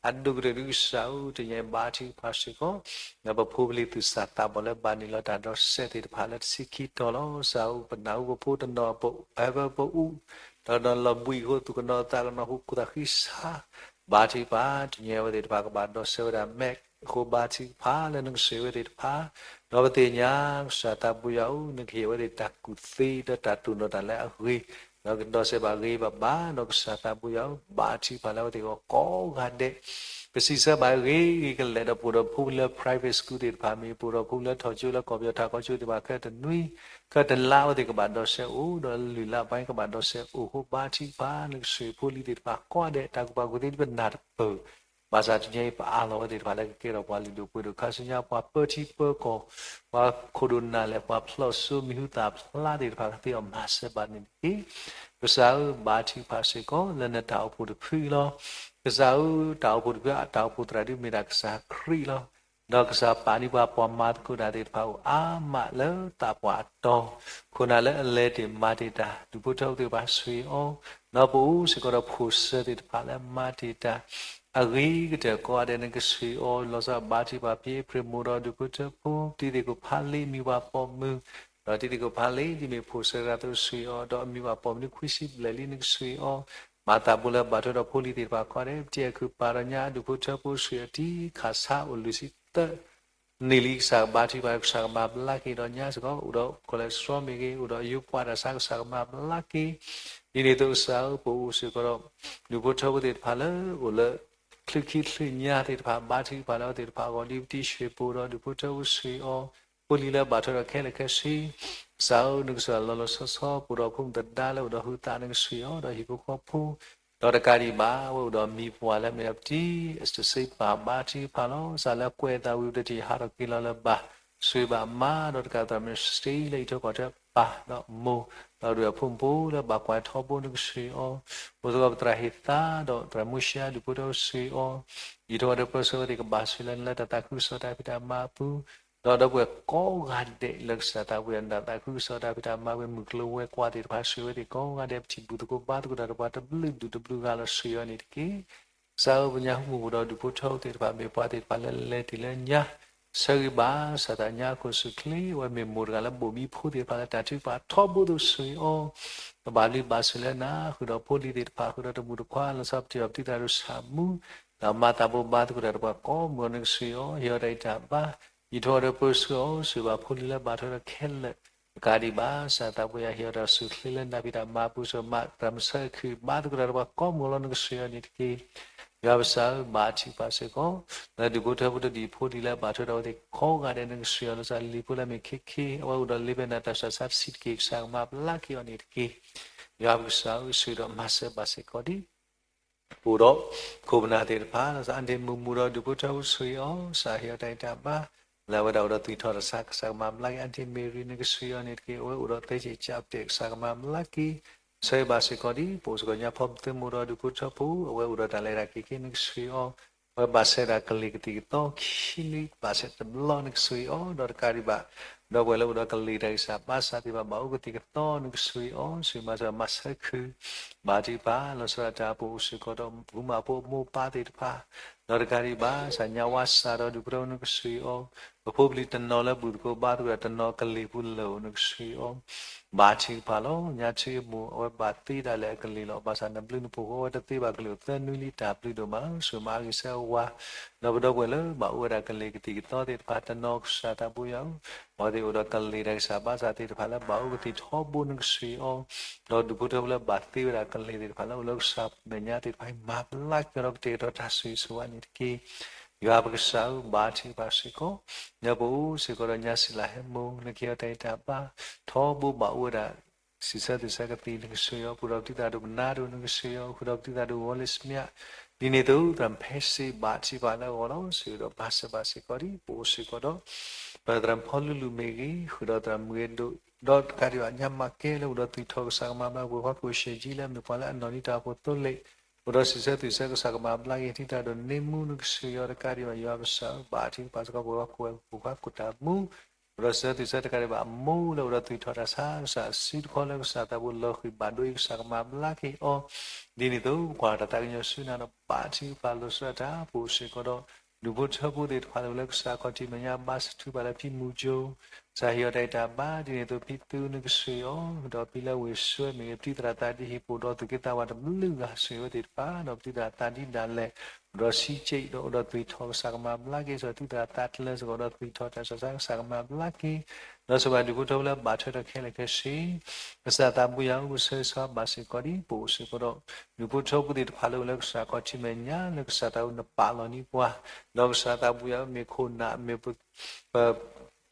အဒိၣ်ကတၢၢ်ဒ်ကစၢ်ဧၢ တနံၤအံၤဘါထုကဖၣ်စ့ၢ်ကီး ဒီးပဖိပလံၤသူၣ်စၢ်သးဘီၣ်လၢဘၣ်နုာ်လီၤတၢ်ဒီးစဲးသ့ၣ်တဖၣ် လၢတဆံခံတီၤလီၤ. ကစၢ်ဧၢ ပနၢ်ဟူပဖိတနီၤ ပအဲၣ်ပအိၣ် ဒီးနီၤလီၤဘှံးအဃိ သူၣ်ကနီၤသးကနီၤ ဟူးကူၣ်သးဃံဆါ ဘါထုကဖၣ် တနံၤအံၤအဝဲသ့ၣ်တဖၣ် ကဘၣ်ဒီးစဲးဝဲဒၣ်မဲာ်အဃိ ဘါထုကဖၣ်လၢနကဆိၣ်ဂ့ၤဝဲသ့ၣ်တဖၣ်, ဒီးပသ့ၣ်ညါ ကစၢ်သးဘိယွၤဧၢ နကဟ့ၣ်အဝဲသ့ၣ်တၢ်ကူၣ်သ့ ဒီးတၢ်တိၢ်နီၣ်တၢ်လၢအဂ့ၤ, ဒီးကဒီးစဲးဘၣ်ဂ့ၤဘၣ်ဘၣ်, ဒီးကစၢ်သးဘိယွၤဧၢ ဘါထုကဖၣ်လၢအဝဲသ့ၣ်အဂီၢ်ကိးဂၤဒဲး ပစံးဆၢဘၣ်ဂ့ၤဂ့ၤကလဲာ် ဒီးပအိၣ်ဒီးဖိလၢ private school သ့ၣ်တဖၣ် မ့ၢ်ပအိၣ်ဒီးဖိလၢထီၣ်ကၠိလၢကီၢ်ပယီၤထးကီကၠိသ့ၣ်တဖၣ် ခဲတနွံ ခဲတလါ အဝဲသ့ၣ်ကဘၣ်ဒီးစဲးအိၣ်, ဒီးလုၢ်လၢ်ပှၤကဘၣ်ဒီးစဲးအိၣ်အဃိ ဘါထုကဖၣ် နကဆိၣ်ဂ့ၤဖိလံၤသ့ၣ်တဖၣ်ကိးဂၤဒဲး တၢ်ကူၣ်ဘၣ်ကူၣ်သ့ဒ်ပနၢ်တပၢၢ်, ဘၣ်ဆၣ်တနံၤအံၤ ပအးလီၤဝဲသ့ၣ်တဖၣ်လၢကကဲထီၣ်ပှၤလုၢ်ဒိၣ်ပှ့ၤဒိၣ် ခါဆူညါပှၤပၢထံပၢကီၢ်, ပှၤခိၣ်ဒိၣ်နၢ်လဲၣ် ပှၤဖျီၣ်စိမံၤဟူသၣ်ဖျါသ့ၣ်တဖၣ် ကသ့အီၤမၤစၢၤဘၣ်န့ၣ်တက့ၢ်. ကစၢ်ဧၢ ဘါထုကဖၣ်စ့ၢ်ကီး လၢနတၢ်အိၣ်ဖှိၣ်တဖုလီၤ. ကစၢ်ဧၢ တၢ်အိၣ်ဖှိၣ်တဖု တၢ်အိၣ်ဖှိၣ်သရၣ်ဒုးမ့ၢ်ဒၣ်ကစၢ်ခရံာ်လီၤ. ဒီးကစၢ်ပာ်န့ၢ်ပှၤ ပှၤမၤသကိးတၢ်သ့ၣ်တဖၣ် အိၣ်အါမးလၢသးပှၢ်အတီၤ, ခိၣ်နၢ်လၢအလဲၤတ့ၢ်မၤတ့ၢ်တၢ် ဒူၣ်ဖိထၢဖိသ့ၣ်တဖၣ်ဆိၣ်ဂ့ၤအီၤ, ဒီးပအိၣ်စ့ၢ်ကီးဒီးဖိၣ်စၢၤသ့ၣ်တဖၣ်လၢမၤတ့ၢ်တၢ် အဂ့ၤကတၢၢ်ကိးဂၤဒဲး နကဆိၣ်ဂ့ၤအီၤ လီၤဆီဘါထုကဖၣ် ဖံဖုမုၣ်ဒီးဒူၣ်ဖိထၢဖိ တံၤသကိးဖးလ့ မံၤပှၢ်ပိာ်မုၣ်, ဒီးတံၤသကိးဖးလ့ ဒ်မ့ၢ်ဖိၣ်စၢၤတဂၤအသိးဆိၣ်ဂ့ၤအီၤ, ဒီးအမံၤပှၢ်ပိာ်မုၣ်ဒ် ခွံဆံဘျဲၣ်လံ နကဆိၣ်ဂ့ၤအီၤ, မၤသးဘိလၢဘၣ်ထွဲဒီးဖိလံၤသ့ၣ်တဖၣ်ကိးဂၤဒဲး ပတံၤအခုၣ်ပာ်ဒီးညါ ဒူၣ်ဖိထၢဖိဆိၣ်ဂ့ၤအီၤ တံၤခးဆါအိၣ်လွံၢ်ဆံသၢ နံၣ်လံ ကစၢ်ကဘါထုကဖၣ် ကစၢ်ကမၤဘျါက့ၤဒီးညါစ့ၢ်ကီး အိၣ်ဒီး cholesterol မ့ၢ်ဂ့ၤ အိၣ်ဒီးယိၤပှၤတၢ်ဆါ ကစၢ်ကမၤဘျါက့ၤ, ဒ်န့ၣ်အသိးကစၢ်ဧၢ ပအိၣ်စ့ၢ်ကီးဒီး ဒူၣ်ဖိထၢဖိသ့ၣ်တဖၣ်လၢ အိၣ်လၢ ချုးခံချုးညါသ့ၣ်တဖၣ် ဘါထုကဖၣ်လၢအဝဲသ့ၣ်တဖၣ်အဂီၢ် ဒ်ပတံၤဆှ့ၣ်ပူၤဒီး ဒူၣ်ဖိထၢဖိဆိၣ်ဂ့ၤအီၤ, ဖိလံၤလၢဘၣ်ထွဲဒီးခဲလၢာ်ခဲဆ့ ကစၢ်ဧၢ နကစၢ်လီၤလီၤဆီဆီ ပအိၣ်ဒီးဖိမုၣ်သဒါလၢအိၣ်ဒီးဟုးသး နကဆိၣ်ဂ့ၤအီၤ ဒီးဟံၣ်ဖိဃီဖိ ဒီးတကးဒံးဘၣ် အဝဲအိၣ်ဒီးမံၤပှၢ်လၢမ့ၢ်ဒီးပတံၤ အစတစ့ပၢ် ဘါထုကဖၣ်လီၤ. ကစၢ်လၢကွဲးအသးဝံၤ ပတထံၣ်ဟးထီၣ်က့ၤလီၤလၢၤဘၣ် ဆိၣ်ဂ့ၤဘၣ်မၤ ဒီးတကးသရၣ်မ့ၢ်စတ့ လၢအံးထွဲကွၢ်ထွဲပၢ်ဒီးမိၢ် ဒီးဒုၣ်ဒါဖိမုၣ်ဖိလၢဘၣ်ကွၢ်ထီဘိ နကဆိၣ်ဂ့ၤအီၤ, အိၣ်စ့ၢ်ကီးပသရၣ်ဟ့ၣ်သါ ဒီးသရၣ်မူၡါ ဒူၣ်ဖိထၢဖိဆိၣ်ဂ့ၤအီၤ, ယံာ်ထီၣ်ဒီးပၢဆှၢဝဲသ့ၣ်ကဘၣ်ဆိၣ်ဂ့ၤလၢနလၢတၢ်သးခုကစီၣ်တၢ်ဖံးတၢ်မၤအပူၤ ဒီးဒီပုၢ်ဝဲၢ်ကိးဂၤဒဲးလၢကစၢ်သးပူၤ နတၢ်သးခုကစီၣ်တၢ်ဖံးတၢ်မၤဝဲ မုၢ်ကျိၤဝဲၤကွာ်သ့ၣ်တဖၣ် ဆိၣ်ဂ့ၤဝဲသ့ၣ်ကိးဂၤဒဲး ပထံၣ်ဘူၣ်သကိးဘါသကိးတၢ်တပှၤတဘျုးဒူၣ်တဘျုးဂၤလီၤ ဆိၣ်ဂ့ၤအီၤန့ၣ်တက့ၢ်. ကစၢ်ဧၢ ပညါဟူမူးပူၤဒီးဒူၣ်ဖိထၢဖိသ့ၣ်တဖၣ် မ့ၢ်ပှၤသ့ၣ်တဖၣ်လၢလဲၤတ့ၢ်လၢညါ ဆၢဂ့ၤဘၣ် ကစၢ်သးညါအခိၣ်ဆူၣ်ချ့ အဝဲမ့ၢ်မိၢ်တဂၤလၢဘိၣ်ဘံဖိသ့ၣ်တဖၣ်လၢတၢ်ထုကဖၣ်ထီဘိအသိး ဆိၣ်ဂ့ၤအီၤ ကဘၣ်ဘျုးဘၣ်ဆိၣ်လၢနၤ ဃုာ်ဒီးဖိလံၤသ့ၣ်တဖၣ် ဃုာ်ဒီးတမုၣ်တခွါ လီၤဆီပတံၤအီၤပတံၤသရၣ်ဒိၣ်ဆၣ်မူ ဒီးမၤသးဘိဘါသကိးတၢ်တပှၤကိးမုၢ်ဂီၤ နကဆိၣ်ဂ့ၤအီၤ ဟ့ၣ်အီၤတၢ်ဂံၢ်တၢ်ဘါ ယံာ်ထီၣ်ဒီးပၢဆှၢအီၤ ဆိၣ်ဂ့ၤဘၣ်ဖိလံၤလၢဘၣ်ထွဲဒီးခဲလၢာ် တကးဒံးဘၣ် ကစၢ်သးပူၤယၤ ဟ့ၣ်အီၤတၢ်ဆူၣ်ချ့လၢနၢ်ဖံးတၢ်မၤပူၤ ဆိၣ်မး သရၣ်မုၢ်ဆါခုၣ်ဘါသကိးတၢ်တပှၤကိးမုၢ်ဂီၤလီၤ နကဆိၣ်ဂ့ၤအီၤန့ၣ်တက့ၢ်. ယွၤပကစၢ်ဧၢ ဘါထုကဖၣ်စ့ၢ်ကီး လၢဒူၣ်ဖိထၢဖိတဒူၣ်ဖိလံၤလၢဘၣ်ထွဲဒီးအဝဲသ့ၣ်ကိးဂၤဒဲး နကဆိၣ်ဂ့ၤအီၤ လီၤဆီလံၤဖိလၢမ့ၢ်ခ့ခ့ အဝဲအိၣ်ဒီးလ့ပှဲၤနၤတၢ်ဆူးတၢ်ဆါ ပစံးတက့ၢ် ကစၢ်ကမၤဘျါက့ၤအီၤန့ၣ်တက့ၢ်. ယွၤပကစၢ်ဧၢ ဆိၣ်ဂ့ၤဒီးမၤစၢၤဘၣ်စ့ၢ်ကီးဒ် ပအိၣ်ဒီး ခိၣ်ပနၢ်သ့ၣ်တဖၣ် လီၤဆီအါတ့ၢ်မုာ်မူးဒီး ဒူၣ်ဖိထၢဖိဆိၣ်ဂ့ၤအီၤ ကစၢ်ဟ့ၣ်အီၤတၢ်ဂံၢ်တၢ်ဘါ လၢအဝဲဒၣ်အိၣ်ဒီးသွံၣ်ထီၣ်တၢ်ဆါ ကစၢ်ကမၤဘျါက့ၤ အၣ်ထံၣ်မ့ၢ်ရံ နကဆိၣ်ဂ့ၤအီၤန့ၣ်တက့ၢ်. အဝဲအိၣ်ဒီးသဲက့ၤကၠးပတဲာ် ကစၢ်ကမၤဘျါက့ၤ ဆၢဂ့ၤဘၣ်စ့ၢ်ကီးဒ် ပအိၣ်စ့ၢ်ကီးညါဖီပသ့မိၢ်ဒီး ဒူၣ်ဖိထၢဖိ အဝဲအိၣ်ဒီးတၢ်လဲၤတၢ်က့ၤက့ၤ နကဆိၣ်ဂ့ၤအီၤ အဝဲဘၣ်ဆဲးတၢ်ကလံၤကသံၣ်ကသီ ခံနွံဘၣ်ဆဲးတဘျီ နကဆိၣ်ဂ့ၤအီၤ ဒီးတကးဒံးဘၣ် ဒီပုၢ်ဝဲၢ်လၢအိၣ်ဒီးကလံၤတၢ်ဂံၢ်စၢ်ဘါစၢ်သ့ၣ်တဖၣ် ဘၣ်အိၣ်ကသံၣ်ကသီ နကဆိၣ်ဂ့ၤအီၤ ဆိၣ်ဂ့ၤမၤစၢၤမၤဆၢခုၣ် ဘါထုကဖၣ် လီၤဆီဒၣ်တၢ်အိၣ်ဖှိၣ်အိၣ်စ့ၢ်ကီးဒီး ဖုမၤဖိအမိၢ်ပၢ်သ့ၣ်တဖၣ် ဒီးတကးဒံးဘၣ် ကစၢ်ညါဝါစၢ်ဒီး ဒူၣ်ဖိထၢဖိ နကဆိၣ်ဂ့ၤအီၤ ပဖိပလံၤတနီၤလၢဘူၣ်သကိးဘါသကိးတၢ် တနီၤကလံၤပူၤလၢာ်အိၣ် နကဆိၣ်ဂ့ၤအီၤ ဘါထုကဖၣ်လီၤ. ညါထံအမိၢ် အဝဲဘၣ်သ့ဒၣ်လဲာ်အကလံၤလီၤ. ဘၣ်ဆၣ်နဘျုးနဖှိၣ်အဃိ အဝဲတသ့ဘၣ်ကလံၤအိၣ်သၢနွံလံ တၢ်ဘျုးဒိၣ်မးလီၤ. ဆိၣ်မၤအဂ့ၤဆၢဝါ ဒီးပဒီပုၢ်ဝဲၢ်လၢဘၣ်အိၣ်ဝဲဒၣ်ကလ့ၤကသံၣ်ကသီသ့ၣ်တဖၣ် တနီၤကစၢ်သးဘိယွၤဧၢ, အဝဲသ့ၣ်အိၣ်ဒီးကလ့ၤတၢ်ကစၢ်ဘါစၢ်သ့ၣ်တဖၣ်လၢဘၣ်အိၣ်ကသံၣ်ထီဘိနကစၢ်အံၤအီၤ, ဒီးဒူၣ်ဖိထၢဖိလၢဘၣ်သ့ဝဲဒၣ်ကလ့ၤသ့ၣ်တဖၣ်လၢအိၣ်လၢကစၢ်မဲာ်ညါသ့ၣ်တဖၣ်အံၤ မၤဘျါက့ၤဒီးကတဲာ်ကတီၤတၢ်ဆိၣ်ဂ့ၤဆိၣ်ဝါန့ၣ်တက့ၢ်. ယွၤပကစၢ်ဧၢ, ဘါထုကဖၣ်စ့ၢ်ကီး လၢပအိၣ်စ့ၢ်ကီးဒီးညါစံးလၢဟဲမိၢ် လၢကဟဲတၢ်အံၤတၢ်ဘါ ထီဘိဘၣ်အိၣ်ဝဲဒၣ် စံးဆၢသူၣ်ဆၢကသံၣ်နကစၢ်အံၤအီၤ, ပအိၣ်ဒီးပတံၤသရၣ်ဒိၣ်ကနၣ်ဒိၣ်နကစၢ်အံၤအီၤ, ဃုာ်ဒီးပတံၤသရၣ်ဒိၣ်ဝီလ့စမံး, ဒ်န့ၣ်အသိး သရၣ်မုၣ်ဖဲစ့ဘါထုကဖၣ်လၢအဂီၢ်လီၤ. စံးဒီးမၤစၢၤဘၣ်စ့ၢ်ကီးဒ် ပအိၣ်စ့ၢ်ကီးဒီး ပသရၣ်မုၣ်ဖီလူလူမ့ၢ်ဂ့ၤ, ဃုာ်ဒီးသရၣ်မုၣ်ဂ့ၤဒိၣ်, ဒီးတကးဒံးဘၣ်ညါမၤကဲလၢအိၣ်ဒီးသွံၣ်ထီၣ်ကစၢ်ကမၤဘျါ ပှဲၤဖးခိၣ်ရှဲၣ်ကၠံလၢအမ့ၢ်ပှၤလၢအနီၢ်နံတၢ်ဖိသိလ့ၣ်, အိၣ်ဒီးစံးဆၢသူၣ်ဆၢကစၢ်ကမၤဘျါက့ၤ တံၤသရၣ်ဒိၣ်န့ၢ်မူနကစၢ်အံၤအီၤ, တကးဒံးဘၣ်ယွၤပကစၢ်ဧၢ, ဘါထုကဖၣ်စ့ၢ်ကီး ပှဲၤဖးခိၣ်ဝဲၢ် ပှဲၤဖးခိၣ်တၢ်မူ အိၣ်ဒီးစံးဆၢသူၣ်ဆၢတကးဒံးဘၣ်အမိၢ်လၢအိၣ်ဒီးသွံၣ်ထီၣ်တၢ်ဆါကစၢ်အစုတခီလၢကစၢ်သးဘိလီၤဃံၤဘၣ်ဒိအံၤ ကစၢ်ကမၤဘျါက့ၤအီၤ, ဒ်န့ၣ်အသိး ပကွၢ်တၢ်သးကညီၤဆူနၤဒီး ဘါထုကဖၣ်လီၤစၢၤတၢ် ပအိၣ်စ့ၢ်ကီးဒီး ဒူၣ်ဖိထၢဖိသ့ၣ်တဖၣ်လၢအိၣ်လၢကစၢ်ခီၣ်ထံးမဲာ်ညါ ဘါထုကဖၣ်လၢဖံမူကၠိ ကစၢ်ဟ့ၣ်အီၤတၢ်အံၤတၢ်ဘါ ဒ်န့ၣ်အသိး ဖံသုနကစၢ်အံၤအီၤ, ဒီးဖံလၢဝ့ၢ်စွဲမ့ၢ်ဂ့ၤ ပတံၤသရၣ်သးဒ့ဟ့ၣ်ပအိၣ်ဒီးသူၣ်က့သးပှၢ်တဘျုးဂၤစ့ၢ်ဝဲသ့ၣ်တဖၣ် ဒီးပတံၤသရၣ်သးဒ့ဒၣ်လဲာ် အိၣ်ဒီးဆံးကၠ့ၣ်ဒီးအိၣ်ဒီးသွံၣ်ထီၣ်ကစၢ်ကမၤဘျါက့ၤ စ့ၢ်ကီးတံၤသရၣ်သးတလၢစ့ၢ်ကီးအိၣ်ဒီးသွံၣ်ထီၣ်တၢ်ဆါကစၢ်ကမၤဘျါက့ၤ ဒီးစ့ၢ်ကီးဒူၣ်ဖိထၢဖိလၢဘၣ်ထွဲဒီးခဲလၢာ်ခဲဆ့ ကစၢ်သးဘိယွၤဧၢ ပဆၢဂ့ၤဆၢဝါဘၣ်စ့ၢ်ကီးဒ် ပအိၣ်စ့ၢ်ကီးဒီး ဒူၣ်ဖိထၢဖိသ့ၣ်တဖၣ်လၢအိၣ်လၢကစၢ်ခီၣ်ထံးမဲာ်ညါ လၢကစၢ်သးဘိနပာ်လီၤန့ၢ်ပှၤ ဒီးကစၢ်သးဘိယွၤဧၢ မ့ၢ်ခိၣ်နၢ်မ့ၢ် ပ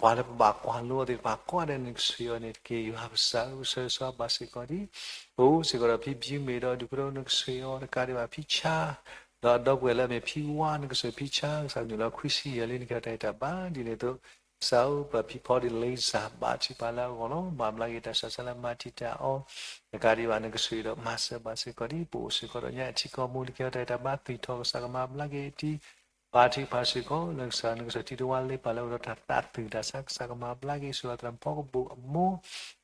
ပှၤလၢပဘၣ်ကွၢ်လိအီၤသ့ၣ်တဖၣ်ကိးဂၤဒဲးန့ၣ် ကစၢ်ယွၤန့ၣ်တက့ၢ်. ယွၤပကစၢ်ဧၢ ပဆၢဂ့ၤဆၢဝါဘၣ်စ့ၢ်ကီးဒ် ပအိၣ်စ့ၢ်ကီးဒီးဖံဘံမ့ၢ်ဒီးဒူၣ်ဖိထၢဖိနကစၢ်အံၤအီၤ တကးဒံးဘၣ်ဖံဆါ ဒီးအဒီပုၢ်ဝဲၢ်လၢအမ့ၢ်ဖံဝါနကစၢ် ဖံဆါ ကစၢ်ကနုာ်လီၤခွံဆံယဲၢ်လံ နကဟ့ၣ်အီၤတၢ်အံၤတၢ်ဘါ ဒ်န့ၣ်အသိး ကစၢ်ဧၢ ပဖံဖီဒံးလံစၢ် ဘါထုကဖၣ်လၢအဂီၢ်လီၤ. မၤဘျါက့ၤတၢ်ဆါဆါလၢမၤတံာ်တာ်အီၤ တကးဒံးဘၣ်နကစၢ်အံၤဒီး မၤစၢၤဘၣ်စ့ၢ်ကီးဒ် ပအိၣ်စ့ၢ်ကီးဒီးညါအထံကီၢ်မိၢ် နကဟ့ၣ်အီၤတၢ်အံၤတၢ်ဘါ သွံၣ်ထီၣ်ကစၢ်ကမၤဘျါက့ၤတံၤ ဘါထုကဖၣ်စ့ၢ်ကီး လၢကစၢ်နကစၢ်ထံတဝါလ့ပာ်လၢအိၣ်ဒီးတၢ်သးသူၣ်တၢ်ဆါ ကစၢ်ကမၤဘျါက့ၤ စ့ၢ်ကီးသရၣ်မုၣ်ဖီကဘိၣ်အမိၢ်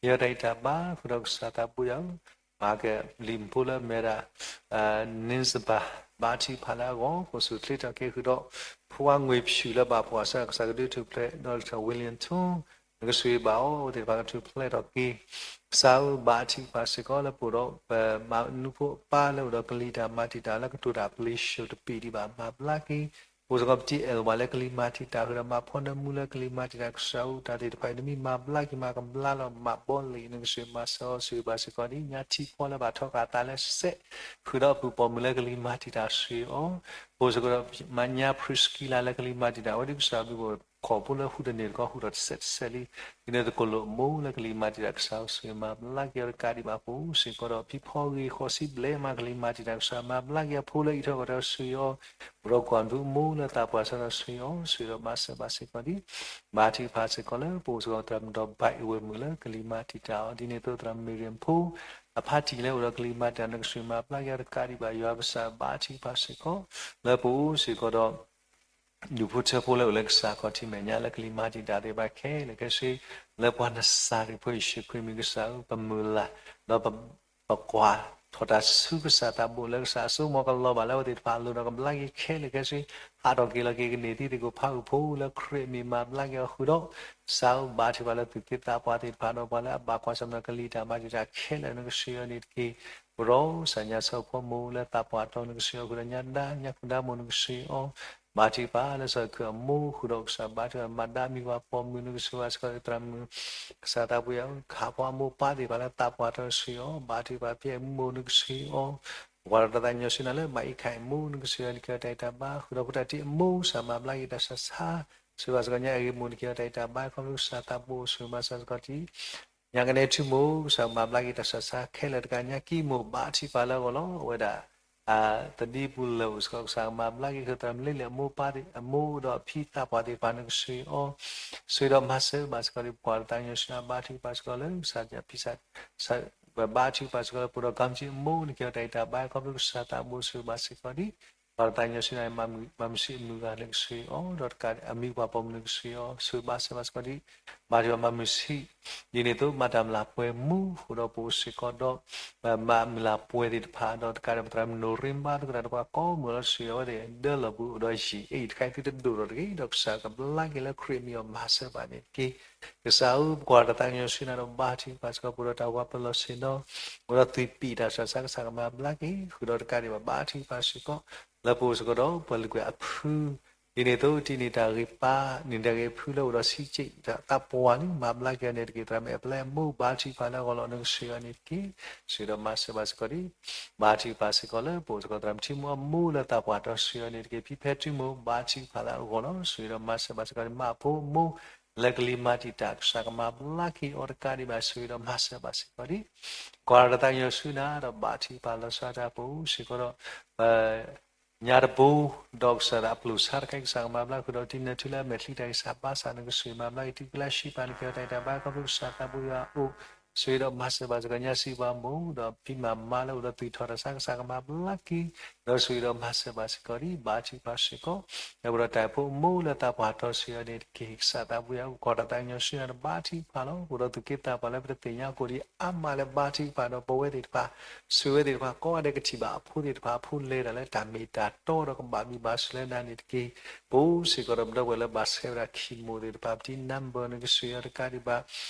ကဟ့ၣ်အီၤတၢ်အံၤတၢ်ဘါ ဃုာ်ဒီးကစၢ်သးဘိယွၤဧၢ မၤကလံၤဖိလၢအမ့ၢ်ဝဲဒၣ် နံစဘၢၣ် ဘါထုကဖၣ်လၢအဂီၢ် ကိးဆူၣ်ချ့ထီၣ်က့ၤဃုာ်ဒီး ဖုဝါငွေဖြူလၢဘၣ်ပှၤစၢၤကစၢ်ကဒုးထူၣ်ဖျဲး ဒီးကစၢ် William Tong နကစၢ်ယွၤဘၣ်အီၤ အဝဲသ့ၣ်တဖၣ်ကထူၣ်ဖျဲးထီၣ်က့ၤ ကစၢ်ဧၢ ဘါထုကဖၣ်စ့ၢ်ကီးလၢပအိၣ်ဒီး ပမၤနူဖိအပၢ်လၢအိၣ်ဒီးကလံၤတၢ်မၤတံာ်တာ်လၢကတိၤတၢ်ပလံၤၡိၣ်တပံာ်ဒံးဘၣ် မၤဘျါက့ၤ ပအိၣ်စ့ၢ်ကီးပတံၤအဲၣ်ဝဲလၢကလံၤမၤတံာ်တာ် ဃုာ်ဒီးမၤဖီနၢမူလၢကလံၤမၤတံာ်တာ် ကစၢ်ဧၢ တၢ်သ့ၣ်တဖၣ်အံၤ နမ့ၢ်မၤဘျါက့ၤမၤကဘျါလီၤ မၤဘီလံာ် နကစၢ်မၤစၢၤအီၤ စံးဘၣ်စ့ၢ်ကီးဒ် ညါထံဖီလၢဘၣ်ထီၣ်ကးအသးလၢစဲး ဃုာ်ဒီးအပုၢ်ပိာ်မုၣ်လၢကလံၤမၤတံာ်တာ်စ့ၢ်အီၤ ပအိၣ်စ့ၢ်ကီးဒီး မၤညါ Priscilla လၢကလံၤမၤတံာ်တာ် အဝဲဒ်ကစၢ်အဘျုး ခိၣ်ဖိလၢဃုတန့ၢ်တခီ ဃုာ်ဒီးတစဲးတစဲးလံ ဒ်န့ၣ်သကိးလိာ်အမိၢ်လၢကလံၤမၤတံာ်တာ် ကစၢ်ဧၢ စ့ၢ်မၤဘျါက့ၤအီၤ တကးဒံးဘၣ် ပအိၣ်စ့ၢ်ကီးဒီးဖံဖီဂ့ၤဃိးဆံဘျဲၣ် မၤကလံၤမၤတံာ်တာ် ကစၢ်မၤဘျါက့ၤအဖိလၢအံးထီၣ်ကွၢ်ထီၣ်စ့ၢ်အီၤ ပဒီးကွၢ်ဒူအမိၢ်လၢသးပှၢ်စၢၤထီၣ်စ့ၢ်အီၤ စ့ၢ်ဒီးမၤစၢၤဘၣ်စ့ၢ်ကီးဒ် ဘါထုကဖၣ်စ့ၢ်ကီးလၢ ပအိၣ်စ့ၢ်ကီးသရၣ်မုၣ်ဒီးဘၣ်အ့ၣ်ဝဲၢ်မုၣ်လၢကလံၤမၤတံာ်တာ်အီၤ ဒ်န့ၣ်အသိးသရၣ်မုၣ်မ့ၢ်ရ့ၣ်ဖိ အဖါတံၢ်လၢအိၣ်ဒီးကလံၤမၤတံာ်တာ် နကစၢ်မၤဘျါက့ၤအီၤ တကးဒံးဘၣ် ယွၤပကစၢ်ဘါထုကဖၣ်စ့ၢ်ကီး လၢပအိၣ်စ့ၢ်ကီးဒီး ဒူၣ်ဖိထၢဖိလၢအိၣ်လၢကစၢ်ခီၣ်ထံးမဲာ်ညါလၢကလံၤမၤတံာ်တာ်သ့ၣ်တဖၣ်ခဲလၢာ်ခဲဆ့ လၢပှၤနစၤရ့းဖိယ့ၣ်ၡူးခရံာ်မံၤ ကစၢ်ဧၢ ပမုၢ်လၢ် ဒီးပ ပကွၢ်ထီၣ်တၢ်ဆူကစၢ်သးဘိလၢကစၢ်အစိကမီၤကလီၤဘၣ်လၢအဝဲသ့ၣ်တဖၣ်အလိၤဒီးကဘျါက့ၤခဲလၢာ်ခဲဆ့ ဟးထီၣ်က့ၤလီၤက့ၤကန့ၢ်သံသကိးဖးအုၣ်ဖိလၢခရံာ်အမံၤမၤဘျါက့ၤအီၤဃုာ်ဒီး ကစၢ်ဧၢ ဘါထုကဖၣ်လၢသူၣ်က့သးပှၢ်သ့ၣ်တဖၣ်ဒီးပှၤလၢအဘၣ်ကွၢ်ဆၢၣ်မဲာ်ကလံၤတၢ်မၤတံာ်တာ်ခဲလၢာ် နကစၢ်ယွၤန့ၣ်တက့ၢ်. ပဒီးကစၢ်ညါဆၢဖိမိၢ်လၢသးပှၢ်တီနကစၢ်ယွၤဃုာ်ဒီးညါဒါ ညါခိၣ်ဒါမိၢ်နကစၢ်အီၤ ဘါထုကဖၣ်လၢစီၤခုၣ်အမိၢ်ဃုာ်ဒီးကစၢ်ဘါထုကဖၣ်မၤဒါမံၤပှၤပိာ်မုၣ် နကစၢ်ယွၤစ့ၢ်ကီးသရၣ်မုၣ် ကစၢ်သးပှၢ်ယွၤ ခးဖီအမိၢ်ပၢ်သ့ၣ်တဖၣ်လၢသးပှၢ်တီနကစၢ်အီၤ ဘါထုကဖၣ်ဖံအဲၣ်မူမိၢ်နကစၢ်အီၤ ပကွၢ်ဒီးတၢ်သးကညီၤဆူနၤလၢ မၤအံးခါအံၤမိၢ်နကစၢ်ယွၤ နကဟ့ၣ်အီၤတၢ်အံၤတၢ်ဘါ ဃုာ်ဒီးဖိတၢ်တံၤအမိၢ် ကစၢ်မၤဘျါက့ၤတၢ်ဆးဆါ စံးဘၣ်စ့ၢ်ကီးညါအဂ့ၢ်မိၢ် နကဟ့ၣ်အီၤတၢ်အံၤတၢ်ဘါ ခီဖျိကစၢ်သးဘိအိၣ်ဆိးမၤစၢၤစ့ၢ်ကီးတံၤ ညါကနဲထူမိၢ် ကစၢ်မၤဘျါက့ၤတၢ်ဆးဆါခဲလၢာ်တကး ညါကံမိၢ် ဘါထုကဖၣ်လၢအဂီၢ်လီၤ. အဝဲဒၣ် သဒံပူၤလၢာ်အိၣ်စ့ၢ်ကီး ကစၢ်မၤဘျါက့ၤ ဃုာ်သရၣ်မုၣ်လ့လ့ၣ်အမိၢ်ပၢ်သ့ၣ် အမိၢ်ဒီးအဖံသးပှၢ်သ့ၣ်တဖၣ် နကစၢ်အီၤ စံးဒီးမၤစၢၤဘၣ်စ့ၢ်ကီးတံၤ ပကွၢ်ဒီးတၢ်ကညီၤဆူနၤ ဘါထုကဖၣ်စ့ၢ်ကီးလၢကစၢ် ဘါထုကဖၣ်စ့ၢ်ကီးလၢပဒီးကီမ့ၢ်ကံအမိၢ် နကဟ့ၣ်အီၤတၢ်အံၤတၢ်ဘါ ခီဖျိကစၢ်သးဘိအိၣ်ဆိးဘၣ်စ့ၢ်ကီးတံၤ ပကွၢ်ဒီးတၢ်ကညီၤဆူနၤ မၤမုာ်ဆံးအမုာ်ဂၤ နကစၢ်အီၤ ဒီးတကးအမံၤပှၤပိာ်မုၣ် နကစၢ်အီၤ ဆိးဘါစၢၤဘၣ်စ့ၢ်ကီးတံၤ ဘါထုကဖၣ်မၤမုာ်ဆံး ဒ်န့ၣ်အသိး မၤတၢ်မုၢ်လၢ်ပှဲၤမူ ဃုာ်ဒီးပအိၣ်စ့ၢ်ကီးဒီး မၤမုၢ်လၢ်ပှဲၤသ့ၣ်တဖၣ် ဒီးတကးဒီးပသရၣ်မုၣ်နိၣ်ရံဘါ သရၣ်တဖၣ်ကိးမုၢ်လီၤ စံးအဝဲသ့ၣ် ဒၢလီၤပူၤအိၣ်ဒီးယံာ်အ့ၣ် တခါအံၤသုတဒိၣ်ထီၣ်တဂ့ၤ ဒီးကစၢ်ကဘျါက့ၤလၢခရံာ်အမံၤအီၤ မၤစၢၤဘၣ်န့ၣ်တက့ၢ်. ကစၢ်ဧၢ ပကွၢ်တၢ်သးကညီၤဆူနၤဒီး ဘါထုကဖၣ်စ့ၢ်ကီး ပအိၣ်ဒီးတၢ်ဝးပလီၢ်ဆ့ၣ်နီၤ အိၣ်ဒီးသွံၣ်ပံးတၢ်ဆးဆါ ကစၢ်ကမၤဘျါက့ၤ ဃုာ်ဒီးတကးဒံးဘၣ် ဘါထုကဖၣ်စ့ၢ်ကီး လၢပအိၣ်စ့ၢ်ကီးဒီး ပှၤလုၢ်ကွဲၢ်အဖု ဒ်န့ၣ်အသိး တံၤန့ၢ်တၢ်ဂ့ၤပၢ, န့ၢ်တၢ်ဂ့ၤဖုလၢအိၣ်ဒီးဆံးက့ၣ် သးပှၢ်လံ မၤဘျါက့ၤအီၤန့ၣ်တက့ၢ်. သရၣ်မုၣ်အပျဲၢ်အမိၢ် ဘါထုကဖၣ်လၢအဂီၢ်လီၤ. နကဆှၢအီၤန့ၣ်တက့ၢ်. ဆှၢဒီးမၤစၢၤဘၣ်စ့ၢ်ကီးဒံး ဘါထုကဖၣ်စ့ၢ်ကီးလၢပအိၣ်စ့ၢ်ကီး သရၣ်မုၣ်ထံမူအမိၢ်လၢသးပှၢ်တီဆှၢအီၤန့ၣ်တက့ၢ်. ဖံဖဲထံမူ ဘါထုကဖၣ်လၢအဂီၢ်လီၤ. ဆှၢဒီးမၤစၢၤဘၣ်စ့ၢ်ကီးဒံး မါအဖိအမိၢ် လၢကလံၤမၤတံာ်တာ် ကစၢ်ကမၤဘျါက့ၤအီၤတကးဒံးဘၣ် ဆှၢဒီးမၤစၢၤဘၣ်စ့ၢ်ကီးဒံး ကွၢ်တၢ်သးကညီၤဆူနၤဒီး ဘါထုကဖၣ်လီၤဆီတၢ်ပူၤစ့ၢ်ကီးဒီး ပ ညါတဘိ ဒီးကစၢ်သးအပျိာ်ဆါတခါ ကစၢ်ကမၤဘျါဃုာ်ဒီး တံၤနၢၤထူလၢအမဲာ်ချံတၢ်ဂံၢ်စၢ်ဘါစၢ် နကဆှၢမၤဘျါက့ၤ တုၤကလၢဆံးပာ်နကဲအီၤတၢ်ဂံၢ်တၢ်ဘါ ခီဖျိကစၢ်သးဘိယွၤအအိၣ် ဆှၢဒီးမၤစၢၤဘၣ်စ့ၢ်ကီး ညါစံးပှၤမိၢ် ဒီးဖံမၤမါလၢအိၣ်ဒီးသူၣ်ထီၣ်တၢ်ဆါ ကစၢ်ကမၤဘျါက့ၤ ဒီးဆှၢဒီးမၤစၢၤဘၣ်စ့ၢ်ကီးဒံး ဘါထုကဖၣ်စ့ၢ်ကီး ဒီးပဒီးတၢ်အိၣ်ဖှိၣ်အမိၢ်လၢသးပှၢ်တီဆှၢအီၤန့ၣ်တက့ၢ်. ကစၢ်သးဘိယွၤအအိၣ် ကွၢ်တၢ်သးကညီၤဆူနၤဒီး ဘါထုကဖၣ်လီၤ. အိၣ်ဒီးသူၣ်က့သးပှၢ်လၢပတသ့ၣ်ညါအဃိဒံး အါမးလၢဘါထုကဖၣ်ဒီးပဝဲသ့ၣ်တဖၣ် ဆှၢဝဲသ့ၣ်တဖၣ် ကိးဂၤဒဲးကထံၣ်ဘၣ်အဖိသ့ၣ်တဖၣ် အဖိလဲၤတၢ်လၢတၢ်မ့ၢ်တၢ်တီဒီးကဘၣ်မုာ်ဘၣ်ဆှၢလၢနၤန့ၣ်တက့ၢ်. ပအိၣ်စ့ၢ်ကီးဒီးပဒီပုၢ်ဝဲၢ်လၢဘၣ်ဆှဲဝဲဒၣ် chemo သ့ၣ်တဖၣ် ပတံၤ number နကဆှၢအီၤတကးဒံးဘၣ်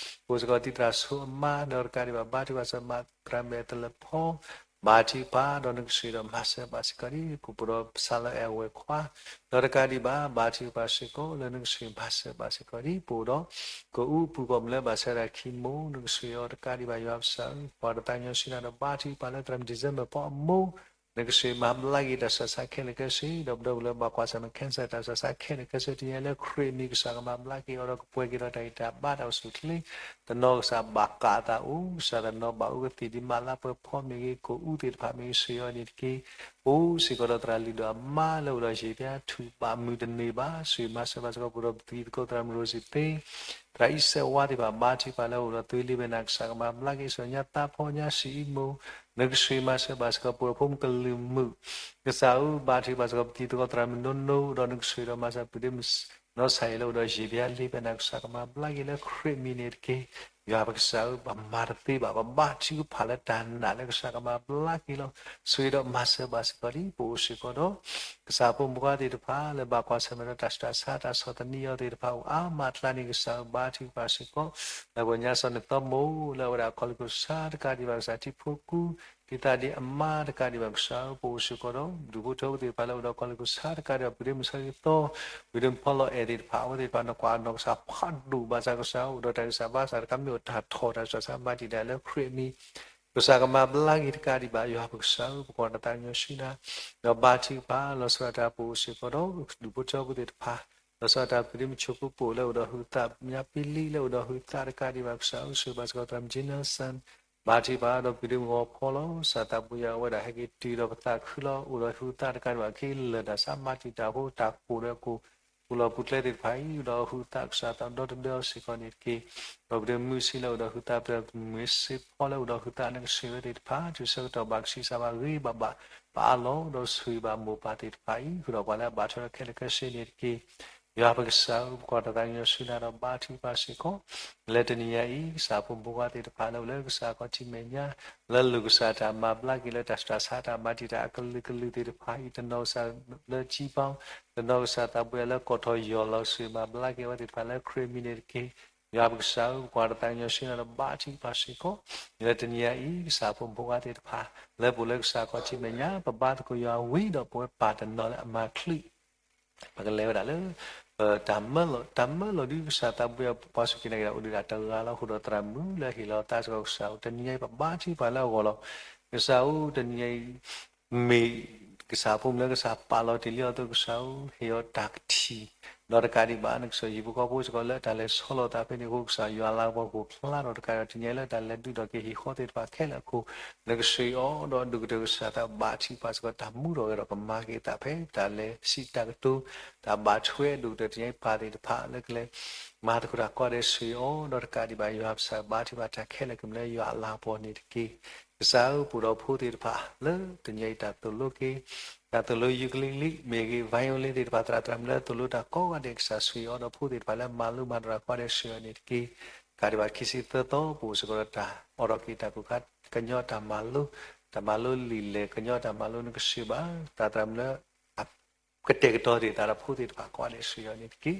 ပအိၣ်စ့ၢ်ကီးတံၤသရၣ်ဆိအမါ ဒီးတကးဒံးဘၣ် ဘါထုကဖၣ်စၢၤမး သရၣ်မဲာ်တလၢဖီ ဘါထုကဖၣ်ဒီးနကဆှၢဒီးမၤစၢၤဘၣ်စ့ၢ်ကီးဒံး ပအိၣ်ဒီးပဆါလီၤအဲၣ်အဝဲၢ်ခွါ ဒီးတကးဒံးဘၣ် ဘါထုကဖၣ်စ့ၢ်ကီးလၢနကဆှၢမၤစၢၤဘၣ်စ့ၢ်ကီးဒံး ပအိၣ်ဒီး ကအူပူၤကီၢ်မုၢ်လၢဘၣ်ဆှဲဝဲဒၣ် chemo နကဆှၢအီၤတကးဒံးဘၣ် ယွၤပကစၢ်ဧၢ ကွၢ်တၢ်သးကညီၤဆူနၤဒီး ဘါထုကဖၣ်လၢသရၣ်မုၣ် December ဖီအမိၢ် နကဆှၢမၤဘျါက့ၤတၢ်ဆူးတၢ်ဆါခဲလၢာ်ခဲဆ့ ဒီးပဒီပုၢ်ဝဲၢ်လၢဘၣ်ကွၢ်ဆၢၣ်မဲာ် cancer တၢ်ဆူးတၢ်ဆါခဲလၢာ်ခဲဆ့ တနံၤအံၤလၢခရံာ်အမံၤ ကစၢ်ကမၤဘျါက့ၤအီၤဒီးကပှဲၤက့ၤဒီးတၢ်ဂံၢ်တၢ်ဘါတၢ်အိၣ်ဆူၣ်အိၣ်ချ့ တနီၤကစၢ်ဘၣ်ကးအသးအိၣ် ကစၢ်တနီၤဘၣ်အူကသံၣ်ဒံးမးလၢပှဲၤဖီမ့ၢ်ဂ့ၤ ကအူသ့ၣ်တဖၣ်မ့ၢ်ဂ့ၤ ဆှၢအီၤန့ၣ်တက့ၢ်. ပအိၣ်စ့ၢ်ကီးဒီးသရၣ်လုၢ်ဒီးအမါလၢအိၣ်ဒီးယံာ်ဘျါ ထူၣ်ဘၣ်မုာ်တန့ၢ်ဘၣ် ဆှၢမၤစၢၤဘၣ်စ့ၢ်ကီး ပအိၣ်ဒီးပတံၤသကိးသရၣ်မုၣ်ရိစံသ့ သရၣ်အံၤစဲးဝါသ့ၣ်တဖၣ် ဘါထုကဖၣ်လၢအိၣ်ဒီးသုလံၤဘဲနၤ ကစၢ်ကမၤဘျါက့ၤ ဆှၢညါသးဖီညါစံးအံၤမိၢ် နကဆှၢမၤစၢၤဘၣ်စ့ၢ်ကီး ပှၤဖိမုၣ်ကလုာ်မုၣ် ကစၢ်ဧၢ ဘါထုကဖၣ်စ့ၢ်ကီး ပတံၤသကိးသရၣ်မုၣ်နိနိ ဒီးနကဆှၢဒီးမၤစၢၤပုၢ်ဒ့မုၣ် နီၢ်ဆါအံၤလၢအိၣ်ဒီးယံာ်ဘျါလံၤဘဲနၤ ကစၢ်ကမၤဘျါက့ၤလၢခရံာ်အမံၤန့ၣ်တက့ၢ်. ယွၤပကစၢ်ဧၢ ပမၤတသ့ဘၣ် ပဘါထုကဖၣ်လၢတၢ်နာ်လၢကစၢ်ကမၤဘျါက့ၤလီၤ. ဆှၢဒီးမၤစၢၤဘၣ်စ့ၢ်ကီးဒံး ပအိၣ်စ့ၢ်ကီးဒီး ကစၢ်ဖိမုၣ်ဖိခွါသ့ၣ်တဖၣ် လၢဘၣ်ကွၢ်ဆၢၣ်မဲာ်ဒီးတၢ်ဆူးတၢ်ဆါ တၢ်ဆီၣ်သနံးအီၤသ့ၣ်တဖၣ် အိၣ်အါမးအကျါန့ၣ် ကစၢ်ဧၢ ဘါထုကဖၣ်စ့ၢ်ကီး လၢပှၤညါစီၤနသီမိၢ် လၢအဝဲဒၣ်ကီၢ်လံၢ်ခိၣ်ဆါတကးဒံးဘၣ် ကစၢ်ထံဖိကူ ဒ်သးဒ်အမါတကးဒံးဘၣ် ကစၢ်ဧၢ ပအိၣ်စ့ၢ်ကီးဒီး ဒူၣ်ဖိထၢဖိသ့ၣ်တဖၣ်လၢအိၣ်ဒီးကီၢ်လံၢ်ခိၣ်ဆါတကးဒံးဘၣ် ပုၢ်ဒ့မုၣ်ဆၢကတီၢ် ဝံၤဒီးဖီလီၤအဲၣ်သ့ၣ်တဖၣ် အဝဲသ့ၣ်တဖၣ် နကွၢ်နီၢ်ကစၢ်ဖးဒိၣ်ဘၣ်ဆၣ် ကစၢ်အိၣ်ဒီးတၢ်ဂံၢ်စၢ်ဘါစၢ်တခါ မ့ၢ်အိၣ်တၢ်ထီၣ်တၢ်ဆူးတၢ်ဆါ မၤတံာ်တာ်လၢခရံာ်အမံၤ ကစၢ်ကမၤဘျါက့ၤတကးဒံးဘၣ် ယွၤပကစၢ်ဧၢ ပကွၢ်တၢ်သးကညီၤဆူနၤ ဒီးဘါထုကဖၣ် လီၤဆီဒၣ်တၢ်ပအိၣ်စ့ၢ်ကီးဒီး ဒူၣ်ဖိထၢဖိသ့ၣ်တဖၣ် လီၤဆီဒၣ်တၢ်ပုၢ်ဒ့မုၣ်ဆိဖိပအိၣ်လၢအိၣ်ဒီးဟုးသး ညါပ့လံလၢအိၣ်ဒီးဟုးသးတကးဒံးဘၣ် ကစၢ်ဧၢ ဆှၢဘၣ်စ့ၢ်ကီးသရၣ်မုၣ် Jennerson ဘါထုကဖၣ်ဒီးပုၢ်ဒ့မုၣ်ဂီၤဖီလီၤ ကစၢ်သးဘိယွၤအဝဲဒၣ်ဟဲက့ၤတုၤဒီးပသးခုလီၤ အိၣ်ဒီးဟုးသးတကးဒံးဘၣ် ကဟ့ၣ်လီၤတၢ်ဆါမၤတံာ်တာ်ဖိတၢ်ကိၢ်ဒီးကိၢ် ပူၤလီၢ်ပူၤကျဲသ့ၣ်တဖၣ်အံၤ အိၣ်ဒီးဟုးသး ကစၢ်သးဒီတဒၢအီၤစ့ၢ်ကီးန့ၣ်တက့ၢ်. ဒီးပုၢ်ဒ့မုၣ်မုၢ်ဆ့လၢအိၣ်ဒီးဟုးသး ပမုၢ်စ့ဖီလၢအိၣ်ဒီးဟုးသး နကဆှၢဝဲသ့ၣ်တဖၣ် တုၤဆၢကတီၢ်ဘၣ်ကဆံးစၢ်ဘၣ်ဂ့ၤဘၣ်ဘၣ် ပအးလီၤ ဒီးဆှၢဘၣ်မိၢ်ပၢ်သ့ၣ်တဖၣ်အံၤ ဃုာ်ဒီးပှၤလၢအဘၣ်ထွဲဒီးခဲလၢာ်ခဲဆ့န့ၣ်တက့ၢ်. ယွၤပကစၢ်ဧၢ ပကွၢ်တၢ်သးကညီၤဆူနၤဒီးဘါထုကဖၣ်စ့ၢ်ကီး လၢတနံၤညါအံၤ ကစၢ်ဖိမုၣ်ဖိခွါသ့ၣ်တဖၣ်လၢအိၣ်လၢကစၢ်ခီၣ်ထံးမဲာ်ညါ လၢလိၣ်ကစၢ်တၢ်မၤဘျါက့ၤလၢတၢ်ဆူးတၢ်ဆါတၢ်မၤတံာ်တာ်အကလုာ်ကလုာ်သ့ၣ်တဖၣ်အံၤ တနီၤကစၢ်လၢကံပီ တနီၤကစၢ်သးဘိယွၤလၢကီၢ်ထီၣ်ယီၢ်လီၤ ဆှၢမၤဘျါက့ၤအဝဲသ့ၣ်တဖၣ်လၢခရံာ်အမံၤန့ၣ်တက့ၢ်. ယွၤပကစၢ်ဧၢ ပကွၢ်တၢ်သးကညီၤဆူနၤဒီးဘါထုကဖၣ်စ့ၢ်ကီး လၢတနံၤညါအံၤ ကစၢ်ဖိမုၣ်ဖိခွါသ့ၣ်တဖၣ် လၢပအိၣ်လၢကစၢ်ခီၣ်ထံးမဲာ်ညါ ပဘါသကိးယွၤဝံၤဒီးပဝဲပၢ်တနီၤလၢအမၤချုး ပကလဲၤဝဲဒၣ်လၢ တၢ်မၢလီၤ တၢ်မၢလီၤဒုး ကစၢ်သးဘိယွၤ ပှၤစူၢ်က့ၤနာ်က့ၤတၢ်အိၣ်ဒံးဒၣ်တဂၤလီၤ. အဃိဒီးသရၣ်မုၣ်လၢဟ့ၣ်လီၤသးစ့ၢ်ကီး ကစၢ်ဧၢ တနံၤညါအံၤ ပဘါထုကဖၣ်လၢအဂီၢ်လီၤ. ကစၢ်ဧၢ တနံၤညါအံၤ မ့ၢ်ကစၢ်ဖိမုၣ်လၢကစၢ်ပာ်လီၤတ့ၢ်လံအီၤအသိး ကစၢ်ဧၢ ဟ့ၣ်အီၤတၢ်ကထံၣ် ဒီးတကးဒံးဘၣ် နကစၢ်ယံၤဖိဃီဖိစ့ၢ်ကီးလၢတၢ်လဲၤဆီလီၤသးဖဲန့ၣ်အဃိ ကစၢ်ယွၤလၤကပီၤကအိၣ်ဖျါထီၣ်တကးဒီး တနံၤညါအံၤလၢတၢ်လဲၤဒုးဒီးက့ၤဟ့ၣ်ဃီသ့ၣ်တဖၣ်ခဲလၢာ်အဃိ နကဆှၢအီၤဒီးဒိၣ်ကတၢၢ်ကစၢ်သးဘါထုကဖၣ်စ့ၢ်ကီး တၢ်မူထီၣ်ဂဲၤထီၣ်ကမၤက့ၤအသးဖဲ တၢ်လဲၤစံးတၢ်ကတိၤ တၢ်ဘၣ်ထွဲဒိၣ်ကတၢၢ်တနံၤညါအံၤ ပၢ်သ့ၣ်တဖၣ်လၢကလဲၤ မၤသကိးတၢ်ကိးဂၤဒဲး ဆှၢအီၤဒီးတကးဒံးဘၣ် ယွၤပကစၢ်ဘါထုကဖၣ်တၢ်ခဲလၢာ်ကမ့ၢ်လၢယွၤအလၤကပီၤန့ၣ်တက့ၢ်. ကစၢ်ဧၢ ပအိၣ်ဒီးဖိသ့ၣ်တဖၣ်လၢတနံၤညါအံၤတၢ်သိၣ်လိက့ၤ တၢ်သိၣ်လိယုၢ်ကလံၤကလံၤ မ့ၢ်ဂ့ၤ violin သ့ၣ်တဖၣ် သရၣ်သရၣ်မုၣ်လၢသိၣ်လိတၢ်ကိးဂၤဒဲး ကစၢ်ဆှၢအီၤဒီးဖိသ့ၣ်တဖၣ်လၢမၤလိမၤဒိးတၢ်ကိးဂၤဒဲး ဆှၢအီၤန့ၣ်တက့ၢ်. တကးဒံးဘၣ်ခံဆံသၢသီ ပအိၣ်စ့ၢ်ကီးဒီးတၢ်အိးထီၣ်က့ၤတၢ်ကိၢ်ခါ ကညီတၢ်မၤလိ တၢ်မၤလိလံာ်လဲၢ် ကညီတၢ်မၤလိ နကဆှၢဘၣ် သရၣ်သရၣ်မုၣ်လၢ ကတဲာ်ကတီၤသ့ၣ်သးဒီးဖိသ့ၣ်တဖၣ်ကိးဂၤဒဲး ဆှၢအီၤန့ၣ်တက့ၢ်.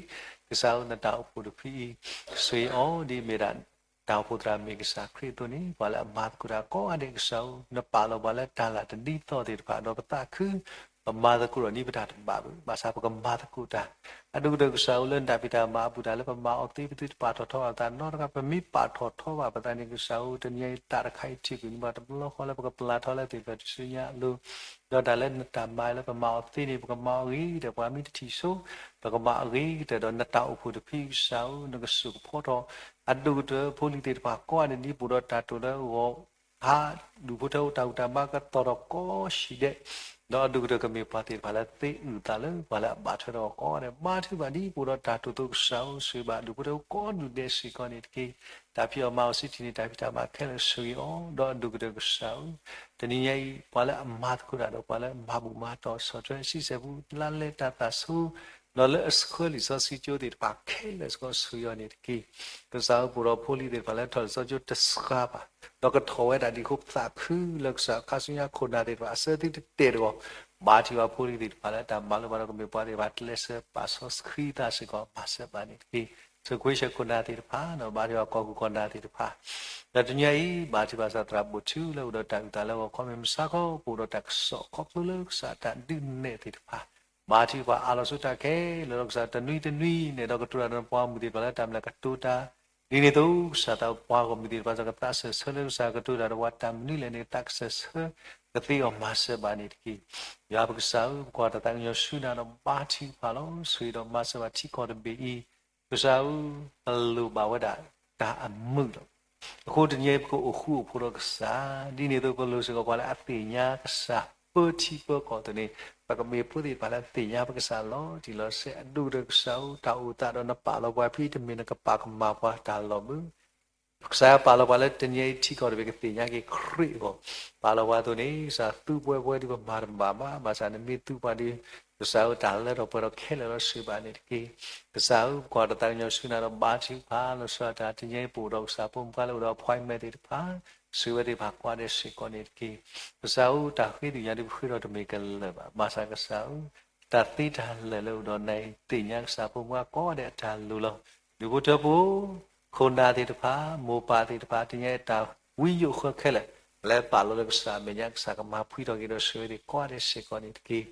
ကစၢ်ဧၢ နတၢ်အိၣ်ဖှိၣ်တဖုအံၤ ဆှၢအီၤဒ်မ့ၢ်ဒၣ် တၢ်အိၣ်ဖှိၣ်သရၣ်မုၣ်ကစၢ်ခရံာ်အသိးန့ၣ် ပှၤလၢအမၤသကိးတၢ်ကိးဂၤဒဲး ကစၢ်ဧၢ နပာ်လီၤပှၤလၢတၢ်လၢ်တဒ်သိးသ့ၣ်တဖၣ် ဒီးပသးခု ပမၤသကိးဒီးန့ၣ် ပတၢ်တဘၣ်ဘၣ်, ဘၣ်ဆၣ်ပကမၤသကိးတၢ်. အဒိၣ်ကတၢၢ်ကစၢ်ဧၢ, လၢနတၢ်ဖံးတၢ်မၤအပူၤ တၢ်လၢပမၤအီၤသ့ ပသုတပာ်ထီၣ်ထီဘၣ်ပသးနီတဂၤ, ပမ့ၢ်ပာ်ထီၣ်ထီဘၣ်ပသးန့ၣ် ကစၢ်ဧၢ, တနံၤအံၤသးတခါအံၤထံၣ်ကွံာ်န့ၢ်ပှၤတဘျီဃီလၢပကပျၢ်ထီၣ်လၢသ့ၣ်ဖျၢၣ်တစုညါအလိၤ, ဒီးတၢ်လၢနတၢ်မၤလၢပမၤအီၤသ့န့ၣ် ပကမၤအီၤဂ့ၤကတၢၢ် ပှၤမ့ၢ်တထံၣ်ဆိ, ပကမၤအီၤဂ့ၤကတၢၢ်ဒီးနတၢ်အိၣ်ဖှိၣ်တဖုကစၢ်ဧၢ, နကစိာ်ကဖီထီၣ် အဒိၣ်ကတၢၢ်ဖိလံၤသ့ၣ်တဖၣ်ကိးဂၤဒဲး ဒ်ပအိၣ်ဒီးတၢ်တိာ်လၢဂီၤ ဟါ ဒူၣ်ဖိထၢဖိတၢ်ဂံၢ်တၢ်ဘါကသီၣ်ထီၣ်ကိးဆံးဒဲး, ဒီးအဒိၣ်ကတၢၢ်ကမ့ၢ်ပှၤသ့ၣ်တဖၣ်လၢသ့အုၣ်သးလၢပှၤလၢအဘၣ်ထွဲဒီးအီၤကိးဂၤဒဲး, ဘါထုကဖၣ်ဒ်ပအိၣ်ဒီးတၢ်တိာ်သိးကစၢ်ဧၢ, ဆိၣ်ဂ့ၤဘၣ်ဒူၣ်ဖိထၢဖိကိးဒူၣ်ဒဲးစ့ၢ်ကီးန့ၣ်တက့ၢ်. တၢ်ဖံးအီၣ်မၤအီၣ်စံးထံၣ်န့ၣ် တၢ်ဖံးတၢ်မၤခဲလၢာ်ဆိၣ်ဂ့ၤအီၤ, ဒီးအဒိၣ်ကတၢၢ်ကစၢ်ဧၢ, တနံၤညါအံၤ ပှၤလၢအမၤသကိးတၢ်ဒီးပှၤလၢအမၤဘူၣ်မၤတီၢ် ဆီၣ်ထွဲဆံဆဲၣ်ပူၤ လါလဲတၢ်သးဆိ ဒီးလၢအဆှၢလံာ်စီဆှံကၠိသ့ၣ်တဖၣ်ခဲလၢာ်စ့ၢ်ကီး ဆိၣ်ဂ့ၤအီၤန့ၣ်တက့ၢ်. ကစၢ်ဧၢ, ပအိၣ်ဒီးဖိလံၤသ့ၣ်တဖၣ်လၢထီၣ်လံာ်စီဆှံကၠိတစှၤဘၣ်, ဒီးကထီၣ်ဝဲဒၣ်ဒ်အံၤအဃိ ပသးခုလၢကစၢ်ခါဆူညါခိၣ်နၢ်သ့ၣ်တဖၣ် အဆၢသ့တတဲာ်တဂီၢ်, ဘါထုကဖၣ်ဖိလံၤသ့ၣ်တဖၣ်လၢတၢ်မၤလိဘၣ်ဒီးကမ့ၢ်ပှၤသ့ၣ်တဖၣ် ကျဲးစၢးပာ်စီဆှံသးစ့ၢ်ကီး မၤစၢၤဘၣ်န့ၣ်တက့ၢ်. ဆိၣ်ဂ့ၤဆိၣ်ဝါခိၣ်နၢ်သ့ၣ်တဖၣ် ဒီးဘါထုကဖၣ်ကီၢ်ခိၣ်ကီၢ်နၢ်သ့ၣ်တဖၣ် ဒီးတနံၤညါအံၤ ဘါထုကဖၣ်စၢ်သရၣ်ဘိၣ်ထူလၢအအိၣ်ဒီးတၢ်အုၣ်သးလၢဂီၤခီ မ့ၢ်မဆါခီ ပအိၣ်ဒီးတၢ်ကစီၣ်ခီဖျိလၢကစၢ်တၢ်ဒုးနဲၣ်သ့ၣ်တဖၣ်, ဘါထုကဖၣ်အးလီၤဆူတၢ်ခဲလၢာ်ဒီးကစၢ်တနွံတနွံန့ၣ် ဒီးကတိၤတၢ်ဒီးပှၤဂီၢ်မုၢ်သ့ၣ်တဖၣ်လၢတၢ်မျၢ်ကတိၤတၢ်, ဒ်န့ၣ်အသိး ကစၢ်သးပှၤဂီၢ်မုၢ်သ့ၣ်တဖၣ် ကသးစၢၢ်ဆၢလၢကစၢ်ကတိၤတၢ်ဒီးပှၤတၢ်မနုၤလဲၣ်န့ၣ် သးကစၢၢ်ဆၢကသ့အီၤ မၤစၢၤဘၣ်န့ၣ်တက့ၢ်. ယွၤပကစၢ်ဧၢ, ပကွၢ်တၢ်သးကညီၤဆူနၤဒီးဘါထုကဖၣ်လီၤ. ဆိၣ်ဂ့ၤဒီးမၤစၢၤဘၣ်ထံကီၢ်တဘ့ၣ်အံၤ, ကစၢ်ဧၢ, ပလိၣ်ဘၣ်ဝဲဒၣ်တၢ်အမုာ်လီၤ. အဃိတနံၤအံၤ ပကအိၣ်ဃူအိၣ်ဖိးဒီးကစၢ်, ဒ်န့ၣ်အသိး ပလိၣ်စ့ၢ်ကီးပှၤလၢအသ့ၣ်ညါကစၢ် ပၢထံပၢကီၢ်အသိးန့ၣ်, ပကမ့ၢ်ဖိသ့ၣ်တဖၣ်လၢသ့ၣ်ညါပကစၢ်လီၤတံၢ်လီၤဆဲး. အဒိၣ်ကတၢၢ်ကစၢ်ဧၢ, တၢ်အိၣ်သးဒီးနပာ်လီၤပှၤဖဲတမ့ၢ်နကပာ်ကမၣ်ပှၤတၢ်လီၤမုာ် ကစၢ်ယွၤပာ်လီၤပှၤလၢတနံၤအံၤထံကီၢ်တဘ့ၣ်ကသ့ၣ်ညါက့ၤခရံာ်အဂီၢ်, ပာ်လီၤပှၤအသိးန့ၣ် ကစၢ်သူပှဲၤပှဲၤဒ်ပမၤတဘၣ်ဘၣ်, ဘၣ်ဆၣ်နမ့ၢ်သူပှၤဒီး ကစၢ်ဧၢ တၢ်လၢထီၣ်ပှဲၤထီၣ်ခဲလၢာ်လီၤ ဆိၣ်ဂ့ၤဘၣ်န့ၣ်တက့ၢ်. ကစၢ်ဧၢ ပကွၢ်တၢ်သးကညီၤဆူနၤဒီးဘါထုကဖၣ်လီၤဆီဒၣ်တၢ်, တနံၤအံၤပအိၣ်ဒီးကစၢ်ဖိမုၣ်ဖိခွါလၢအိၣ်ဒီး appointment သ့ၣ်တဖၣ်, ဆိၣ်ဂ့ၤဝဲသ့ၣ်တဖၣ်ကိးဂၤဒဲးစ့ၢ်ကီးန့ၣ်တက့ၢ်. ကစၢ်ဧၢ တၢ်ဃ့သ့ၣ်ညါဒ်ပဃ့ထီၣ်တမ့ၢ်ကလၢာ်ဘၣ်, ဘၣ်ဆၣ်ကစၢ်ဧၢ တၢ်သ့တၢ်လၢာ်လၢအိၣ်ဒီးနၤအံၤ သ့ၣ်ညါကစၢ်ဖိမုၣ်ဖိခွါကိးဂၤဒဲးအတၢ်လိၤလီၤ. ဒူၣ်ဖိထၢဖိ, ခိၣ်နၢ်သ့ၣ်တဖၣ်, မိၢ်ပၢ်သ့ၣ်တဖၣ်, တနံၤအံၤတၢ်ဝံယိးဃၢခဲလၢာ် လၢပာ်လီၤလၢကစၢ်အမဲာ်ညါ ကစၢ်ကမၤဖှံထီၣ်က့ၤဒီးဆိၣ်ဂ့ၤဝဲသ့ၣ်ကိးဂၤဒဲးစ့ၢ်ကီးန့ၣ်တက့ၢ်.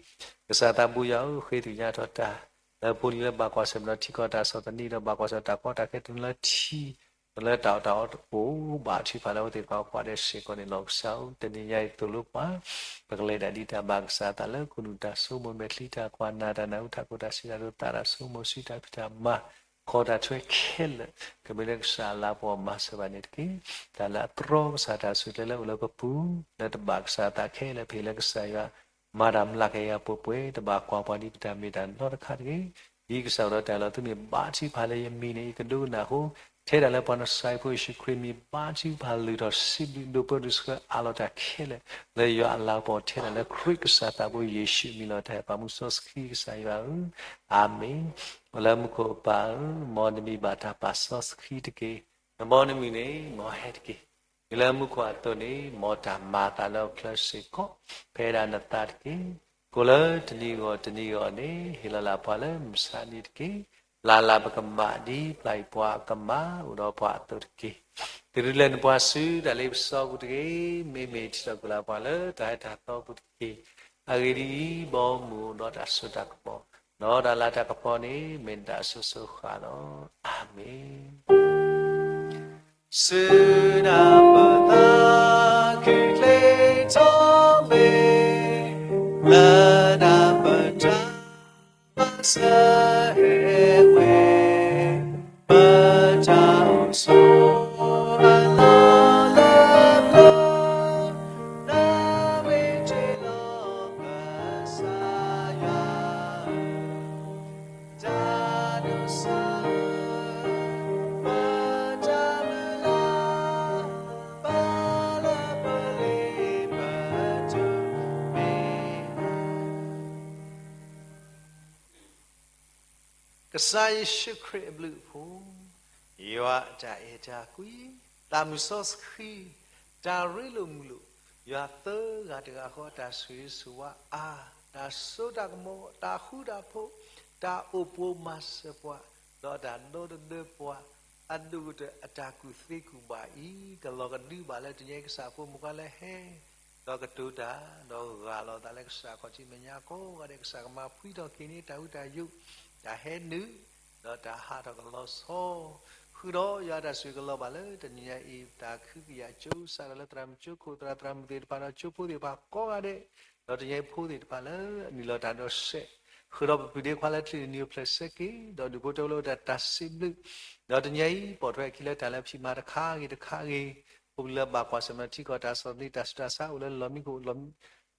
ကစၢ်သးဘိယွၤဧၢ, ဃ့သ့ၣ်ညါထီၣ်တၢ် လၢဖိလံၤလၢဘၣ်ကွၢ်ဆၢၣ်မဲာ်ဒီးထံကီၢ်တၢ်ဆီၣ်သနံးဒီးဘၣ်ကွၢ်ဆၢၣ်တၢ်ကီတၢ်ခဲတုၤလၢထံ လၢတၢ်အီၣ်တၢ်အီအိၣ် ဘါထုကဖၣ်လၢအဝဲသ့ၣ်တဖၣ်ကိးဂၤဒဲးစ့ၢ်ကီးန့ၣ်လီၤ. ကစၢ်ဧၢ တနံၤညါအံၤသိၣ်လိပှၤ ပကလဲၤဒၣ်ဒ်တၢ်ဘၣ်ကစၢ်အသးလၢခိၣ်နူာ်တၢ်ဆိကမိၣ်မဲာ်ချံတၢ်ကွၢ်နၢ်တၢ်နၢ်ဟူတၢ်ကိၢ်တၢ်စံးတၢ်ဒိသးတၢ်ဆိကမိၣ်ဆူတၢ်ဖံးတၢ်မၤ ခီတၢ်ထွဲခဲလၢာ် ကမ့ၢ်လၢကစၢ်အလၤကပီၤမၤစၢၤဘၣ်န့ၣ်တက့ၢ်. တၢ်လၢအတြီကစၢ်တၢ်ဆူၣ်ကျဲလၢအိၣ်လၢပပူၤ လၢတဘၣ်ကစၢ်အသးခဲလၢာ် ပဟ့ၣ်လၢကစၢ်ယွၤ မၤတၢ်မျးကယၤပှဲၤပှဲၤ တဘၣ်ကွၢ်ပှၤဒ်ပတၢ်မ့ၢ်တၢ်နီတခါတဂ့ၤ. ဒ်ကစၢ်အိၣ်ဒီးတၢ်လီၤ သုမ့ၢ်ဘါထုကဖၣ်လၢယမံၤန့ၣ် ယကဒိကနၣ်အဃိ ထဲဒၣ်လၢပှၤနစၤရ့းဖိယ့ၣ်ၡူးခရံာ်မံၤ ဘါထုကဖၣ်လုၢ်ထီၣ်စံးဘျုးဒိးပၢဒိးဆှၢအးလီၤတၢ်ခဲလၢာ် လၢယွၤအလၤကပီၤထဲဒၣ်လၢခရံာ်ကစၢ်သးဘိယ့ၣ်ၡူးအမံၤလီၤ. တၢ်ဟဲပာ်မူစီဆှံကစၢ်ယွၤဧၢ, အၤမ့ၣ်. အိၣ်လၢမူခိၣ်ပၢ်ဧၢ, မ်နမံၤဘၣ်တၢ်ပာ်စီဆှံတက့ၢ်. နမ်နမံၤန့ၣ် မ်ဟဲတက့ၢ်. မ့ၢ်လၢမူခိၣ်အသိးန့ၣ် မ်တၢ်မၤအသးလၢအချၢစ့ၢ်ကီး ဖဲဒၣ်နသးတက့ၢ်. ကိးလၢတနံၤဂီၢ်တနံၤဂီၢ်န့ၣ် ဟ့ၣ်လီၤလၢ်ပှၤလၢမုၢ်ဆါနံၤတက့ၢ်. လၢ်လၢ်ပကမၣ်ဒ်ပျၢ်ယပှၤအကမၣ် အိၣ်ဒီးပှၤအသိးတက့ၢ်. ကရူၢ်လဲၤနပှၤဆူတၢ်လ့ပစီပူၤတဂ့ၤ, မ့မ့ၢ်ထံၣ်ထီၣ်ကွံာ်လၢပှၤလၢတၢ်ဟဲတၢ်သီပူၤတက့ၢ်. အဂ့ၢ်ဒ်အံၤ, ဘီမုၢ်အိၣ်ဒီးတၢ်စိတၢ်ကမီၤ, ဒီးတၢ်လၤတၢ်ကပီၤန့ၣ် မ့ၢ်နတၢ်အစိၤစိၤဃၣ်လီၤ. အၤမ့ၣ်. စုနၢ်ပသးခုၣ်ချ့ထီၣ်မ့ၢ် လၢနၢ်ပတၢ်မၤစၢၤဟဲဝဲ, ပတၢ်အိၣ်ဆိးအလီၢ်လၢပျၢၤ, နမ့ၢ်တ့လီၤကစၢ်ယွၤဧၢ, တၢ်ဒိးစၢ် ပတၢ်မုၢ်လၢ် ဘၣ်လၢပလ့ပတိၢ်မ့ၢ် ကစၢ်ယ့ၣ်ၡူးခရံာ်အဘျုးအဖှိၣ်, ယွၤအတၢ်အဲၣ်တၢ်ကွံ, သးမုၢ်စီဆှံ, တၢ်ရ့လိာ်မုာ်လိာ်, ယွၤသၢဂၤတဂၤဃီအတၢ်ဆိၣ်ဂ့ၤဆိၣ်ဝါအါ, တၢ်စိတၢ်ကမီၤ, တၢ်ဃူတၢ်ဖိး, တၢ်အိၣ်ပိၤမၤစၢၤပှၤ, ဒီးတၢ်နီတဒၢပှၤ, အဒိၣ်ကတၢၢ်အတၢ်ကူၣ်သ့ကူၣ်ဘၣ်အံၤ ကလီၤကဒုဘၣ်လၢတနံၤအံၤ ကစၢ်ဖိမုၣ်ခွါလၢဟဲ ဒီးကတိၤတၢ်, ဒီးဂၢ်လီၤသးလၢကစၢ်ခီၣ်ထံးမဲာ်ညါကိးဂၤဒဲး, ကစၢ်ကမၤဖှံထီၣ်က့ၤန့ၢ်တၢ်ဟူးတၢ်ယိာ်, တၢ်ဟဲနုာ်, ဒီးတၢ်ဟးထီၣ်ကလီၤဆီ, ဃုာ်ဒီးယွၤတၢ်ဆိၣ်ဂ့ၤကလီၤဘၣ်လၢတနံၤညါအံၤ, တၢ်ခုကယာ်ကၠိစးထီၣ်လၢသရၣ်မုၣ်ကၠိခိၣ် သရၣ်သရၣ်မုၣ်သ့ၣ်တဖၣ်ဒီးကၠိဖိသ့ၣ်တဖၣ်ကိးဂၤဒဲး, ဒီးတနံၤညါအံၤဖိသ့ၣ်တဖၣ်လၢအနုာ်လီၤတၢ်ဒီးစဲး, ဃုာ်ဒီးပပုၢ်ဒ့ခွါလၢချံၣ်န့ၣ် နံၤအိၣ်ဖျဲၣ်ဆၢက့ၤ, ဒီးဒူၣ်ဖိထၢဖိလၢအိၣ်ဒီးတၢ်စံးဘျုး, ဒီးတနံၤညါအံၤ ပိာ်ထွဲအခံလၢတၢ်လၢအဖံးမၤတခါဂ့ၤတခါဂ့ၤ, ဖိလၢဘၣ်ကွၢ်ဆၢၣ်မဲာ်ထံကီၢ်တၢ်ဆီၣ်သနံးတၢ်ဆူးတၢ်ဆါအိၣ်လၢလီၢ်မံခိၣ် သး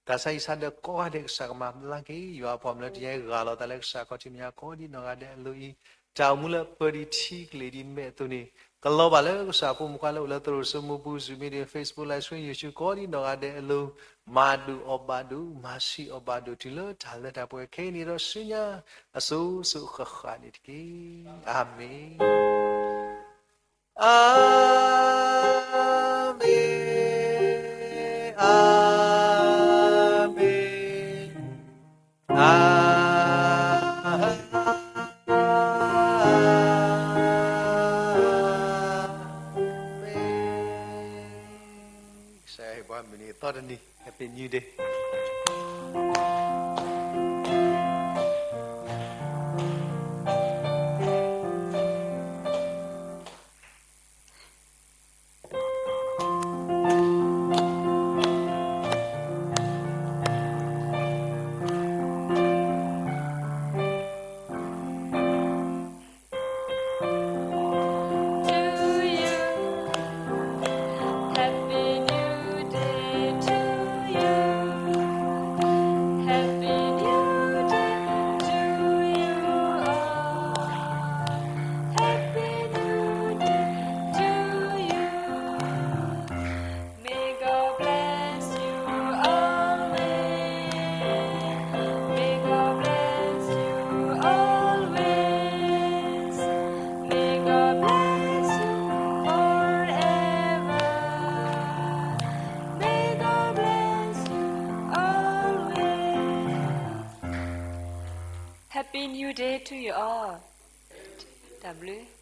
ဆါဟံၣ်ဆါဒီးကိးဂၤဒဲး ကစၢ်ကမၤဘျါက့ၤ ယွၤအပှၤမၢလၢတနံၤညါအံၤ ဂၢ်လီၤသးလၢကစၢ်ခီၣ်ထံးမဲာ်ညါကိးဒံးနီၢ်ဂၤဒဲးအလိၤအံၤ, တၢ်အိၣ်မူလၢပၢၤဒံးထံကလ့ၤဒံးမဲာ်အသိးန့ၣ်, ကလီၤဘၣ်လၢကစၢ်ဖိမုၣ်ဖိခွါလၢအိၣ်လၢသရိာ်စိမိၢ်ပူၤ Zoom meeting, Facebook live stream, YouTube ကိးဒံးနီၢ်ဂၤဒဲးအလိၤ, မၤဒိၣ်အီၣ်ဘၣ်ဒိၣ်, မၤဆံးအီၣ်ဘၣ်ဒိၣ် တုၤလၢတၢ်လၢတၢ်ပှဲၤခဲအံၤန့ၣ်ဒီး ဆူညါအစိၤစိၤဃၣ်ဃၣ်န့ၣ်တက့ၢ်. အၤမ့ၣ်. အၤမ့ၣ်, အၤမ့ၣ်, အၤမ့ၣ်. ကစၢ်ယွၤဟ့ၣ်ပှၤမုၢ်နံၤအသီတနံၤ, Happy New Day. Happy New Day to you all. တၢ်ဘျုး